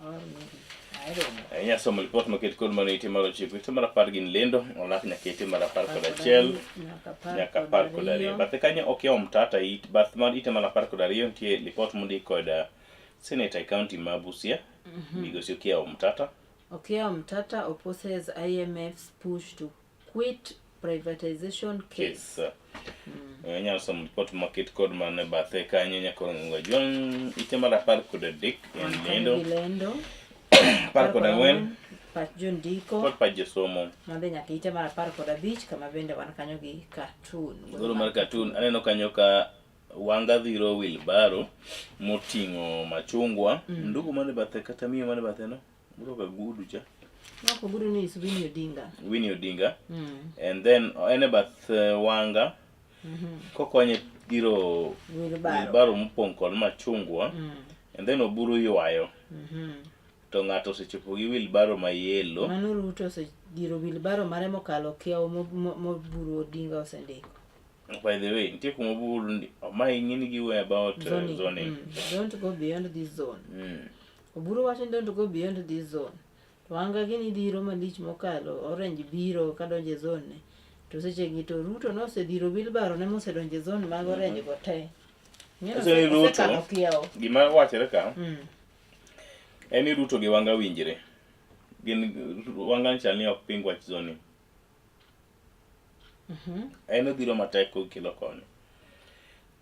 Or maybe I don't know. Inya somo lipot maket kod mano ite mar ochiko, ite mar apar gin lendo, olak nyaka ite mar apar kod achiel, Nyaka apar nyaka kod apar kod ariyo. ariyo. Bathe kanyo ok yaw mtata it, bath mar ite mar apar kod ariyo nitie lipot mondik kod Senator e county ma Busia, Migosi Okiya Omtata. Okiya Omtata opposes IMF's push to quit privatization case. Case. Inyalo somo lipot maket kod mano e bathe kanyo nyaka Juang ite mar apar kod adek en Wan kanyo lendo. gi lendo. Apar kod ang'wen Pach jondiko. kod pach josomo. Madhi nyaka ite mar apar kod abich kama bende wan kanyo gi cartoon. Goro mar cartoon aneno kanyo ka Wanga dhiro wheelbarrow moting'o machungwa. Ndugu mane bathe kata miyo mane bathe no? Morwako ogudu cha. Morwako ogudu ni is Winnie Odinga. Winnie Odinga. And then en e bath Wanga kokonye dhiro Wheelbarrow. wheelbarrow mopong' kod machungwa. And then Oburu ywayo. To ng'ato osechopo gi wheelbarrow ma yellow. Mano Ruto osedhiro wheelbarrow mare mokalo kiewo moburu Odinga osendiko. By the way, nitie kuma Oburu mae ing'e ni giwuoyo about Zoning. zoning. Don't go beyond this zone. Oburu wacho ni don't go beyond this zone. To Wanga gini dhiro malich mokalo, Orange biro kadonjo e zone ne. To sechegi to Ruto nosedhiro wheelbarrow ne mosedonjo e zone mag Orange go te. Ing'e ni Nyiso ni Ruto, osekalo kiewo. gima wachore ka, Mm. en ni Ruto gi Wanga winjre. Gin Wanga chal ni ok ping wach zoning. En odhiro matek kokelo koni.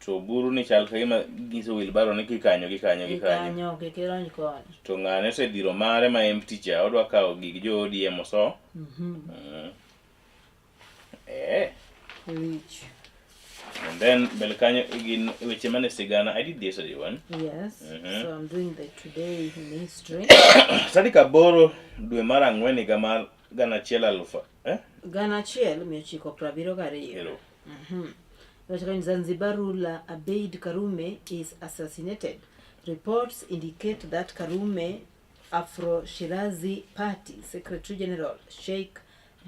To buru ni chal kagima nyiso wheelbarrow ni kikanyo gi kanyo gi kanyo. Gikanyo, kik ironj koni. To ng'ane osedhiro mare ma empty cha, odwa kawo gig jo ODM oso. Eh. Wich. And then mbele kanyo gin weche mane sigana. I did the yesterday one. Yes. So I'm doing the today in history. Tarik 8 dwe mar ang'wen higa mar 1000 eh? 1972. Ero. Wacho kanyo Zanzibar ruler Abeid Karume is assassinated. Reports indicate that Karume Afro Shirazi Party Secretary General Sheikh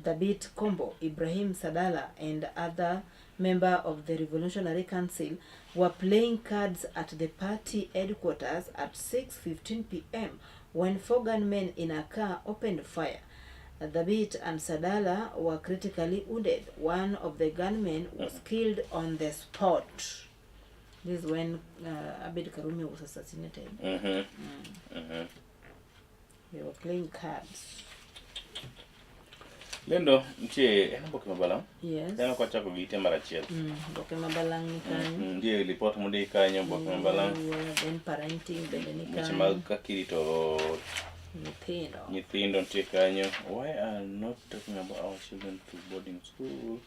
Thabit Kombo, Ibrahim Sadala and other member of the Revolutionary Council were playing cards at the party headquarters at 6:15 p.m. when four gunmen in a car opened fire. Thabit and Sadala were critically wounded. One of the gunmen was killed on the spot. This is when Abed Karume was assassinated. They were playing cards. Lendo nitie en oboke mabalang'. Yes. Aneno kwachako gi ite mar achiel. Oboke mabalang' ni kanyo. Nitie lipot mondik kanyo oboke mabalang'. Wuoyo, then parenting bende ni Weche kanyo. mag kaka irito Nyithindo. nyithindo nitie kanyo. Why are not talking about our children to boarding school?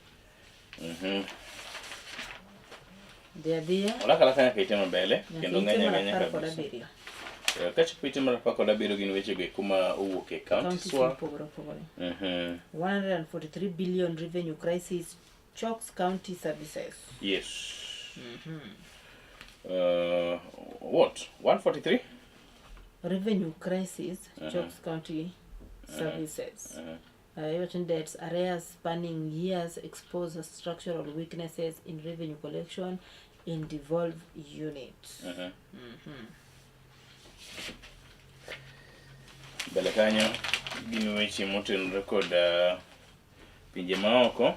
Dhi adhiya. Olak alaka nyaka ite mabele Nyaka kendo ite ng'eny mar ang'enya apar kod kabisa. abiriyo. Kachopo ite mar 17 gin wechego eko ma owuok e county Counties swa. mopogore opogore. 143 billion revenue crisis chokes county services. Yes. What? 143? Revenue crisis chokes county services. Iwacho ni debts arrears spanning years expose structural weaknesses in revenue collection in devolved units. Mbele kanyo gin weche motenore kod pinje maoko.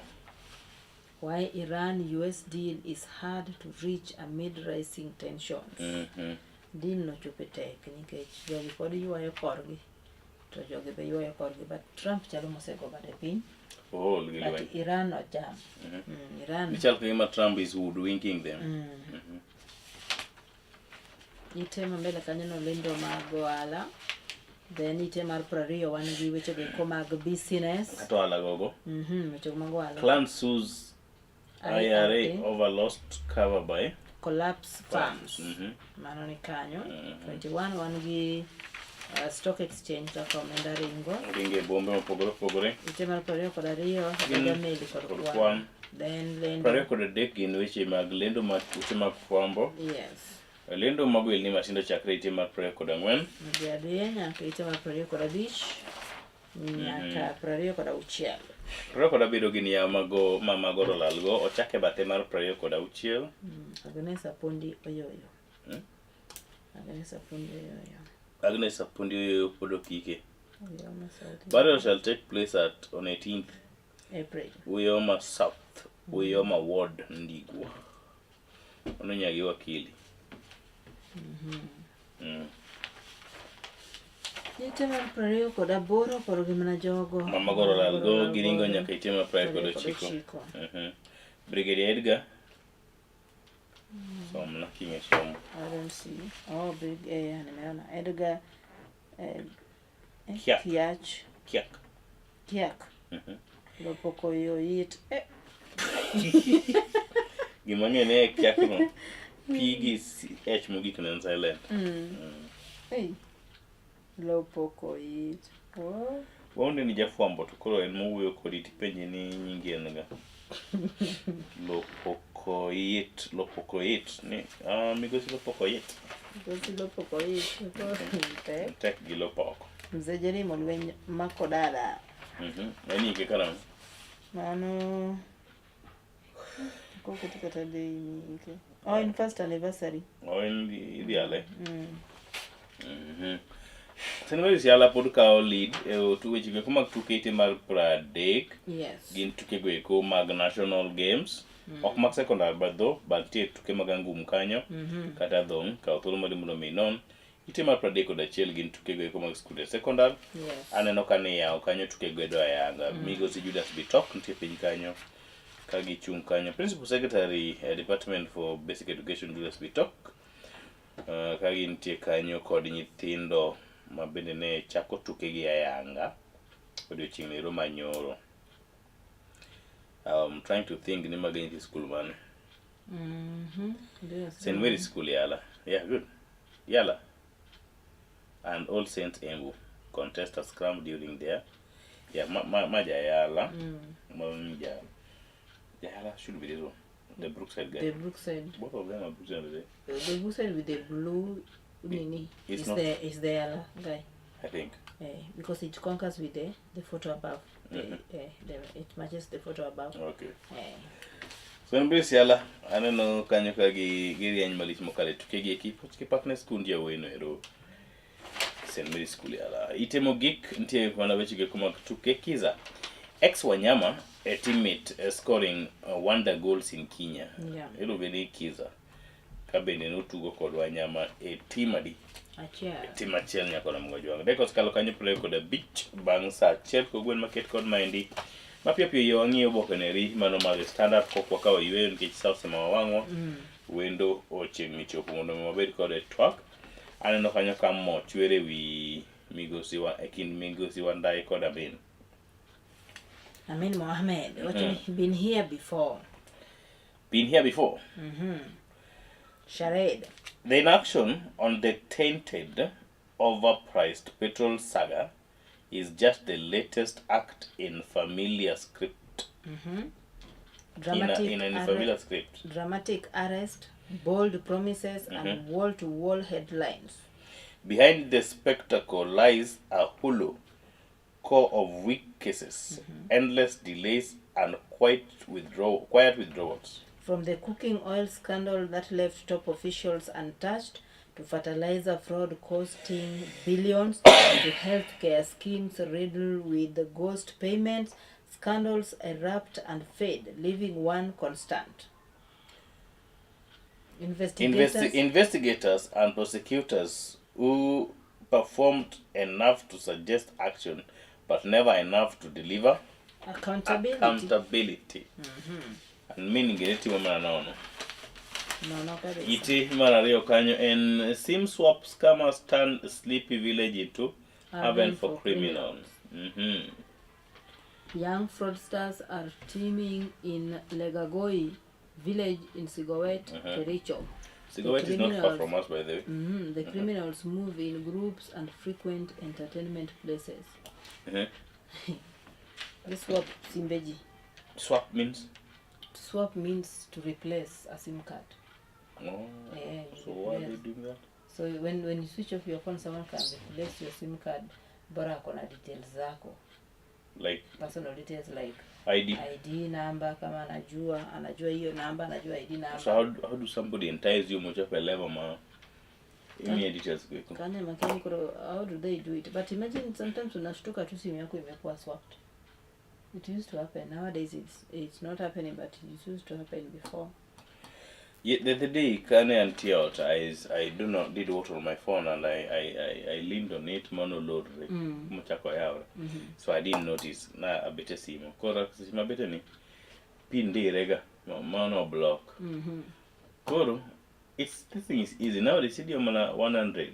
Why Iran US deal is hard to reach amid rising tensions. Deal no chope tek nikech jogi pod ywayo korgi to jogi be ywayo korgi but Trump chalo mosego bade piny Ool gi but lweny. Iran ojam. Iran Chal kagima Trump is hoodwinking them. Ite ma mbele kanyo no lendo mag ohala. Then ite mar 20 wan gi weche go eko mag business. Kata ohala gogo. Weche mag ohala. Clan sues IRA over lost cover by Collapse farms. Mano ni kanyo. 21 wan gi stock exchange kaka omenda ringo. Ringo e bombe mopogore opogore. Ite mar 22 Gin oga meli kod kod kwan. kwan. Then lendo. 23 gin weche mag lendo mag ute mag fwambo. Yes. Lendo mag welni matindo chakre ite mar 24. Dhi adhiya nyaka ite mar 25 nyaka 26. 27 gin yawo mago ma magoro lalgo ochak e bathe mar 26. Agnes Apondi Oyoyo. Agnes Apondi Oyoyo. Agnes Apondi Oyoyo pod okike. Uyoma South. Burial shall take place at on 18th April. Uyoma South, Uyoma Ward, Ndigwa. Mano nyagi wakili. Ite mar 28 koro gi mana jogo. Mama goro lalgo giringo nyaka ite mar 29. 29. Brigadier Edgar. Somna king'e somo. I don't see. Oh, big nimeona. Edgar Kiak. Kiach. Kiak. Kiak. Lopokoyoit. Gima ng'e ni e kiak no. P gi H mogik ne en silent. Hey. Lopokoit. Oh. Waonde ni jafwambo to koro en mowuoyo kodi tipenje ni nyingi en ga. Lopokoit, Lopokoit ni migosi Lopokoit. Migosi Lopokoit. Tek. Tek gi lopoko. Mzee Jerimo lweny mako dada. En hike karang'o? Mano koketi kata day ni hike. Oh, in first anniversary. Oh, en idhiale. St. Mary's Yala pod kawo lead e weche go eko mag tuke ite mar 30. Gin tuke go eko mag national games. Ok mag secondary but though, but nitie tuke mag angum kanyo kata dhong', kaw thuolo mari mondo mi inon. Ite mar 31 gin tuke go eko mag skunde secondary. Aneno ka ni yawo kanyo tuke gedo ayanga. Migosi Judas Bitok nitie piny kanyo ka gichung' kanyo. Principal Secretary Department for Basic Education Julius Bitok ka gintie kanyo kod nyithindo ma bende ne chako tukegi ayanga odiochieng' ero manyoro. I'm trying to think ni magi nyithi skul mane. St. Mary's School Yala. Yeah, good. Yala. And All Saints Embu contest a scrum during their yeah, ma Jayala. Ma ja Jayala should be this one. The Brookside guy. The Brookside. Both of them are Brookside. The Brookside with the blue nini It's is not- the Yala guy. I think. Because it conquers with the photo above. It matches the photo above. Okay. So Mary's Yala aneno kanyo ka gi girieny malich mokalo e tukegi eki puoch gi partner skund jaweno ero St. Mary's School Yala. Ite mogik nitie mana weche go mag tuke Kiza. Ex Wanyama a teammate scoring wonder goals in Kenya. Iluonge ni Kiza. Ka bende notugo kod Wanyama e team adi? Achiel. Tim achiel nyaka Ramogi Ojwang'. Dakika osekalo kanyo 25 bang' sa 1 kogwen maket kod maendi. Mapiyo piyo yie wang'iyo oboke neri mano mag Standard pok wakawo yueyo nikech sa osemawa wang'wa. Wendo ochiegni chopo mondo mi wabed kode twak. Aneno kanyo ka mo chwer e wi migosi wa e kind migosi Wandayi kod Amin. Amin Mohamed, wacho ni been here before. Been here before. Charade. The inaction on the tainted, overpriced petrol saga is just the latest act in familiar script. Dramatic In a familiar script. Dramatic arrest, bold promises, and wall-to-wall headlines. Behind the spectacle lies a hollow core of weak cases, endless delays, and quiet withdrawals. From the cooking oil scandal that left top officials untouched, to fertilizer fraud costing billions, to healthcare schemes riddled with the ghost payments, scandals erupt and fade, leaving one constant. Investigators, Investigators and prosecutors who performed enough to suggest action, but never enough to deliver accountability. accountability. And meaning itimo mana nono. No, kabisa. Ite mar ariyo kanyo en sim swap scammers turn sleepy village into haven for criminals. Young fraudsters are teeming in Legagoi village in Sigowet, Kericho. The Sigowet is not far criminals- from us, by the way. The criminals move in groups and frequent entertainment places. This swap simbeji. Swap means? Swap means to replace a SIM card. Oh. Yeah, you So why are they replace. doing that? So when you switch off your phone, someone can replace your SIM card. Bora ako na details zako. Like personal details like ID. ID number, kama anajua hiyo number, anajua ID number. So how do somebody entice you mochako e level ma imiye details go eko? Kane makini koro, how do they do it? But imagine sometimes unashtuka tu simu yako imekuwa swapped. It used to happen. Nowadays it's not happening, but it used to happen before. Yeah, the day kane antie ot, I do not did what on my phone and I leaned on it mano lorre mochako yawre. So I didn't notice na abete simu. Koro seche mabete ni pin direga mano block. Koro it's this thing is easy. Nowadays idiyo mana 100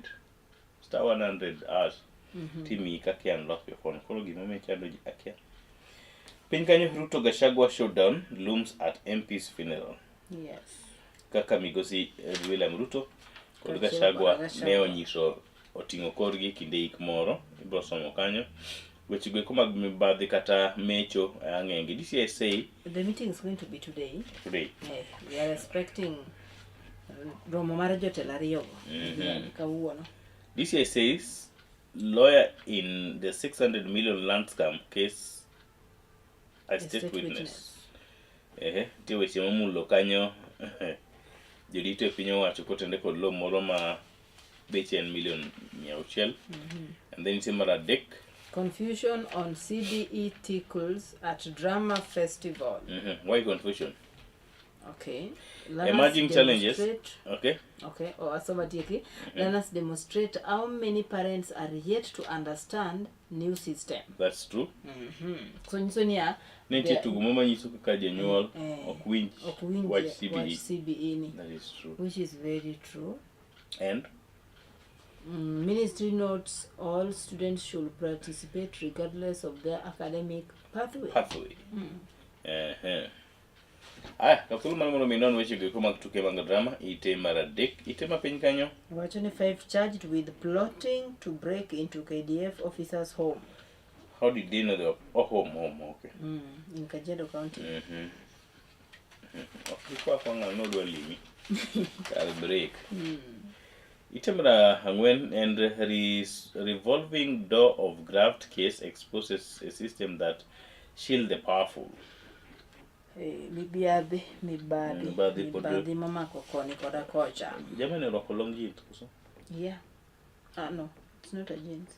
star 100 hash timiyi kaka i unlock your phone. Koro gimomiyo chando ji akia. Piny kanyo Ruto Gachagua showdown looms at MP's funeral. Kaka migosi William Ruto kod Kaachiel Gachagua kod Gachagua. ne onyiso oting'o korgi e kinde ik moro ibiro somo kanyo weche go eko mag mibadhi kata mecho e ang'enge DCI say The meeting is going to be today. today. We are expecting romo mar jotelo ariyogo kawuono. DCI says lawyer in the 600 million land scam case a state state witness. witness. Ehe, nitie weche momulo kanyo jorito e piny owacho kotende kod lowo moro ma Beche en milion 600. And then nitie mar adek. Confusion on CBE tickles at Drama Festival. Why confusion? Okay. Emerging challenges. Okay. Okay. Oh, asoma tieki. Learners demonstrate how many parents are yet to understand new system. That's true. So nyiso niya Ne nitie tugo mo manyiso kaka jonyuol ok winj ok winj wach CBE. wach CBE ni. That is true. Which is very true. And Ministry notes all students should participate regardless of their academic pathway. Pathway. Ehe. Aya, kaw thuolo mar mondo mi inon weche go eko mag tuke mag drama, ite mar adek, ite ma piny kanyo. Wacho ni five charged with plotting to break into KDF officer's home. How did they know they were oh, home, home, okay. In Kajiado County. Ok gikwa kwa ng'ano nodwa limi. Kar break. Ite mar ang'wen and revolving door of graft case exposes a system that shield the powerful. Eh, mibiadhi, mibadhi, Mibadhi pod- mibadhi mamako koni koda kocha. Jamani orwako long jeans koso? Yeah. Ah, no, it's not a jeans.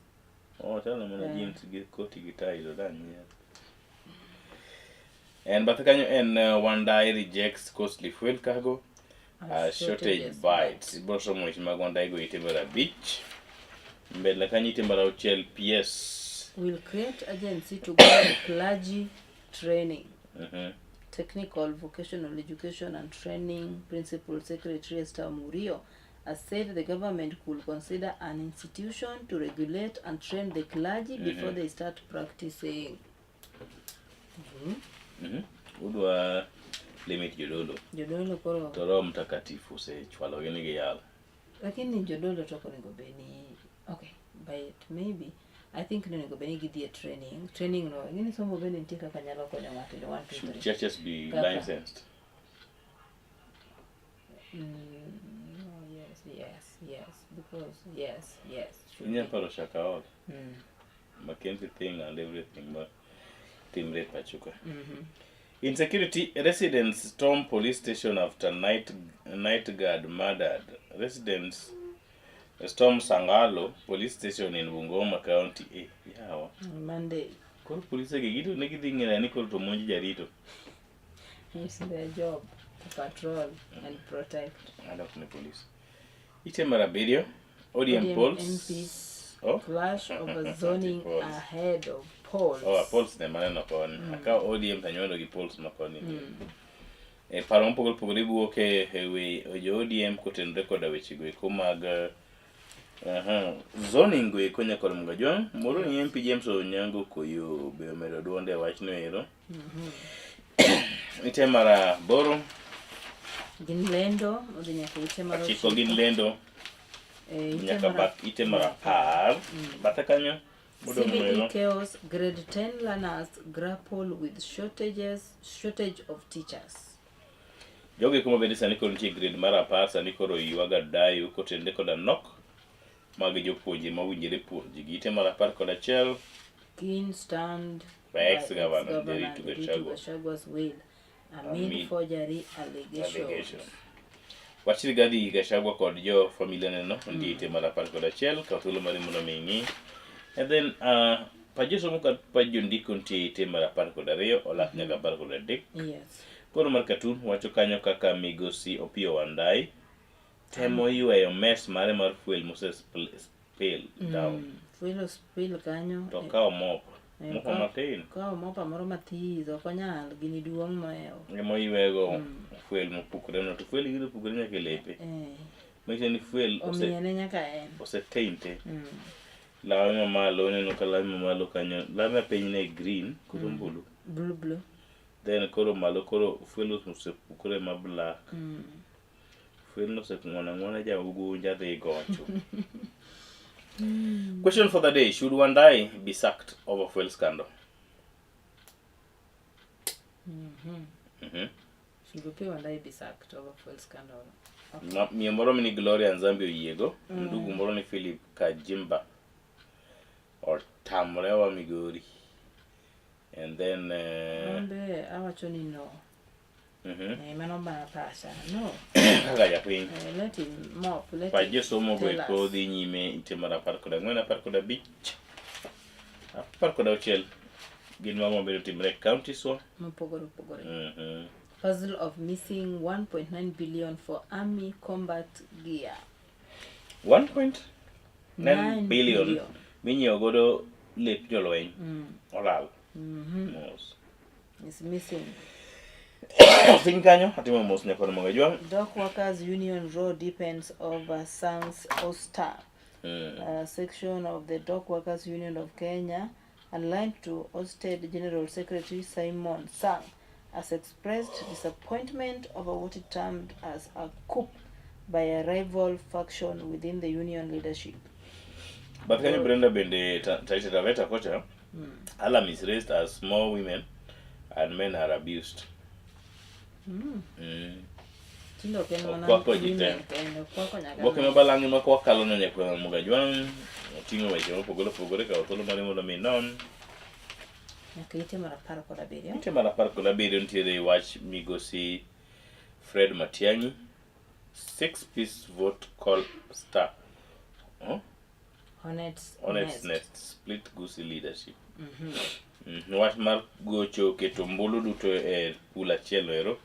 Oh, chalo mana Eh. jeans gi koti gi tai to dang' nyiero. En bathe kanyo en Wandai rejects costly fuel cargo As shortage shortages bites. Ibiro somo weche mag Wandai go ite mar abich. Mbele kanyo ite mar auchiel PS. Will create agency to guide clergy training. Technical, Vocational Education and Training Principal Secretary Esther Murio has said the government could consider an institution to regulate and train the clergy before they start practicing. Udwa limit jodolo. Jodolo koro To Roho Mtakatifu osechwalogi ni giyal. Lakini jodolo to ok onego bed ni okay, but maybe I think ni onego bed ni gidhi e training. Training no, ing'e ni somo bende nitie kaka nyalo konyo ng'ato in 1 2 Should 3. churches be Kaka. licensed? No, yes, yes, yes, because yes, yes. Should Inyalo be. paro Shakahola. Mackenzie thing and everything ma timre e pacho ka. Insecurity residents storm police station after night guard murdered. Residents storm Sangalo police station in Bungoma County. Eh, yawa. Monday. Koro polise gi gito ne gidhi ng'eyo ni koro to monj jarito. It's their job to patrol and protect. Adok ne police. Ite mar abiriyo, ODM polls. MPs Oh. clash over zoning Polls. ahead of polls. Oh, polls ne maneno koni. Akawo ODM to anywando gi polls ma koni. E, paro mopogore opogore wuok e wi jo ODM kotenore koda weche go eko mag zoning go eko nyakor Mugajwang'. Moro ni MP James Onyango Koyo be omedo duonde e wachno ero. Ite mar aboro, Gin lendo odhi nyaka ite mar ochiko gin lendo Eh, ite nyaka mar bath ite mar 10. Bathe kanyo modong' CBE noero. chaos grade 10 learners grapple with shortage of teachers. Jogo eko mabende sani koro nitie e grade mar 10 sani koro ywaga dayo kotenore koda nok mag jopuonje mowinjore puonjgi. Ite mar 11. Keen stand By ex-governor ex-governor Nderitu Nderitu Gachagua. Gachagua's will amid forgery allegations. Allegation. Wach Rigathi Gachagua kod jo familia neno nitie ite mar 11. Kaw thuolo mari mondo mi ing'i. And then pach josomo kod pach jondiko nitie ite mar 12 olak nyaka 13. Yes. Koro mar Katun wacho kanyo kaka migosi Opiyo Wandayi temo yweyo mess mare mar fuel mose spill down. Fuel spill kanyo. To okawo mop. Eh, Mopa matin. Okawo mopa moro mathis, ok onyal, gini duong' mohewo. Ema oywego fuel mopukore no to fuel gino opukore nyaka e lepe. Manyiso ni fuel Omiene nyaka en. ose tainte. Lawe mamalo ineno ka lawe mamalo kanyo, lawe mapiny ne green koso mbulu. Blue blue. Then koro malo koro fuel osepukore ma black. Fuel no oseng'uono ang'uona ja ugunja dhi gocho. Question for the day, should Wandayi be sacked over fuel scandal? Should Opiyo Wandayi be sacked over fuel scandal? Okay. Miyo moro ni Gloria Nzambi oyiego, ndugu moro ni Philip Kajimba otamre wa Migori. And then An be awacho ni no. Eh, mano mana pacha. No. Kaka japiny. Eh, let him mop. Let Pach him josomo go tell eko us. dhi nyime ite mar 14, 15, 16 gin mago mabedo timre e counties wa. Mopogore opogore. Puzzle of missing 1.9 billion for army combat gear. 1.9 Nine billion billion. minyiewo godo lep jolweny olal mos. It's missing. Piny kanyo atimo mos nyakod moga jwang'. Dock Workers Union row deepens over Sang's Oster. Section of the Dock Workers Union of Kenya, aligned to Orsted General Secretary Simon Sang, has expressed disappointment over what it termed as a coup by a rival faction within the union leadership. But kanyo Brenda bende Taita Taveta kocha alarm is raised as more women and men are abused. Tinde ok en mana Okwako ji te. women kende, okwako nyaka Oboke men. ma balang'e ma kwakalo no nyakwar Muga Jwang' oting'o weche mopogore opogore kawo thuolo mari mondo mi inon. Nyaka ite mar 17. Ite mar 17 nitiere wach migosi Fred Matiang'i six piece vote call star. Oh? Hornets Hornets Nest. Nest split Gusii leadership. Wach mar gocho keto ombulu duto e pool achiel ero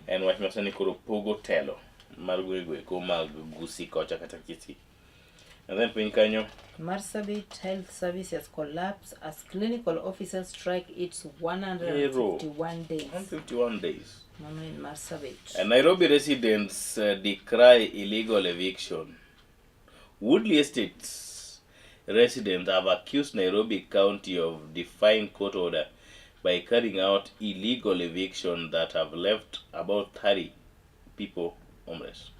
en wach ma sani koro pogo telo mar gwenge eko mag Gusii kocha kata Kisii. And then piny kanyo Marsabit Health Services collapse as clinical officers strike its 151 days. 151 days. Mano en Marsabit. And Nairobi residents decry illegal eviction. Woodley Estates residents have accused Nairobi County of defying court order by carrying out illegal eviction that have left about 30 people homeless.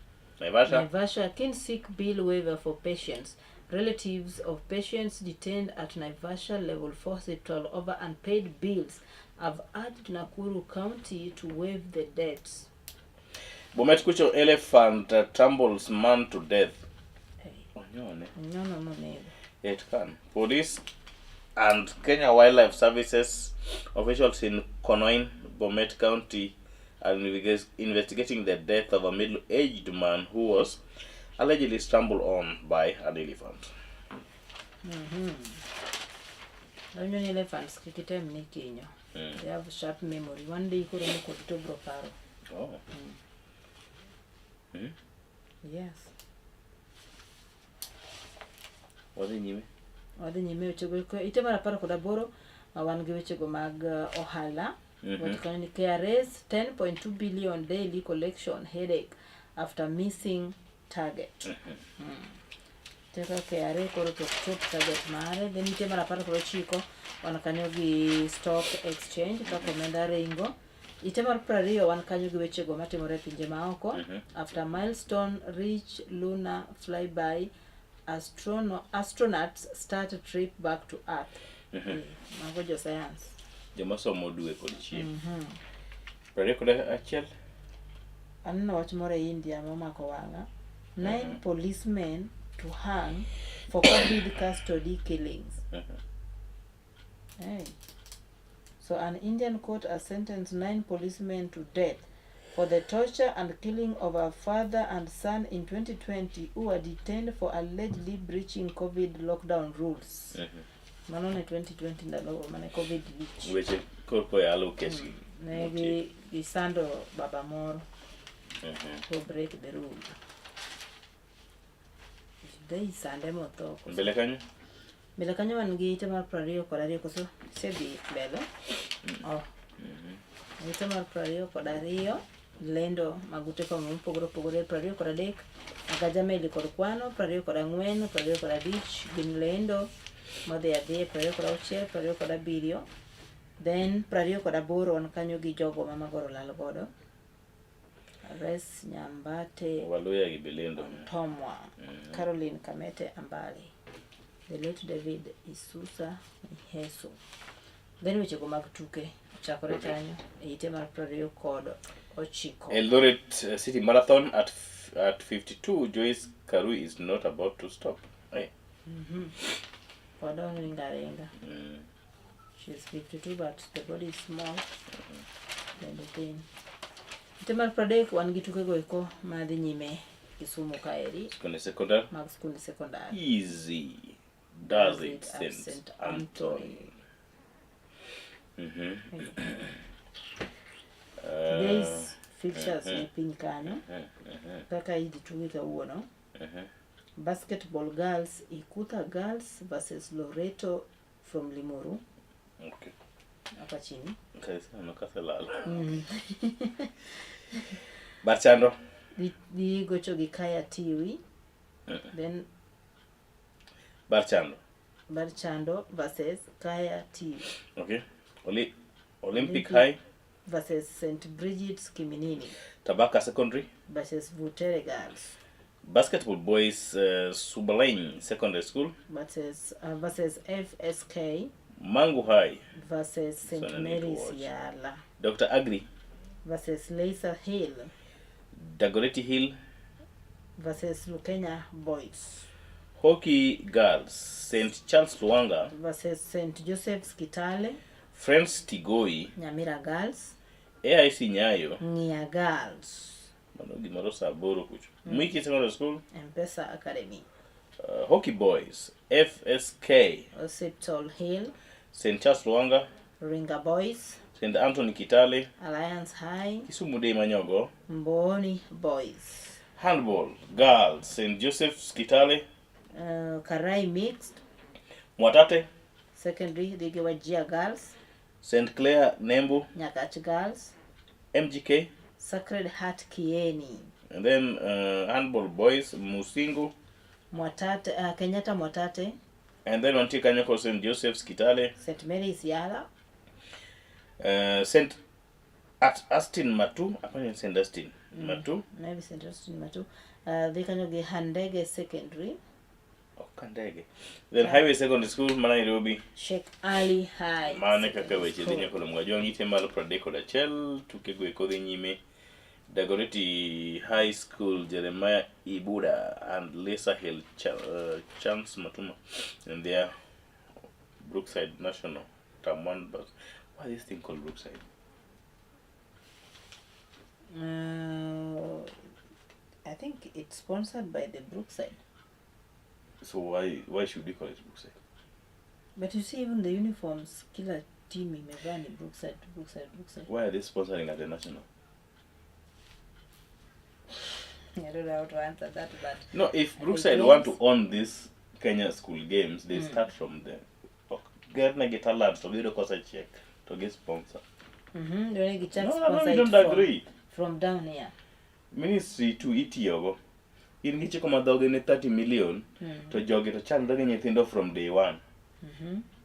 Naivasha? Naivasha can seek bill waiver for patients. Relatives of patients detained at Naivasha Level 4 Hospital over unpaid bills have urged Nakuru County to waive the debts. Bomet kucho elephant tumbles man to death. Onyone. Nyono monego. It can. Police and Kenya Wildlife Services officials in Konoin, Bomet County are investigating the death of a middle-aged man who was allegedly stumbled on by an elephant. Donjo ni elephants kik item ni kinyo. They have sharp memory. One day koromo kodi to bro paro. Oh. Yes. Wadhi nyime. Wadhi nyime wechego eko. Ite mar 18 ma wan gi wechego mag ohala. Wacho kanyo ni KRA's 10.2 billion daily collection headache after missing target. Teka KRA koro to ok chop target mare. Then ite mar 19 wan kanyo gi stock exchange kaka omenda ringo. Ite mar 20 wan kanyo gi wechego matimore e pinje maoko. After milestone reach lunar flyby astronauts start a trip back to Earth. Mago jo science. Joma somo dwe kod chieng'. 21. Aneno wach moro e India momako wang'a. 9 policemen to hang for COVID custody killings. Hey. So an Indian court has sentenced 9 policemen to death for the torture and killing of a father and son in 2020 who were detained for allegedly breaching COVID lockdown rules. Mano ne 2020 ndalo mane COVID lich. Weche korko yalo kes gi. Ne gisando baba moro who break the rule. Dhi sande motho. koso? Mbele kanyo? Mbele kanyo wan gi ite mar 22 koso isedhi mbele? Oh. Ite mar 22 lendo mag ute fwambo mopogore opogore 23 Agaja meli kod kwano 24 25 gin lendo modhi adhiye 26 27 then 28 wan kanyo gi jogo ma Magoro lal godo Res Nyambate Waluya gi Belendo. Tomwa Caroline Kamete Ambali the late David Isusa Miheso. Then wechego mag tuke ochakore kanyo e ite mar 29. Eldoret City Marathon at 52 Joyce Karui is not about to stop. Hey. Pod oringo aringa. She's 52 but the body is small and thin. Ite mar 30 wan gi tukego eko madhi nyime Kisumu kaeri. Skunde sekondar. Mag skunde sekondar. Easy does it St. Anthony. Today's fixtures ni piny kanyo. Kaka idhi tugi kawuono. Basketball girls, Ikutha girls versus Loreto from Limuru. Okay. Hapa chini. Okay, kaselal. Bachando. Dhi gocho gi Kaya Tiwi. Then Barchando. Barchando versus Kaya Tiwi. Okay. Olympic High versus St. Bridget's Kiminini. Tabaka Secondary versus Vutere Girls. Basketball Boys Subaleng Secondary School versus FSK. Mangu High versus St. Mary's Yala. Dr. Agri versus Leisa Hill. Dagoretti Hill versus Lukenya Boys. Hockey Girls St. Charles Luanga versus St. Joseph's Kitale. Friends Tigoi Nyamira Girls. AIC Nyayo Ng'ia Girls. Mano gimoro saa aboro kucho. Mwiki Secondary School Mpesa Academy. Hockey Boys FSK Hospital Hill St. Charles Luanga Ringa Boys St. Anthony Kitale Alliance High Kisumu Day Manyogo Mboni Boys. Handball Girls St. Joseph's Kitale Karai Mixed Mwatate Secondary Dhige Girls St. Clair Nembu Nyakach Girls MGK Sacred Heart Kieni and then Handball Boys Musingu Mwatate Kenyatta Mwatate and then wantie kanyo kod St. Joseph's Kitale St. Mary's Yala St. At Astin Matu apani St. Astin Matu maybe St. Astin Matu dhi kanyo gi Handege Secondary Kandege then Highway Secondary School ma Nairobi Sheikh Ali High mane kaka weche dhi nyaka Mgajwang' ite malo 31 tukego eko dhi nyime Dagoretti High School Jeremiah Ibuda and Lisa Hill Chance Matuma and their Brookside National Term 1 bus. Why is this thing called Brookside? I think it's sponsored by the Brookside. So why should we call it Brookside? But you see, even the uniforms, kila team imevaa ni Brookside, Brookside, Brookside. Why are they sponsoring at the national? I don't know how to answer that, but no, if Brookside want to own this Kenya school games, they start from there. Get a lad to get a check to get sponsor. No, we don't agree. From down here. Ministry to itiyogo. In gichiko madhoge ne 30 million to jogi to chandre gi nyithindo from day one.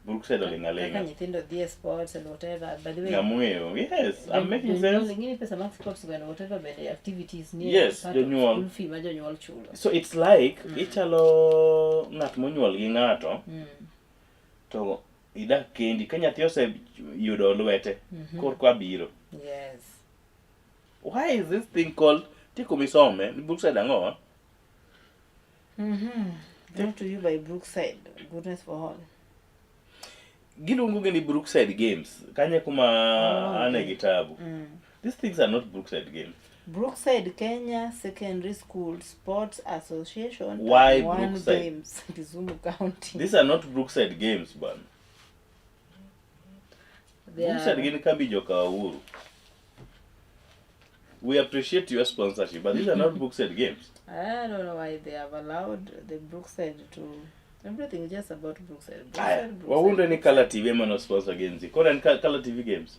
Brookside oling' aling'a. Kaka nyithindo dhi e sports and whatever. By the way, Ng'amung'eyo. Yes, I'm making sense. Ng'ini pesa mag sports and whatever bende activities ni yes, part of jonyuol. School fee ma jonyuol chulo. So it's like ichalo ng'at monyuol gi ng'ato to idak kendi ka nyathi oseyudo lwete korka biro. Yes. Why is this thing called tiko misome? Brookside ang'o? Brought to you by Brookside. Goodness for all. Giluongo gi ni Brookside Games. Kanye kuma ane gi tabu. These things are not Brookside Games. Brookside Kenya Secondary School Sports Association. Why One Brookside? Games, Kisumu County. These are not Brookside Games, man. Brookside gin kambi joka Uhuru. We appreciate your sponsorship, but these are not Brookside Games. I don't know why they have allowed the Brookside to... Everything is just about Brookside. Wawundo ni Color TV mano sponsor games. Koro en Color TV Games.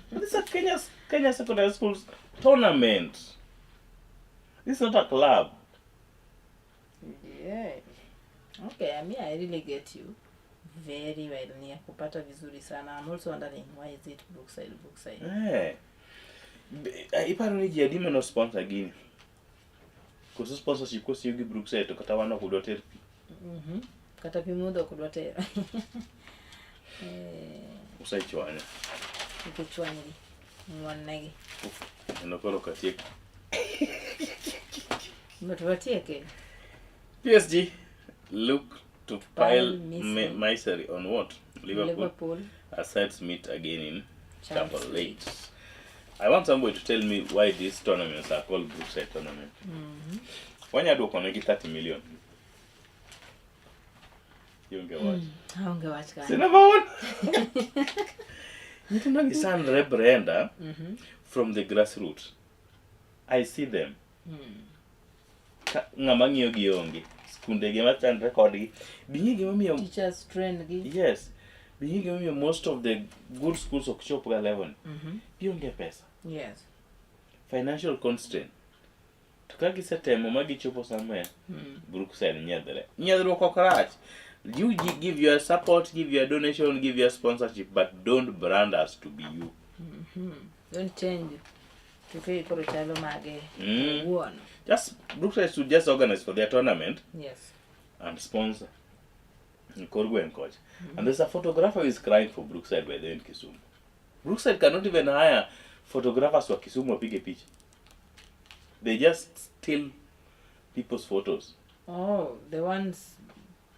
This is a Kenya Secondary Schools tournament. This is not a club. Yeah. Okay, I mean, I really get you very well. Ni kupata vizuri sana. I'm also wondering why is it Brookside, Brookside. Eh. Iparo ni ji adi mano sponsor gini? Koso sponsorship kosiyo gi Brookside to kata wan ok udwa ter pi. Kata pi modho ok udwa tero. Usechwanya. Ukichwanygi. Ng'won negi. Kendo koro ok atiek. But watieke. PSG look to pile misery on what? Liverpool. As sides meet again in Champions League. I want somebody to tell me why these tournaments are called Brookside tournament. Wanya duoko negi 30 million. Ionge wach. Aonge wach kanyo. Sina maon. Nyithindo gi sandre Brenda from the grassroots. I see them. Ka ng'ama ng'iyo gi onge. Skunde gi machandre kodgi. Bing'e gimomiyo Teachers train gi. Yes. Bing'e gimomiyo most of the good schools ok chop ga level ni. Gionge pesa. Yes. Financial constraint. To ka gisetemo ma gichopo somewhere, Brookside nyiedhre. Nyiedhruok ok rach. You give your support, give your donation, give your sponsorship, but don't brand us to be you. Don't change. Tuke koro chalo mage. Owuon. Just Brookside should just organize for their tournament Yes. and sponsor. Kor gweng' kocha. And there's a photographer who is crying for Brookside by the way in Kisumu. Brookside cannot even hire photographers wa Kisumu wapige picha. They just steal people's photos. Oh, the ones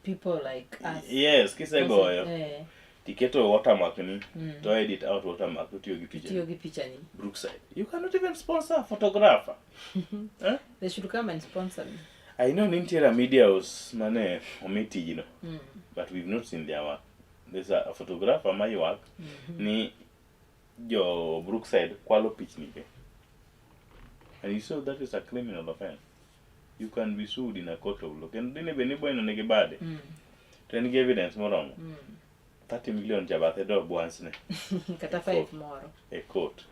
people like us. Yes, kisegoyo. Tiketo watermark ni to edit out watermark to tiyo gi picha. Tiyo gi picha ni. Brookside. You cannot even sponsor a photographer. Eh? They should come and sponsor me. I know ni nitiere a media house mane omi tijno. But we've not seen their work. There's a photographer ma ywak ni jo Brookside kwalo pichni ge. And you saw that is a criminal offense. You can be sued in a court of law. Kendo dine bed ni boyno nigi bade. To en gi evidence moromo. 30 million cha bathe do bwansne Kata 5 moro. e court.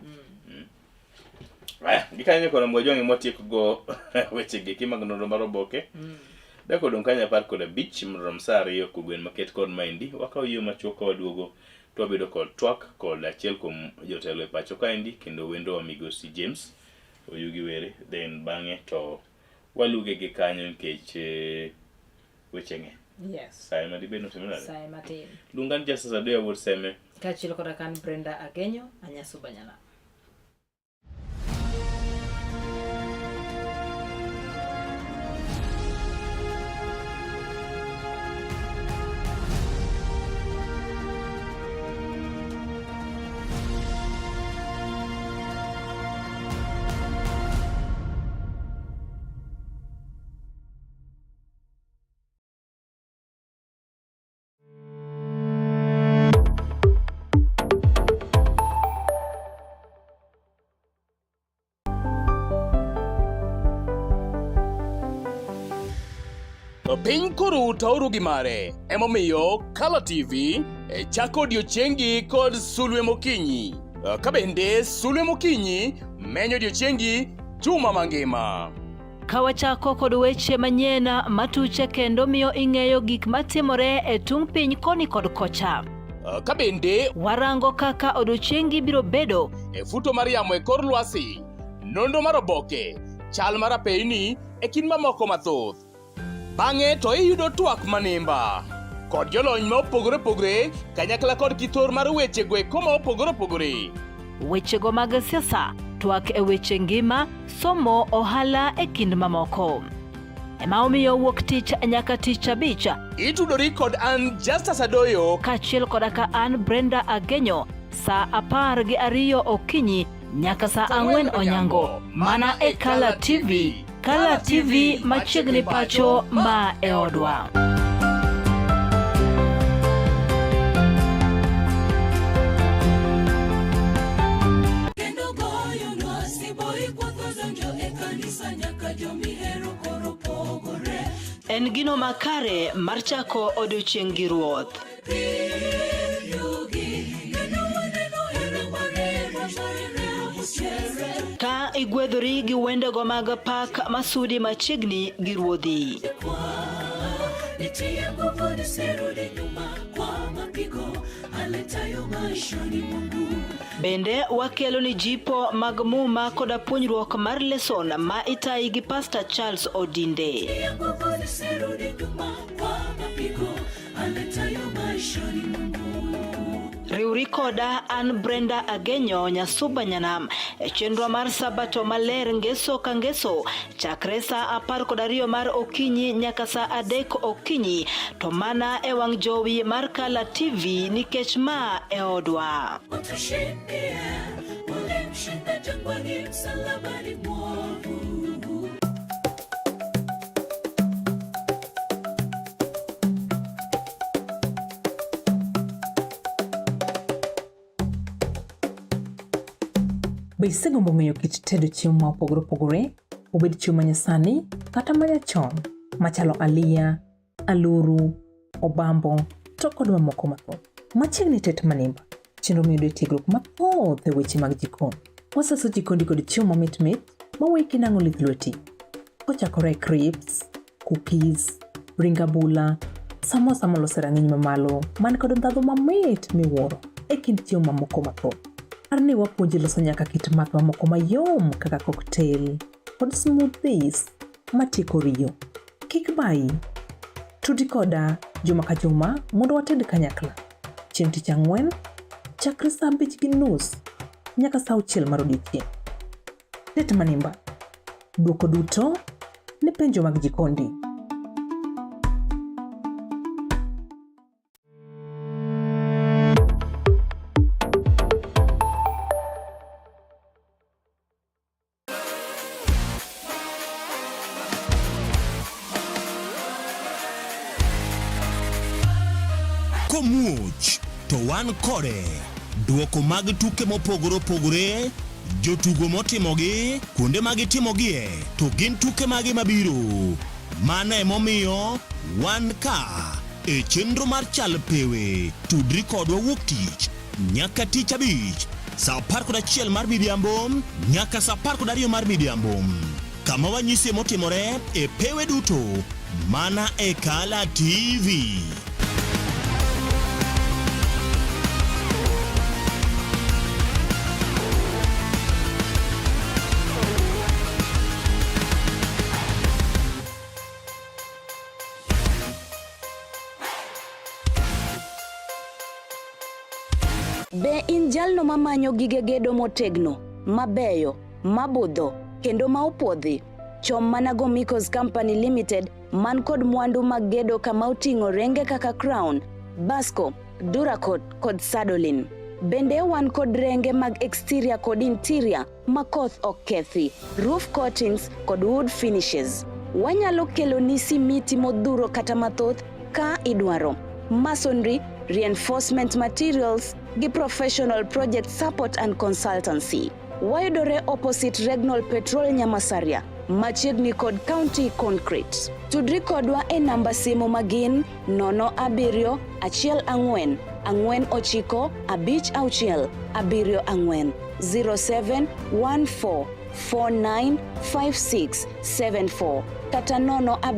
Aya, gikanyo koro mwajwang'e mwatieko go weche gi mag nonro mar oboke. Dakika odong' kanyo 15 mondo rom sa 2 kogwen maket kod maendi wakawo yo machuok ka waduogo to wabedo kod twak kod achiel kuom jotelo e pacho kaendi kendo wendowa migosi James Oyugi Were then bang'e to waluge gi kanyo nikech weche ng'eny. Yes. Sa ema dibed notimre nade? Saye matin. Luonga ni Justice Adoya wuod Seme. Kaachiel koda kan Brenda Agenyo, Anyasuba Nyala. Piny koru to oru gi mare. Emomiyo Kala TV e chako odiochiengi kod sulwe mokinyi. Ka bende sulwe mokinyi menyo odiochiengi juma mangima. Ka wachako kod weche manyien matuche kendo miyo ing'eyo gik matimore e tung' piny koni kod kocha. Ka bende warango kaka odiochiengi biro bedo e futo mar yamo e kor lwasi, nonro mar oboke, chal mar apeyni e kind mamoko mathoth. Bang'e to iyudo twak manimba kod jolony ma opogore opogore kanyakla kod kithor mar wechego eko ma opogore opogore. Wechego mag siasa, twak e weche ngima, somo, ohala e kind mamoko. Ema omiyo wuok tich nyaka tich abich. Itudori kod an Justus Adoyo kaachiel koda ka an Brenda Agenyo saa 12 okinyi nyaka saa 4 onyango mana e Kala TV. Kala TV machiegni pacho ma e odwa. Kendo goyonwa siboi kwatho donjo e kanisa nyaka jomihero koro pogore. En gino makare mar chako odiochieng' gi Ruoth. Ka igwedhori gi wendego mag pak masudi machiegni gi Ruodhi. Nitie nguvu nisirudi nyuma kwa mapigo aletayo maishani mwangu. Bende wakelo ni jipo mag muma koda puonjruok mar leson ma itayi gi Pastor Charles Odinde. Nitie nguvu nisirudi nyuma kwa mapigo aletayo maishani mwangu. Riwri koda an Brenda Agenyo Nyasuba Nyanam e chenro mar Sabato maler ngeso ka ngeso chakre saa 12 mar okinyi nyaka saa 3 okinyi to mana e wang' jowi mar Kala TV nikech ma e odwa. Utushindie, ulimshinda. jangwani, msalabani mwovu. Be isegombo ng'eyo kit tedo chiemo ma opogore opogore, obed chiemo ma nyasani kata ma nyachon, machalo aliya, aluru, obambo, to kod mamoko mathoth? Machiegni tet manimba, chenro miyudo e tiegruok mathoth e weche mag jikon. Wasaso jikondi kod chiemo mamit mit maweyi kinang'o lith lweti. Kochakore e crisps, cookies, ring abula, samosa molos e rang'iny mamalo man kod ndhadhu mamit miwuoro e kind chiemo mamoko mathoth. Par ni wapuonji loso nyaka kit math mamoko mayom kaka cocktail kod smoothies matieko riyo. Kik bayi. Tudi koda juma ka juma mondo wated kanyakla. Chieng' tich ang'wen, chakre saa 5:30 nyaka saa 6 mar odiechieng'. Tet manimba. Dwoko duto ne penjo mag jikondi. Komuoch to wan kode. Duoko mag tuke mopogore opogore, jotugo motimogi, kuonde ma gitimogie, to gin tuke mage mabiro. Mano emomiyo wan ka e chenro mar Chal Pewe. Tudri kodwa wuok tich nyaka tich abich saa 11 mar midhiambo nyaka saa 12 mar midhiambo kama wanyisie motimore e pewe duto mana e Kala TV. Be in jalno mamanyo gige gedo motegno, mabeyo, mabudho, kendo ma opuodhi? Chom mana Gomicos Company Limited man kod mwandu mag gedo kama oting'o renge kaka Crown, Basco, Duracot kod Sadolin. Bende wan kod renge mag exterior kod interior ma koth ok kethi, roof coatings kod wood finishes. Wanyalo keloni simiti modhuro kata mathoth ka idwaro. Masonry, reinforcement materials gi professional project support and consultancy. Wayudore opposite Regnol Petrol Nyamasaria, machiegni kod County Concrete. Tudri kodwa e namba simu magin 0 7 1 4 9 5 6 7 4 0714 495674 kata 0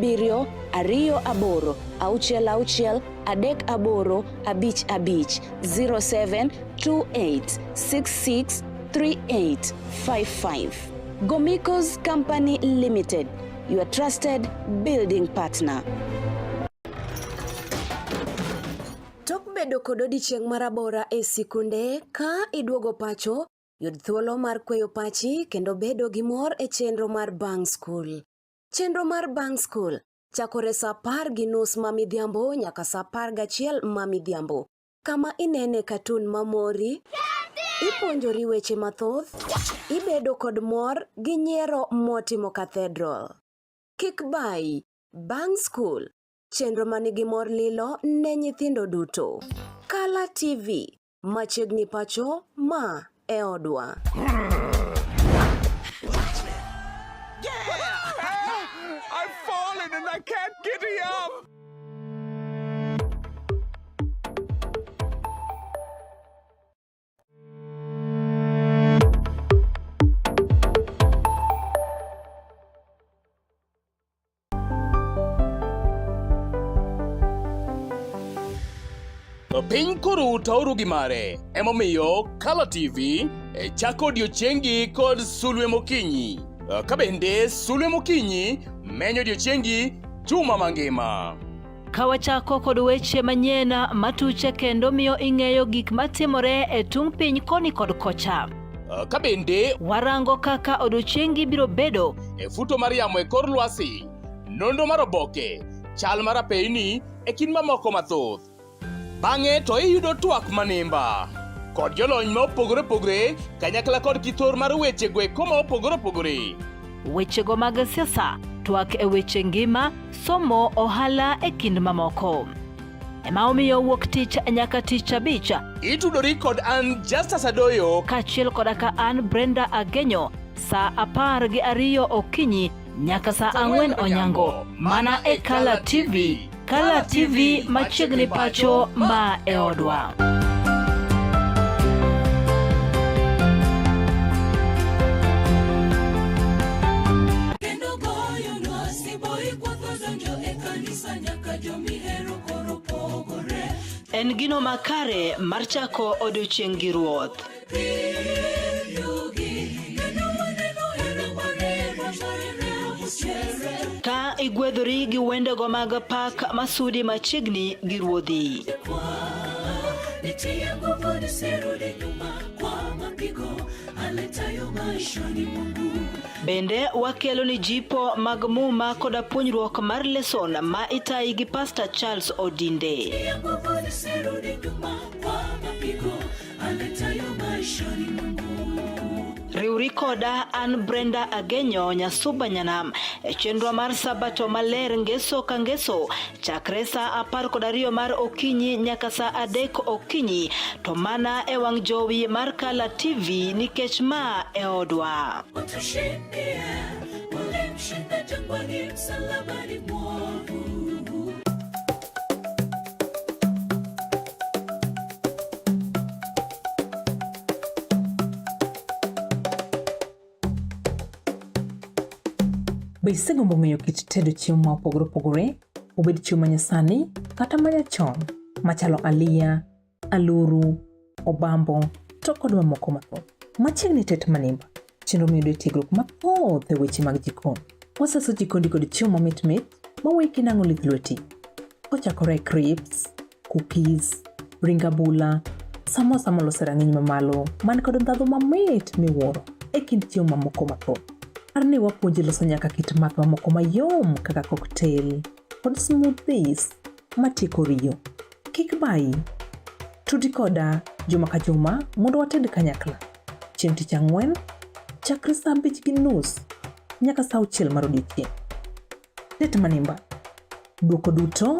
7 2 8 6 6 3 8 5 5 0728 66 3855. Gomicos Company Limited, your trusted building partner. Tok bedo kod odiechieng' marabora e sikunde, ka iduogo pacho, yud thuolo mar kweyo pachi kendo bedo gi mor e chenro mar Bang' Skul. Chenro mar Bang' Skul chakore saa 10:30 ma midhiambo nyaka saa 11 ma midhiambo, kama inene katun mamori, ipuonjori weche mathoth, ibedo kod mor gi nyiero motimo cathedral. Kik bayi, Bang' Skul, chenro manigi mor lilo ne nyithindo duto. Kala TV, machiegni pacho, ma e odwa. I've fallen and I can't get up. Piny koro utauru gi mare, emomiyo Kala TV e chako odiechiengi kod sulwe mokinyi. Ka bende sulwe mokinyi menyo odiechiengi juma mangima. Ka wachako kod weche manyien matuche kendo miyo ing'eyo gik matimore e tung' piny koni kod kocha. Ka bende warango kaka odiechiengi biro bedo e futo mar yamo e kor lwasi, nonro mar oboke, chal mar apeyni e kind mamoko mathoth. Bang'e to iyudo twak manimba. Kod jolony ma opogore opogore kanyakla kod kithor mar weche go eko ma opogore opogore. Wechego mag siasa, twak e weche ngima, somo, ohala e kind mamoko. Ema omiyo wuok tich nyaka tich abich. Itudori kod an Justus Adoyo kaachiel koda ka an Brenda Agenyo saa 12 okinyi nyaka saa 4 onyango mana e Kala TV. Kala TV machiegni pacho ma e odwa. Kendo goyonwa siboi kwatho donjo e kanisa nyaka jomihero koro pogore. En gino makare mar chako odiochieng' gi Ruoth. Ka igwedhori gi wendego mag pak masudi machiegni gi Ruodhi. Nitie nguvu nisirudi nyuma kwa mapigo aletayo maishani mwangu. Bende wakelo ni jipo mag muma koda puonjruok mar leson ma itayi gi Pastor Charles Odinde. Nitie nguvu nisirudi nyuma kwa mapigo aletayo maishani mwangu. Riwri koda an Brenda Agenyo Nyasuba Nyanam e chenro mar Sabato maler ngeso ka ngeso chakre saa 12 mar okinyi nyaka saa 3 okinyi to mana e wang' jowi mar Kala TV nikech ma e odwa. Utushindie, ulimshinda jangwani msalabani mwovu. Be isegombo ng'eyo kit tedo chiemo ma opogore opogore, obed chiemo manyasani kata manyachon, machalo aliya, aluru, obambo, to kod mamoko mathoth? Machiegni tet manimba, chenro miyudo e tiegruok mathoth e weche mag jikon. Wasaso jikondi kod chiemo mamit mit maweyi kinang'o lith lweti. Kochakore e crisps, cookies, ring abula, samosa molos e rang'iny mamalo man kod ndhadhu mamit miwuoro e kind chiemo mamoko mathoth. Par ni wapuonji loso nyaka kit math mamoko mayom kaka cocktail kod smoothies matieko riyo. Kik bayi. Tudi koda juma ka juma mondo wated kanyakla. Chieng' tich ang'wen, chakre saa 5:30 nyaka saa 6 mar odiechieng'. Tet manimba. Duoko duto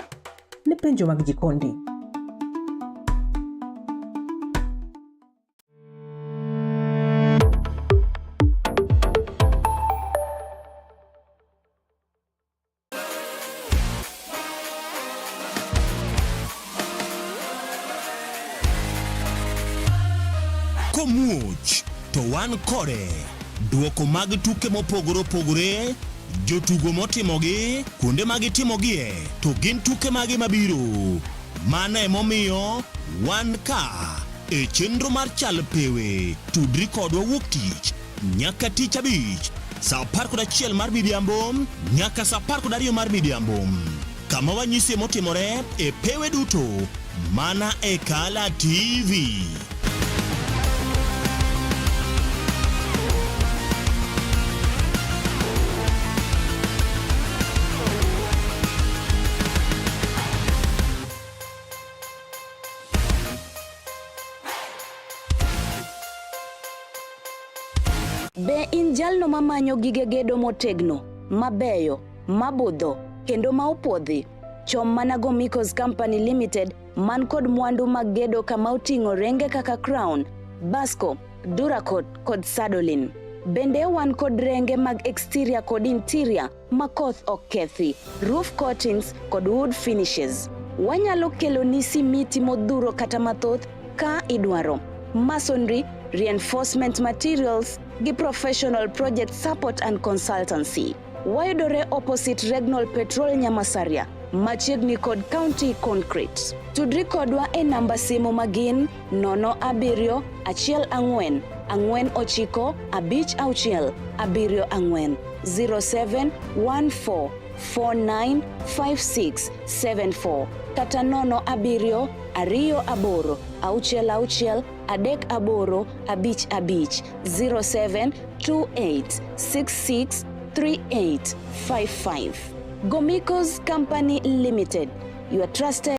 ne penjo mag jikondi. Komuoch to wan kode. Duoko mag tuke mopogore opogore, jotugo motimogi, kuonde ma gitimogie, to gin tuke mage mabiro. Mano emomiyo wan ka e chenro mar Chal Pewe. Tudri kodwa wuok tich nyaka tich abich saa 11 mar midhiambo nyaka saa 12 mar midhiambo kama wanyisie motimore e pewe duto mana e Kala TV. Be in jalno mamanyo gige gedo motegno, mabeyo, mabudho, kendo ma opuodhi? Chom mana Gomicos Company Limited man kod mwandu mag gedo kama oting'o renge kaka Crown, Basco, Duracot kod Sadolin. Bende wan kod renge mag exterior kod interior ma koth ok kethi, roof coatings kod wood finishes. Wanyalo keloni simiti modhuro kata mathoth ka idwaro. Masonry, reinforcement materials gi professional project support and consultancy. Wayudore opposite Regnol Petrol Nyamasaria, machiegni kod County Concrete. Tudri kodwa e namba simu magin 0 7 1 4 4 9 5 6 7 4 07 14 49 56 74 kata 0 7 2 8 6 6 3 8 5 5 07 28 66 38 55. Gomicos Company Limited, your trusted